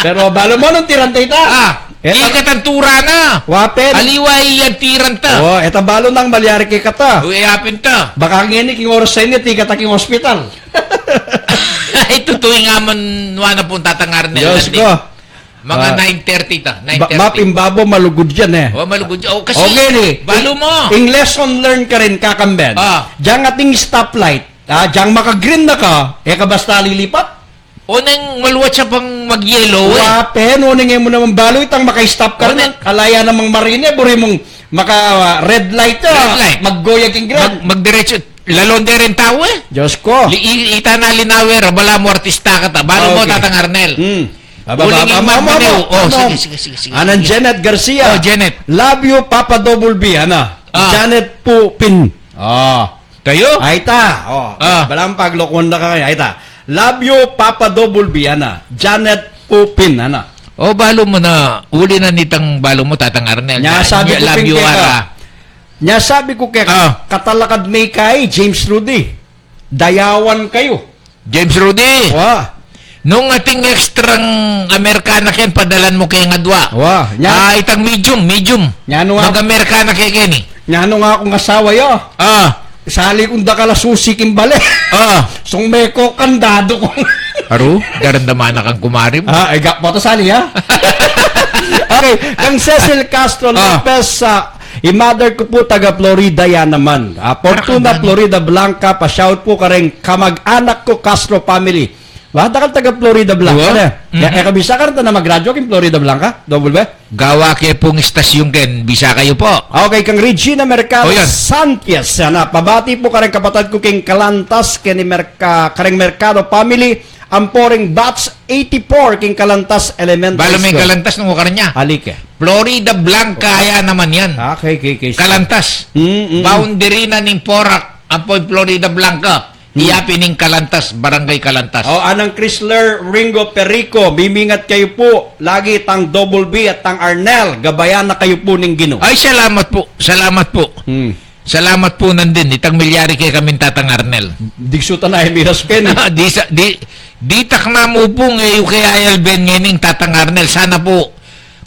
Pero balu mu nung tiran ta ita. Ah, Eta ikatan tura na. Wa pin. Aliwa yang tiran ta. O, eta balu nang malyari kekata. Uy, yapin ta. Baka ngeni king oras sa ini, ikata king hospital. Ay, tutu ing amun wa na pung Tatang Arnel. Diyos Nandin. ko. Mga Ah. nine thirty ta, Ba-, nine thirty. mapin babo, malugud yan e. O, malugud yan. O, kasi, O, ngeni, balu mu. ing lesson learned karin kakamben. Ah. Diyang ating stoplight. Ah, diyang maka-green na ka, e ka basta lilipat. O neng maluat ya pang mag-yellow e. Wa pin, o neng e mu naman balu itang maka-stop ka O rin. neng Ala ya namang marine, buri mung maka, ah, red light ya. Red light. Maggoyag ing green. Mag-, magdiretso. Lalong de rin tau e. Diyos ko. Li-, i-, ita na linawer, bala mu artista kata. Balu mu, Okay. Tatang Arnel. Hmm. Bababa, Uling ing mama, mama, mama. O, mama. sige, sige, sige, sige, Anang sige. Janet Garcia. O, Janet. Love you, Papa Double B, ana. Ah. Janet Pupin. Ah. Kayu? Ay, ta. O, Ah. balang paglokohan na ka kaya. Ay, ta. Love you, Papa Double B, ana. Janet Pupin, ana. O, balu mu na, uli na nitang balu mu, Tatang Arnel. Nya, Na, sabi nya, ku love pin you, keka. ara. Nya, sabi ku keka, Ah. katalakad me kay James Rudy. Dayawan kayu. James Rudy. Wa. Nung ating extrang Amerikana ken, padalan mu keng adwa. Wa. Nya- Ah, itang medium, medium. Nya nung a- Mag-Amerikana ke keni. Nya nung akung asawa ya. Ah. Sali kung dakal a susi king bale. Ah. Sung meko kandado ku. Aru, daramdaman na kang kumari mu. Ah, ay, ga-, boto sali, ha? Okay, kang Cecil Castro Ah. Lopez, ah, i mother ku pu taga Florida ya naman. Ah, Fortuna, Taga Florida Blanca, pa-shout pu kareng kamag-anak ku, Castro family. Wa, dakal taga Florida Blanca Wa? na. Ya, Mhm. e, kabisa ka rin ta na mag-graduate king Florida Blanca, Double B? Gawa ke pung istasyon ken, bisa kayu pu. Okay, kang Regina Mercado O, yan. Sanchez, sana, pabati pu kareng kapatad ku king Calantas, keni Merca-, kareng Mercado family, ampo ring batch eighty-four king Calantas Elementary Balu me School. Calantas nung ukaran nya. Alike. Florida Blanca, ya naman yan. Ah, kay, kay, kay. Calantas. Mm, mm, mm. Boundary na ning Porac, ampo Florida Blanca. Hmm. Iya pin ing Calantas, Barangay Calantas. O, anang Chrysler Ringo Perico, mimingat kayu pu lagi tang Double B at tang Arnel, gabayan na kayu pu ning Ginu. Ay, salamat pu, salamat pu. Hmm. Salamat pu nandin, itang milyari kekami ning Tatang Arnel. Digsu ta na e miras ken e. Di sa, di, ditak na mu pung e yu ke ayalben ngening Tatang Arnel, sana pu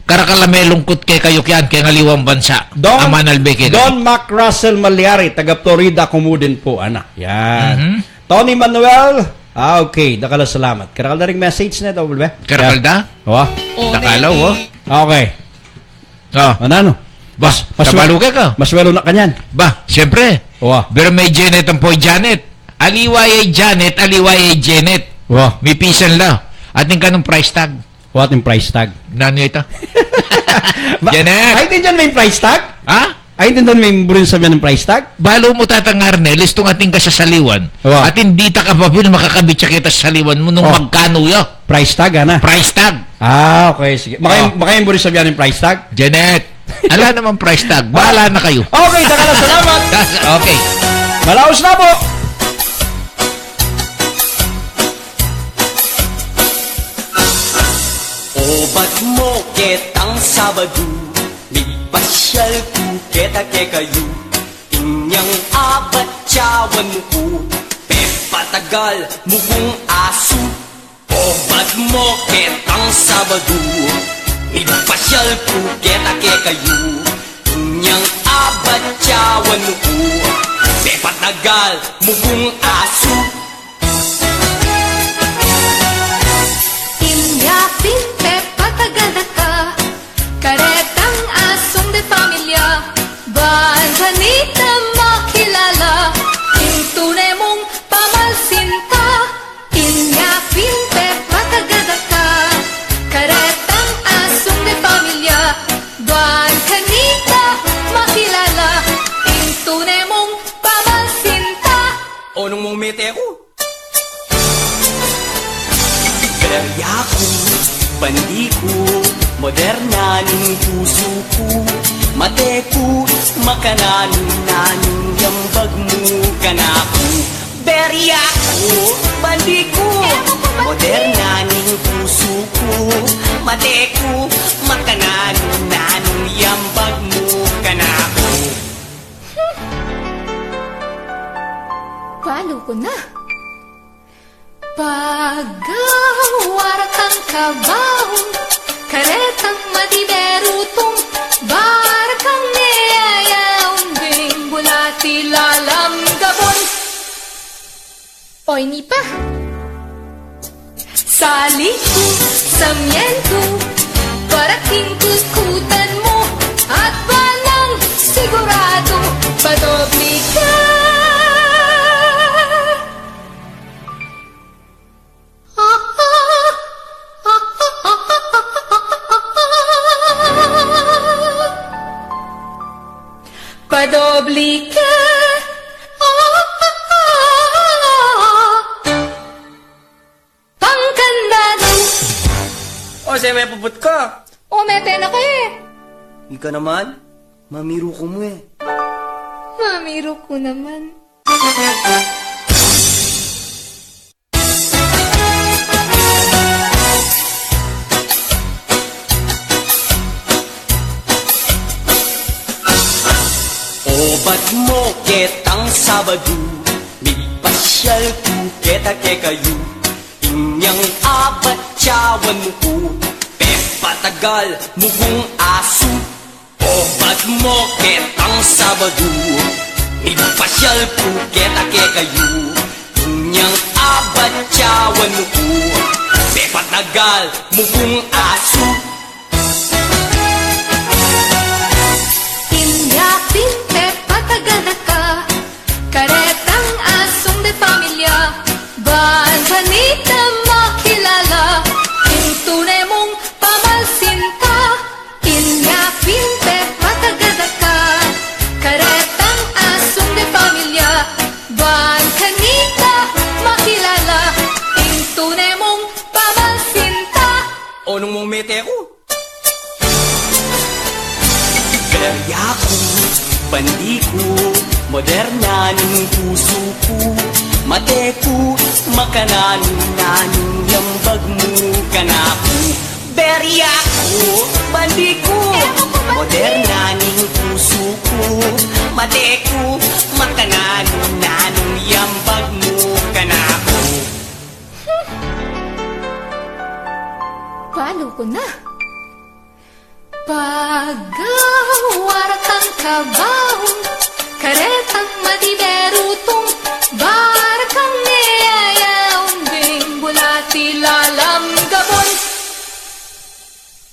karakal a melungkut kekayu kiyan, keng aliwang bansa. Don, Amanalbe kekayu. Don Mac Russell Malyari, taga Florida, kumudin pu, ana. Yan. Mhm. Tony Manuel, ah, okay, dakal a salamat. Karakal da ring message ne, Double B? Karakal da? Wa. Dakal a, wa. Okay. Ah. Ano, ano? Bah, Mas, mas tabaluke ka. Mas welo na kanyan. Bah, siyempre. Wa. Pero may Janet ang poy Janet. Aliwa ya Janet, aliwa ya Janet. Wa. Mipisan la. Atin kanung price tag. Wa, atin price tag. Nanu ita? Ba-, Janet! Ay, di dyan may price tag? Ha? Ay, di dyan may burin sabihan ng price tag? Balu mu, Tatang Arnel, istung atin ka sa saliwan. Wa. Atin di ta kapapil makakabit ya kita sa saliwan mu nung Oh. magkanu ya. Price tag, ana? Price tag. Ah, okay, sige. Baka Oh. yung, baka yung burin sabihan ng price tag? Janet, ala naman price tag. Bahala na kayu. Okay, dakal a salamat. Okay. Malaus na pu. Obat mu ketang Sabadu, mipasyal ku keta kekayu. Inyang abat cawan mu ku, pepatagal mu kung asu. Obat mu ketang Sabadu, mipasyal ku keta kekayu. Inyang abat cawan mu ku, pepatagal mu kung asu. Inya pin pepatagal da ka, karetang asung de familia, ban zanita makilala, ing tune mung pamalsinta. Inya pin pepatagal da ka, kare Mete ku. Berya ku, bandi ku, moderna ning pusu ku. Mate ku, makananu-nanu ing ambag mu kanaku. Berya ku, bandi ku, moderna ning pusu ku. Mate ku, makananu-nanu ing ambag mu kanaku. Balu ku na. Pagawara kang kabaung, karetang madiberu tung, barakang ne ayaun ding bulati lalam gabun. Oy, ini pa. Sali ku, samientu, para king kutkutan mu, at banang siguradu, padobli ka. Padobli ka. Pangkandadu. O, se me puput ka. O, mete na ka e. Ika naman, mamiru ku mu e. Mamiru ku naman. Obat mo ketang Sabadu, migpasyal ku keta kekayu. Inyang abat yawan mu ku, pepatagal mu kung asu. Obat mo ketang Sabadu, migpasyal ku keta kekayu. Inyang abat yawan mu ku, pepatagal mu kung asu. Inya pin pepatagal da ka, karetang asung de familia, ban kanita makilala ing tune mung pamalsinta. Inya pin pepatagal da ka, karetang asung de familia, ban kanita makilala ing tune mung pamalsinta. O, nung mung mete ku. Berya ku, bandi ku, moderna ning pusu ku. Mate ku, makananu-nanu ing ambag mu kanaku. Berya ku, bandi ku, moderna ning pusu ku. Mate ku, makananu-nanu ing ambag mu kanaku. Balu ku na. Pagawara kang kabaung, karetang madiberu tung, barakang ne ayaun ding bulati lalam gabun.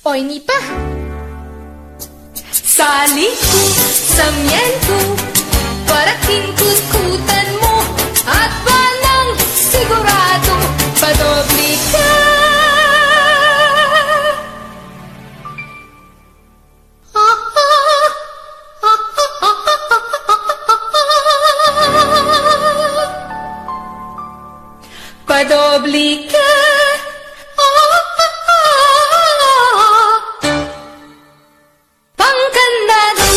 O, ini pa. Sali ku, samientu, para king kutkutan mu, at banang siguradu, padobli ka. Padobli ka. Pangkandadu.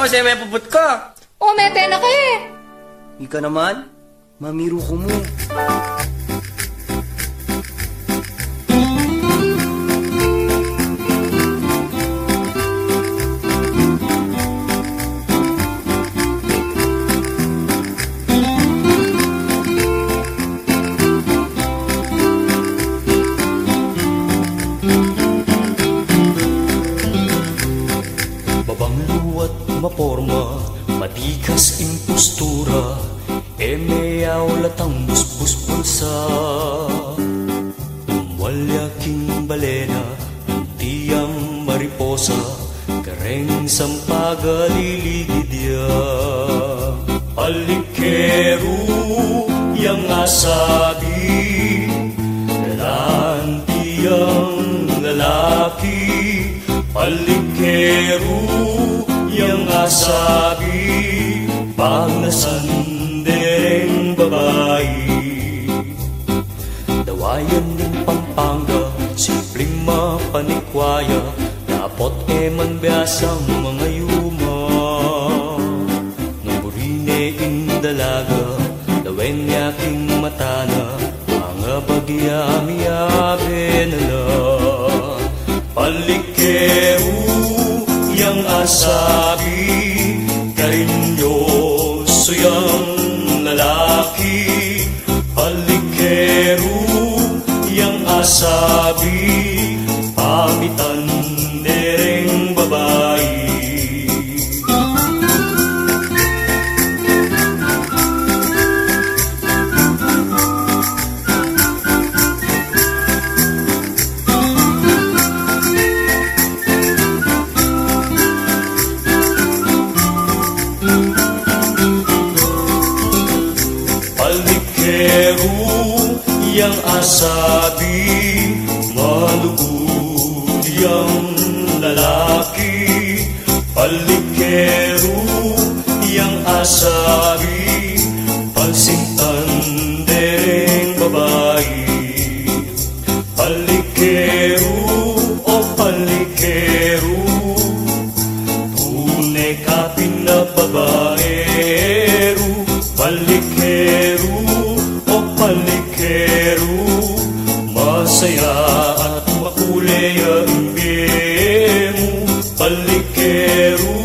O, se me puput ka. O, mete na ka e. Ika naman. Mamiru ku mu. Babang luat maporma, matikas ing postura, e me aulatang busbus bulsa. Umwalya king balena, tiang mariposa, kareng sampaga liligid ya. Alikeru yang asabi, lanti yang lalaki. Alikeru yang asabi, pagnasan dereng Biasa mu mangayuma, nung buri ne ing dalaga, lawen ya king mata na, mangabagya miyabe na la. Palikeru yang asabi, karin Dios yang lalaki, palikeru yang asabi, pamitan de reng babai. Palikeru yang asabi, malugud yang lalaki. Palikeru yang asabi, pansintan de reng babai. Palikeru, o palikeru, tune ka pinababaeru. Palikeru, o palikeru, masaya at makule ya ing bie mu. Palikeru,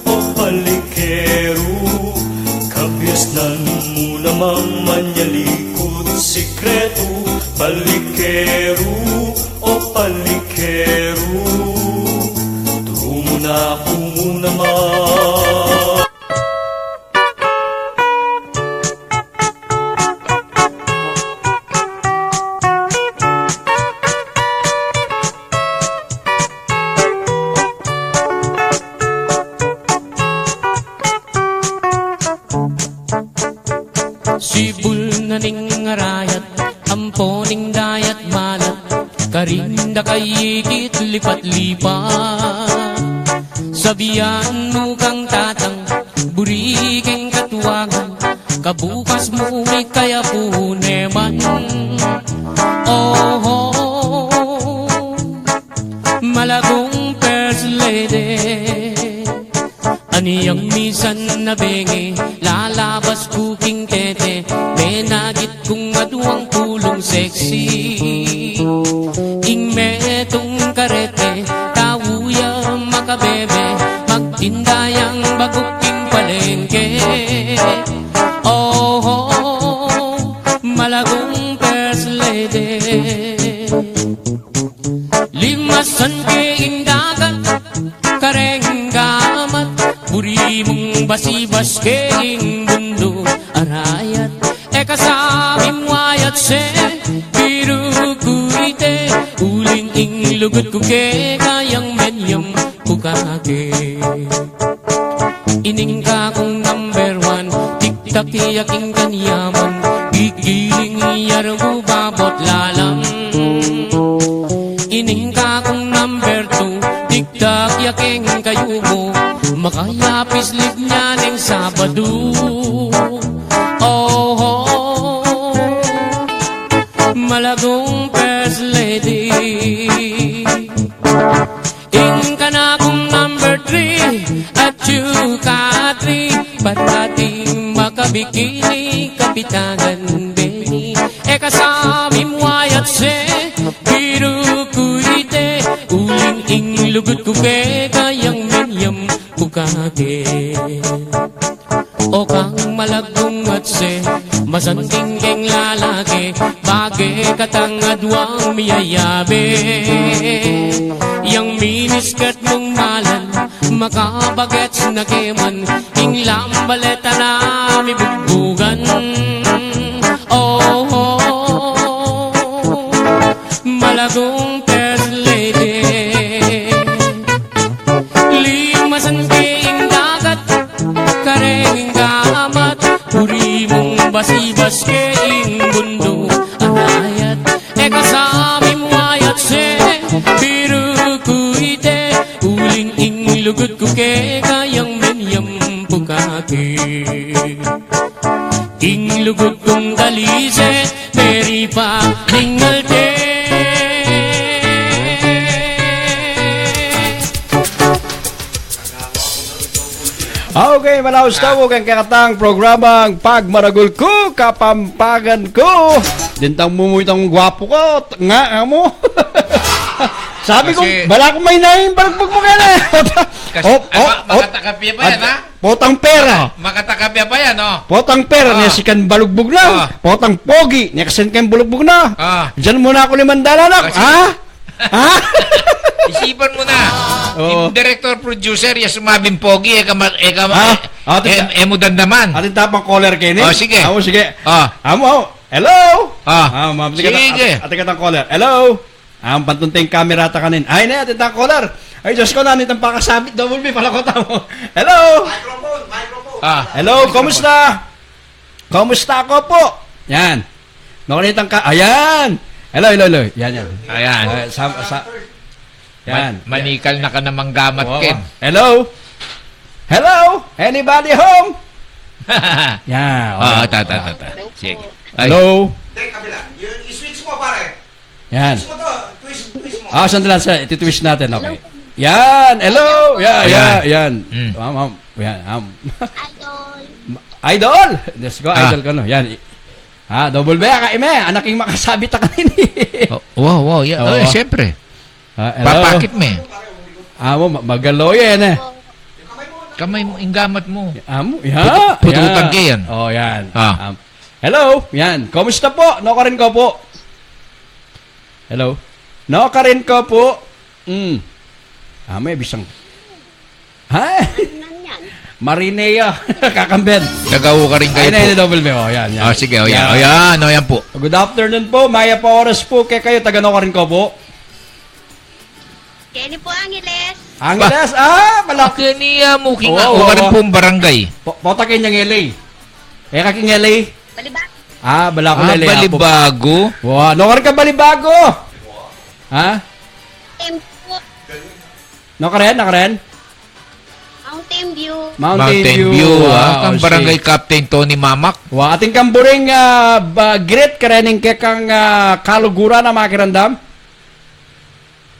o palikeru, kabiasnan mu namang manyalikut sikretu. Palikeru, o palikeru, turu mu na ku mu naman. Sibul na ning arayat, ampo ning dayat malat, karin da kayikit lipat-lipat. Sabian mu kang tatang, buri keng katuangan, kabukas mu ikayapu ne man. Oho, malagung first lady. Ani yang misan na bengi, lalabas ku king tete, menagit kung aduang pulung sexy. Ing metung karete, tau ya makabebe, magtinda yang baguk king palengke. Oho, malagung first lady. Limasan ke ing dagat, kareng gamat, buri mung basibas ke ing bunduk arayat. E ka sa mimwayat se, biru ku ite, uling ing lugud ku keka yang menyam ku kake. Ining kakung number one, tiktak ya king kanyaman, gigiling ya rubabot lalam. Ining kakung number two, tiktak ya keng kayumu, makayapis lig nya neng Sabadu. Oho, malagung first lady. Ing kanakung number three, at yuka three, parating makabikini, kapitangan beni. E ka sa mimwayat se, biru ku ite, uling ing lugud ku keka yang menyam ku kake. O kang malaggung atse, masanting keng lalaki, bage katang aduang miyayabe. Yang miniskirt mung malan, makabagets na ke man, ing lambaleta na mibugbugan. Oh, oh, malaggung first lady. Limasan ke ing dagat, kareng gamat, buri mung basibas ke ing bunduk arayat. E ka sa mimwayat se, biru ku ite, uling ing lugud ku keka yang menyam pu kake. Ing lugud kung dalise, meripa ning alte. Okay, malaus tamu keng kekatang programang Pagmaragul Ku Kapampangan Ku. Dintang mumu itang gwapu ku, nga, nga mu. Sabi ku, kasi bala ku may naing balugbug mu kaya na. Kasi, oh, ay, oh, ma-, oh, makatakap ya pa yan, at ha? Potang pera. Makatakap ya pa yan, oh. Potang pera, oh, niya sikan balugbug na. Oh. Potang pogi, niya kasin keng balugbug na. Ah. Diyan muna aku limandala na, kasi ha? Ha? Isipan mu na. Oo. Yung director, producer, ya sumabing pogi, e ka ma-, e ka ma-, ah, e, atin ta-, e, e mu dandaman. Atin ta pang caller keni? Oh, sige. Amu, sige. Ah. Amu, amu. Hello? Ah. Ah, ma'am, sige. Sige. Atin, atin katang caller. Hello? Amu, pantunting camera ta kanin. Ay, ne, atin ta caller. Ay, Diyos ku, nanu itang pakasabit, double B, pala ku tamu. Hello? Microphone, microphone. Ah. Hello, microphone. Kumusta? Kumusta ka po? Yan. Makunitang ka, ayan. Hello, hello, hello. Yan, yan. Ayan. Ah, sa, sa, yan. Man-, manikal na ka namang gamat, oo, Ken. Hello? Hello? Anybody home? Yan, oo, okay. Ta, ta, ta, ta. Sige. Ay. Hello? Teka, kabila. Yung i-switch mo, pare. Yan. Twist mo to. Twist, twist mo. Ah, sandali, sa, iti-twist natin. Okay. Hello po. Yan. Hello. Hello po. Yan, yan, ayan. Yan. Mm. Ma'am, ma'am. Yan, ma'am. Idol. Idol! Diyos ku, ah, idol ka, no? Yan. Ah, double B, ah, kaime. Anak yung makasabit na kanini. Oh, wow, wow. Yan. Oo. Oh, yan, siyempre. Ah, hello. Papakit me. Ah, mo, ma-, magalo yan, eh. Kamay mo, ing gamat mo. Ah, mo, ya, putu-, pututag ya. Yan. Oh, yan. Ah. Um, hello? Yan. Kumusta po? Nukarin ku po. Hello? Nukarin ku po. Mm. Ah, may bisang. Ha? Ano yan? Marinea. Kakamben. Taga-ukarin kayu po. Ay, na, double B. Oh, yan, yan. Oh, sige. Oh, yan. Yan. Oh, yan. Oh, yan po. Good afternoon po. Mayap a oras po kekayu. Taga-nukarin ku po. Keni po, Angeles. Angeles? Ba? Ah, bala. Ah, keni, ah, muking, ah, ukarin pong barangay. Po-, pota keni king L A. E ka king L A? Balibago. Ah, bala ku, ah, L A, Balibago. Wa, nukarin ka Balibago? Ha? Tempo. Nukarin, nukarin? Mountain View. Mountain View, ah, kang Barangay Captain Tony Mamak. Wa, atin kang buring, ah, ba, greet karening kekang, ah, kaluguran a makiramdam?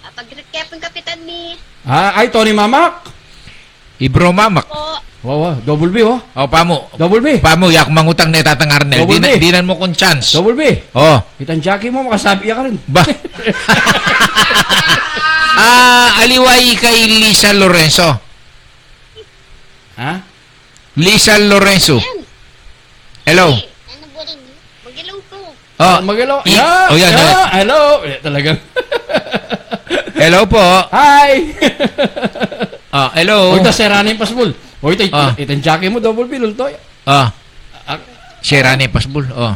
Ah, pag-greet ke pung kapitan mi. Ah, ay, Tony Mamak? Ibro Mamak. Po. Wa, wa, double B, wa. Oh, pamu. Double B. Pamu, yak mangutang ne Tatang Arnel. Double B. Dinan, dinan mu kung chance. Double B. Oh. Itang jockey mu, makasabit ya karin. Ba? Ah, aliwa i kay Lisa Lorenzo. Ha? Lisa Lorenzo. Ayan. Hello. Eh, ano po rin? Mag-hello po. Oh. Mag-hello. I-, ya, oh, yan, ya, yan. Hello. Eh, talagang. Hello po. Hi. Ah, hello. O, ita, sera na ing pasbul. O, ita, ah, ita, itang jockey mu, double B, lulto. Ah. Ah. Sera na ing pasbul. Oh.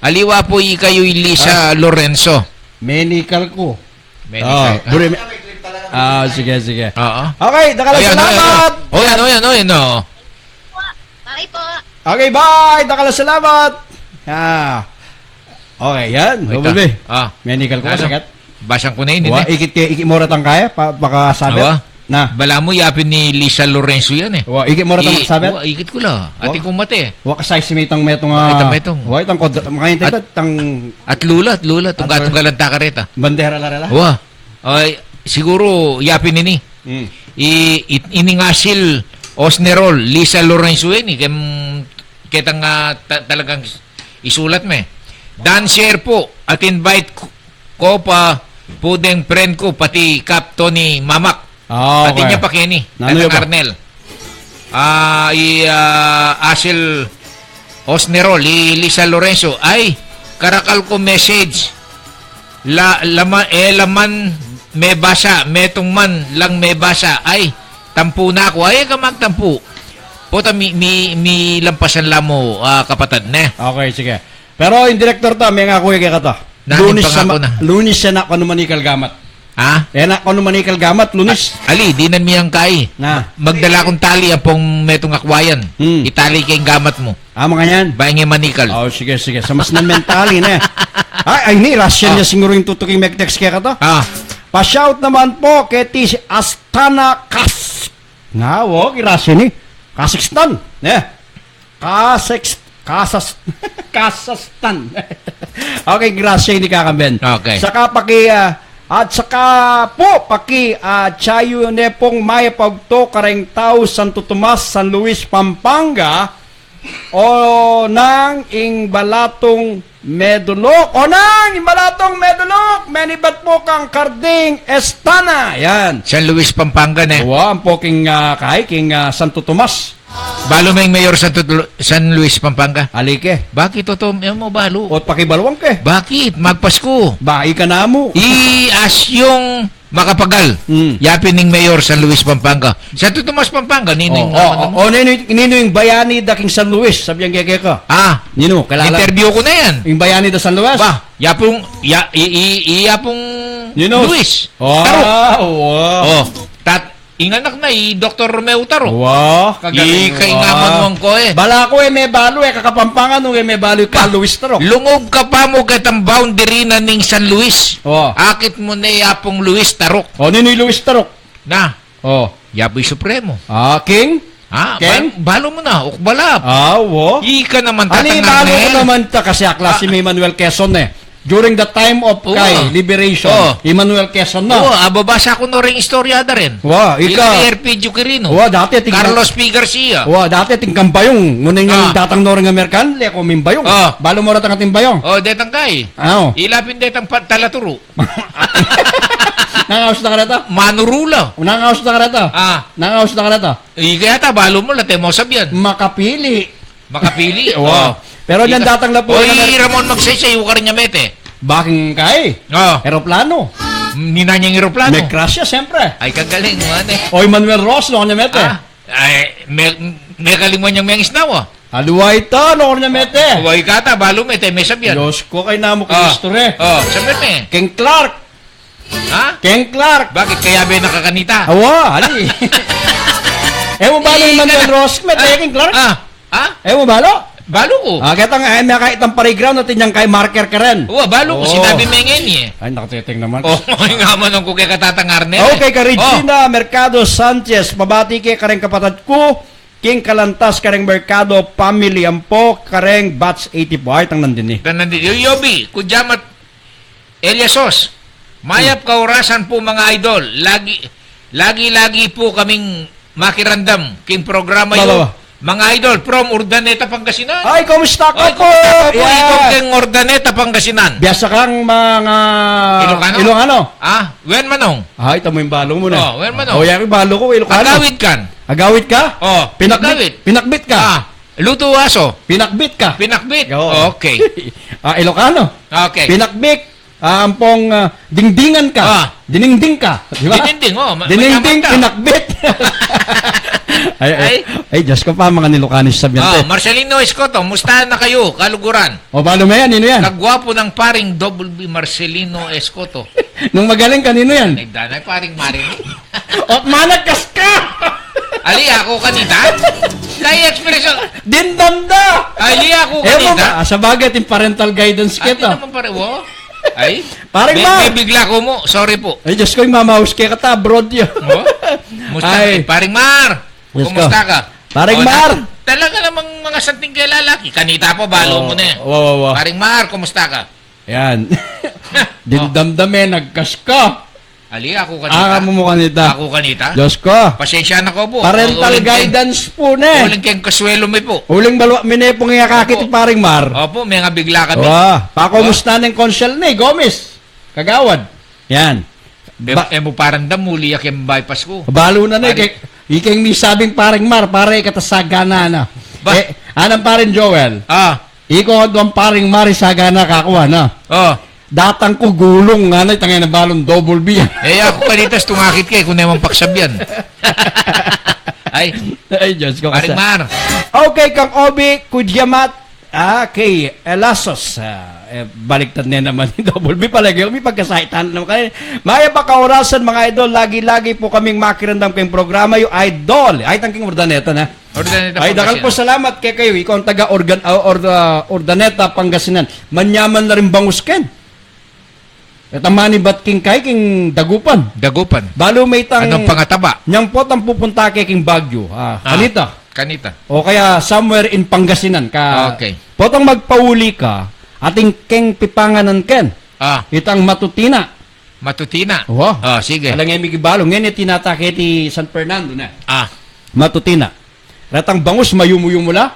Aliwa po i kay Lisa, ah, Lorenzo. Menikal ku. Many, ah, thanks. Buri mi-, ah, sige, sige. Oo. Okay, dakal a salamat. Ayan, ayan, ayan, ayan, oh. Bye po. Okay, bye. Dakal a salamat. Ah. Okay, yan. Wait, double B. Ah. Menikal ku, ano? Sakat. Basang ku na ini, wa, eh. Ikit ke, ikit mu reng kaya, pa-, baka sabit. Awa. Na. Balamu, yapin ni Lisa Lorenzo yan, eh. Wa, ikit mu reng i-, sabit. Wa, ikit ku la. Wa. Atin kung mate. Wa, kasay si metong, metong, ah, itang metong. Wa, itang kod-, makayintay at, ta, tang at lula, at lula, tungga-tungga lang ta kareta. Bandera la rela? Wa. Ay, siguru, yapin ini. Hmm. I-, i-, ining Asil Osnerol, Lisa Lorenzo ini, kem-, ketang, ah, ta-, talagang isulat me. Dancer po, at invite ko, ko pa, pudeng friend ko, pati Kap Tony Mamak. Ah, okay. Pati niya pa keni, nanu Tatang ya pa? Arnel. Ah, i, ah, Asil Osnerol, i Lisa Lorenzo, ay, karakal ko message. La, laman, e la man mebasa, metung man lang mebasa. Ay, tampu na ku. Ay, e ka magtampu. Pota mi, mi, milampasan la mu, ah, kapatad, ne? Okay, sige. Pero ing direktor ta, mengaku ya kekata. Nanu ing pangako na? Lunis ya na kanu manikal gamat. Ha? E na kanu manikal gamat, Lunis. A-, ali, dinan mi yang kai. Na. Magdala kung tali ampong metung akwayan. Hmm. Itali ke ing gamat mu. Ah, makanyan? Baing e manikal. Oh, sige, sige. Sa mas na mentali na. Ay, ay, ni, Russian ya siguru ing tutuking megtext kekata. Ah. Pa-shout naman po keti Astana Kas-, nga, wo, ki Russian, eh. Kazakhstan, eh. Kasex-, Kasas-, Kazakhstan. Okay, grasya ini, Kakamben. Okay. Saka paki, ah, At saka pu, paki, ah, atyu ne pung mayap a bugto kareng tau Santo Tomas, San Luis, Pampanga, o nang ing balatung meduluk, o nang ing balatung meduluk, menibat pu kang Karding Estana, yan. San Luis, Pampanga ne. Wa, ampo king, ah, kai, king, ah, Santo Tomas. Balu me ing mayor Santo Lu-, San Luis, Pampanga? Ali ke. Bakit, Toto? E mu balu? Ot pakibaluan ke. Bakit? Magpasku. Ba, ika namu. I Asyong Macapagal. Hmm. Ya pin ing mayor San Luis, Pampanga. Santo Tomas, Pampanga, ninu ing, oh, ano, oh, ninu, ninu ing bayani da king San Luis, sabian ke keka. Ah. Ninu, kilala? Interview ku na yan. Ing bayani da San Luis? Ba, ya pung, ya, i, i, i, ya pung Ninu? Luis. Oh, Taruk. Wa. Oh, tat, Ing anak na, i Doktor Romeo Taruk. Wa, kagaling. Ika ing amanung ko e. Bala ku e me balu e, kakapampangan nung e me balu i Carl Luis Taruk. Lungub ka pa mu ketang boundary na ning San Luis. Wa. Akit mu ne ya pung Luis Taruk. O, ninu i Luis Taruk? Na. O. Ya pu i Supremo. Ah, King? Ha? King? Bal-, balu mu na, ukbalap. Ah, wa. Ika naman. Ani, tatangan balu mu naman ta kasi akla si Manuel Quezon e. During the time of, wa, kay liberation, wa, Emmanuel Quezon na. Wa, ababasa ku no ring istorya da rin. Wa, ika. Ika R P Duque Rino. Wa, dati ating Carlos P. Garcia. Wa, dati ating kambayung. Ngunit ing datang no ring Amerikan, le ku mimbayung. Ah. Balu mu reng datang ating bayung. O, detang kai. Aw. Ila pin detang pa-, talaturu. Nangaus na ka reta? Manurula. Nangaus na ka reta? Ah. Nangaus na ka reta? Ika yata, balu mu, la te mu sabian. Makapili. Makapili. Wa. O. Pero nyan datang la pu. Oy, Ramon Magsaysay, uka rin ya mete. Baking kai? O. Eroplano. Ninu yang eroplano? Meg Gracia, siyempre. Ay, kagaling mu, ane. Oy, Manuel Roxas, nuan ya mete? Ah, ay, me-, mekaling mu yang mengisnawa. Aliwa ita, nuan ya mete? Wa, ika ta, balu mete, me sabian. Diyos ko, kay namu Cristo re. O, sabian me. King Clark. Ha? King Clark. Bakit, kayabe na ka kanita? Awa, ali. E mu balu i Manuel Roxas, mete, King Clark? Ah, ha? E mu balu? Balu ku. Ah, ketang, e, mekakit itang playground at inyang kay marker karen. Wa, balu ku, sinabi me ngeni e. Ay, nakateteng naman. O, ing amanung ku keka, tatangan ne. Okay, ka Regina Mercado Sanchez, pabati ke kareng kapatad ku, king Kalantas, kareng Mercado family, ampo kareng batch eighty-four. Ay, tang nandin e. Tang nandin. Yoyobi, ku jamat Eliasos, mayap kaurasan pu, mga idol. Lagi, lagi-lagi pu kaming makiramdam king programa yu, mga idol, from Urdaneta, Pangasinan. Ay, kumusta ka pu? Kumusta ka pu? Yan. Ikaw king Urdaneta, Pangasinan. Biasa kang mga Ilocano? Ilocano? Ah, wen manung? Ay, tamu ing balu mu na. O, wen manung? O, yang balu ku, Ilocano. Agawid kan? Agawid ka? O, pinakbit, agawid. Pinakbit ka? Ah, lutu aso. Pinakbit ka? Pinakbit. Oo. Okay. Ah, Ilocano. Okay. Pinakbit. Ah, ampong, ah, dingdingan ka. Ah. Diningding ka. Di ba? Diningding, o. Ma-, diningding, manyaman ka. Pinakbit. Ay, ay, ay, Diyos ko pa, mga Ilocano, sabian te. Marcelino Escoto, musta na kayu? Kaluguran. O, balu me yan, ninu yan? Kagwapu nang paring Double B, Marcelino Escoto. Nung magaling, kaninu yan? Nagdanay, paring Maring. Ot managkas ka! Ali, aku kanita? Kay expression. Dindam da! Ali, aku kanita? E mu ba? Ah, sabagay, ating parental guidance kita. Naman pare, wo? Ay? Paring Mar! May bigla ku mu. Sorry pu. Ay, Diyos ko, ing mamaus ke kata, abroad ya. O? Musta? Ay. Paring Mar! Diyos ko. Kumusta ka? Paring Mar! Talaga namang mga santing kay lalaki. Kanita pa, balu mu ne. Wa, wa, wa. Paring Mar, kumusta ka? Yan. Dindamdam e, nagkas ka. Ali, aku kanita? Aku kanita? Diyos ko. Pasensya na ku pu. Parental guidance pu ne. Uling keng kaswelo mi pu. Uling balu mi ne pung akakit i Paring Mar. Opu, mengabigla kami. Wa, pakumusta neng Konsel ne, Gomez? Kagawad. Yan. E mu paramdam, muli ya keng bypass ku. Balu na ne, ikeng misabing Paring Mar, pare, kata sagana na. Ba? E, anang Paring Joel. Ah. Iko, adwang Paring Mar, isagana ka ku, ana. O. Datang ku gulung, ngana, itang e na balung Double B. E, aku kanita, stung akit ke, ku ne mang paksabian. Ay. Ay, Diyos ko, Paring Mar. Okay, kang Obi Kujamat, ah, kay Elasos, ah, e, baliktad ne naman ni Double B pala, kaya mi pagkasaitan naman kayo. Mayap a kaurasan, mga idol, lagi-lagi pu kaming makiramdam keng programa yu, idol. Ay, tangking Urdaneta na. Urdaneta, Pangasinan. Ay, dakal pu salamat kekayu. Ikaw ang taga Organ-, ah, Or-, ah, Urdaneta, Pangasinan. Manyaman na rin bangus ken. At ang manibat king kai, king Dagupan. Dagupan. Balu me itang anong pangataba? Nyang potang pupunta ke king Baguio. Ah, ah, kanita. Kanita. O kaya somewhere in Pangasinan ka. Okay. Potang magpauli ka, atin keng pipanganan ken. Ah. Itang matutina. Matutina. Wa. Ah, sige. Alang e mi kibalu. Ngeni tinatake ti San Fernando na. Ah. Matutina. Retang bangus, mayumu-yumu la.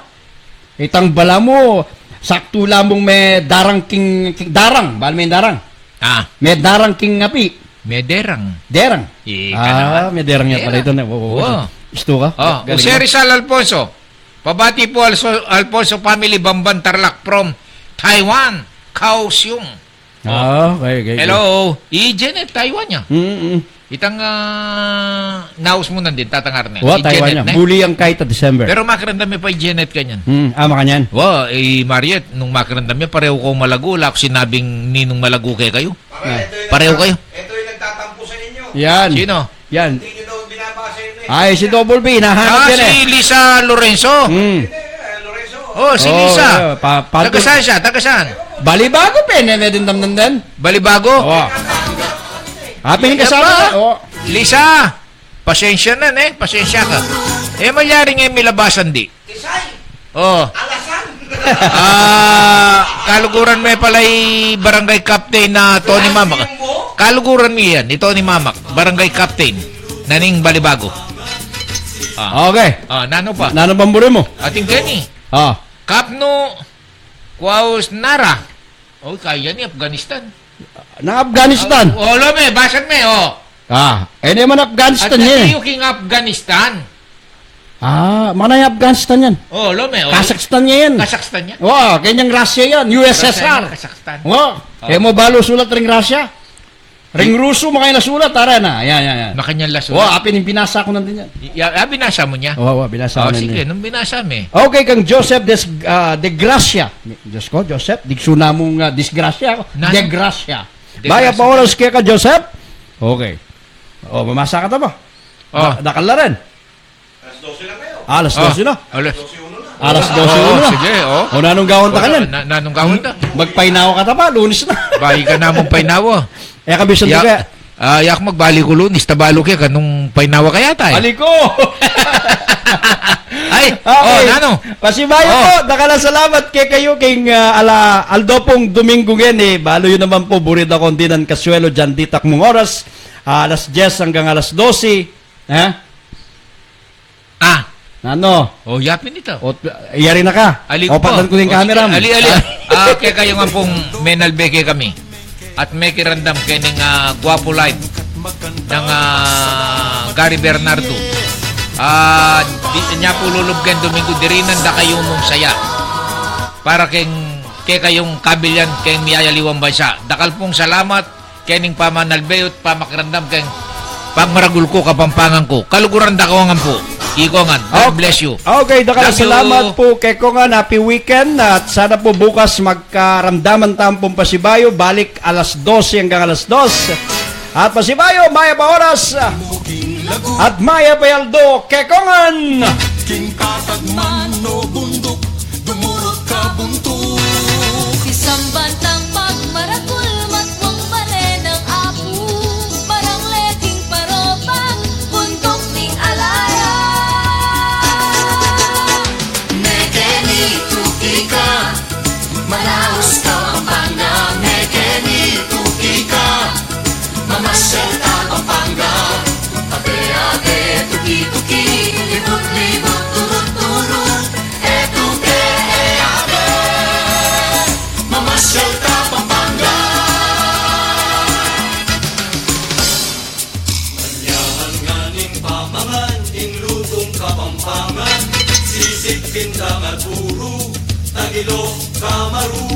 Itang balamu, saktu la mung medarang king, king darang. Bal medarang. Ah. Medarang king api. Mederang. Derang. Ika naman. Ah, mederang ya pala ito na. Wo, wo, wo. Istu ka? Oh, galing Jose mo. Rizal Alfonso. Pabati po, Also-, Alfonso family, Bamban Tarlac from Taiwan, Kaohsiung. Ah, okay, okay, okay. Hello, i Janet, Taiwan ya. Mm, mm. Itang, ah, naus mu nandin, tatangar na. Wa, i Taiwan Janet ya. Na. Buli yang kaita December. Pero makiramdam mi pa i Janet kanyan. Mm, ah, makanyan. Wa, i Mariet, nung makiramdam mi, pareho ko malago, wala ko sinabing ninong malago kekayu. Pareho kayu. Ito yung nagtatampo sa inyo. Yan. Sino? Yan. Hindi nyo daw binabasa yun eh. Ay, si Double B, hinahanap Ah, yan si eh. Lisa Lorenzo. Hmm. Hindi, eh, Lorenzo. Oh, si Oh, Lisa. Yeah. Pa-, pa- Taga saan siya? Taga saan? Balibago, pene, ne din damdam din. Balibago? Oh. Happy ni Yan kasama ba? Na. Oh. Lisa, pasensya na, ne? Pasensya ka. Eh, malyari nga yung milabasan, di? Tisay! Oh. Alasan! Ah, kaluguran me pala i Barangay Captain na Tony Mamak. Kaluguran me yan, i Tony Mamak, Barangay Captain na ning Balibago. Ah. Okay. Ah, nanu pa? Nanu pang buri mu? Atin keni. Ah. Kapnu, Kuaus Nara. Oh, kaya ni Afghanistan. Na Afghanistan. Oh, lo me, basag me, oh. Ah, e naman Afghanistan At yan eh. King Afghanistan. Ah, mana yung Afghanistan yan? Oh, lo me, oh. Kazakhstan yan. Kazakhstan yan. Wa, kanyang Russia yan, U S S R. Russia yan, Kazakhstan. Wa, Oh. e mo balu sulat ring Russia? Ring Rusu, makanya sulat, tara na. Yan, yan, yan. Makanya la sulat. Wa, apin yung binasa ko nandun yan. Ya, ah, binasa mo niya? Wa, wa, binasa Oh, ko na sige, niya. Nung binasa me. Okay, kang Joseph Des-, ah, De Gracia. Diyos ko, Joseph, diksu na mung, ah, disgrasya ako. Nanu? De Gracia. De Gracia. Mayap a oras keka, Joseph. Okay. Oh, mamasa ka ta ba? Oh. Da-, dakal na rin. Alas dose na kayo. Ah, alas Oh, dose na. alas Alas dose uno na. Alas dose Oh, uno na. sige, oh. O, nanung gawan ta Wala, kanan? na-, nanung gawan ta? Magpainawa ka ta ba? Lunes na. Bayi ka na mung painawa. E, kabisan Ya-, ka. ah, yak magbali ku Lunes, tabalu ke ka nung painawa ka yata, eh. Bali ko. Ay, Okay. oh, nanu? Pasibayu Oh. po, dakal a salamat kekayu king, ah, ala, aldo pung Domingo ngeni, eh. Balu yu naman po, buri da kong dinan kasuelo, dinan ditak mung oras, ah, alas dyes anggang alas dose. Ha? Ah. Nanu? O, yapin ita. O, yari na ka. Ali O, ku pa. patlan ku ning O, camera sige. mu. Ali, ali. Ah. Ah, kekayu nga pung menalbe kekami. At mekiramdam kening, ah, Guapo Live nang, ah, Gary Bernardo. Ah, di, nya pu lulub keng Domingo, dirinan da kayu mung saya. Para keng, kekayung kabilyan, keng miyayaliwang bansa. Dakal pung salamat, kening pamanalbe yu at pamakiramdam keng pagmaragul ku, Kapampangan ku. Kaluguran da ko ngan pu. Iko ngan. God Ok. bless you. Okay, dakal a Love you. salamat pu keko ngan. Happy weekend. At sana pu bukas magkaramdaman tamu pung pasibayu. Balik alas dose anggang alas dos. At pasibayu, mayap a oras. At mayap a aldo keko ngan. King patag man o bunduk, dumurut ka buntuk. Isang bantang pagmaragul, matwang bale ng apu, barang leking parobang, bunduk ning alaya. Mekeni tuki ka, Manaus, Kapampangan, mekeni tuki ka. Mamasyal ka Pampanga, abe-abe, tuki-tuki, libut-libut, turu-turu, e tuke, e abe. Mamasyal ka Pampanga. Manyaman ngan ing pamangan, ing lutung Kapampangan, sisig, pindang at puru, tagilok, kamaru.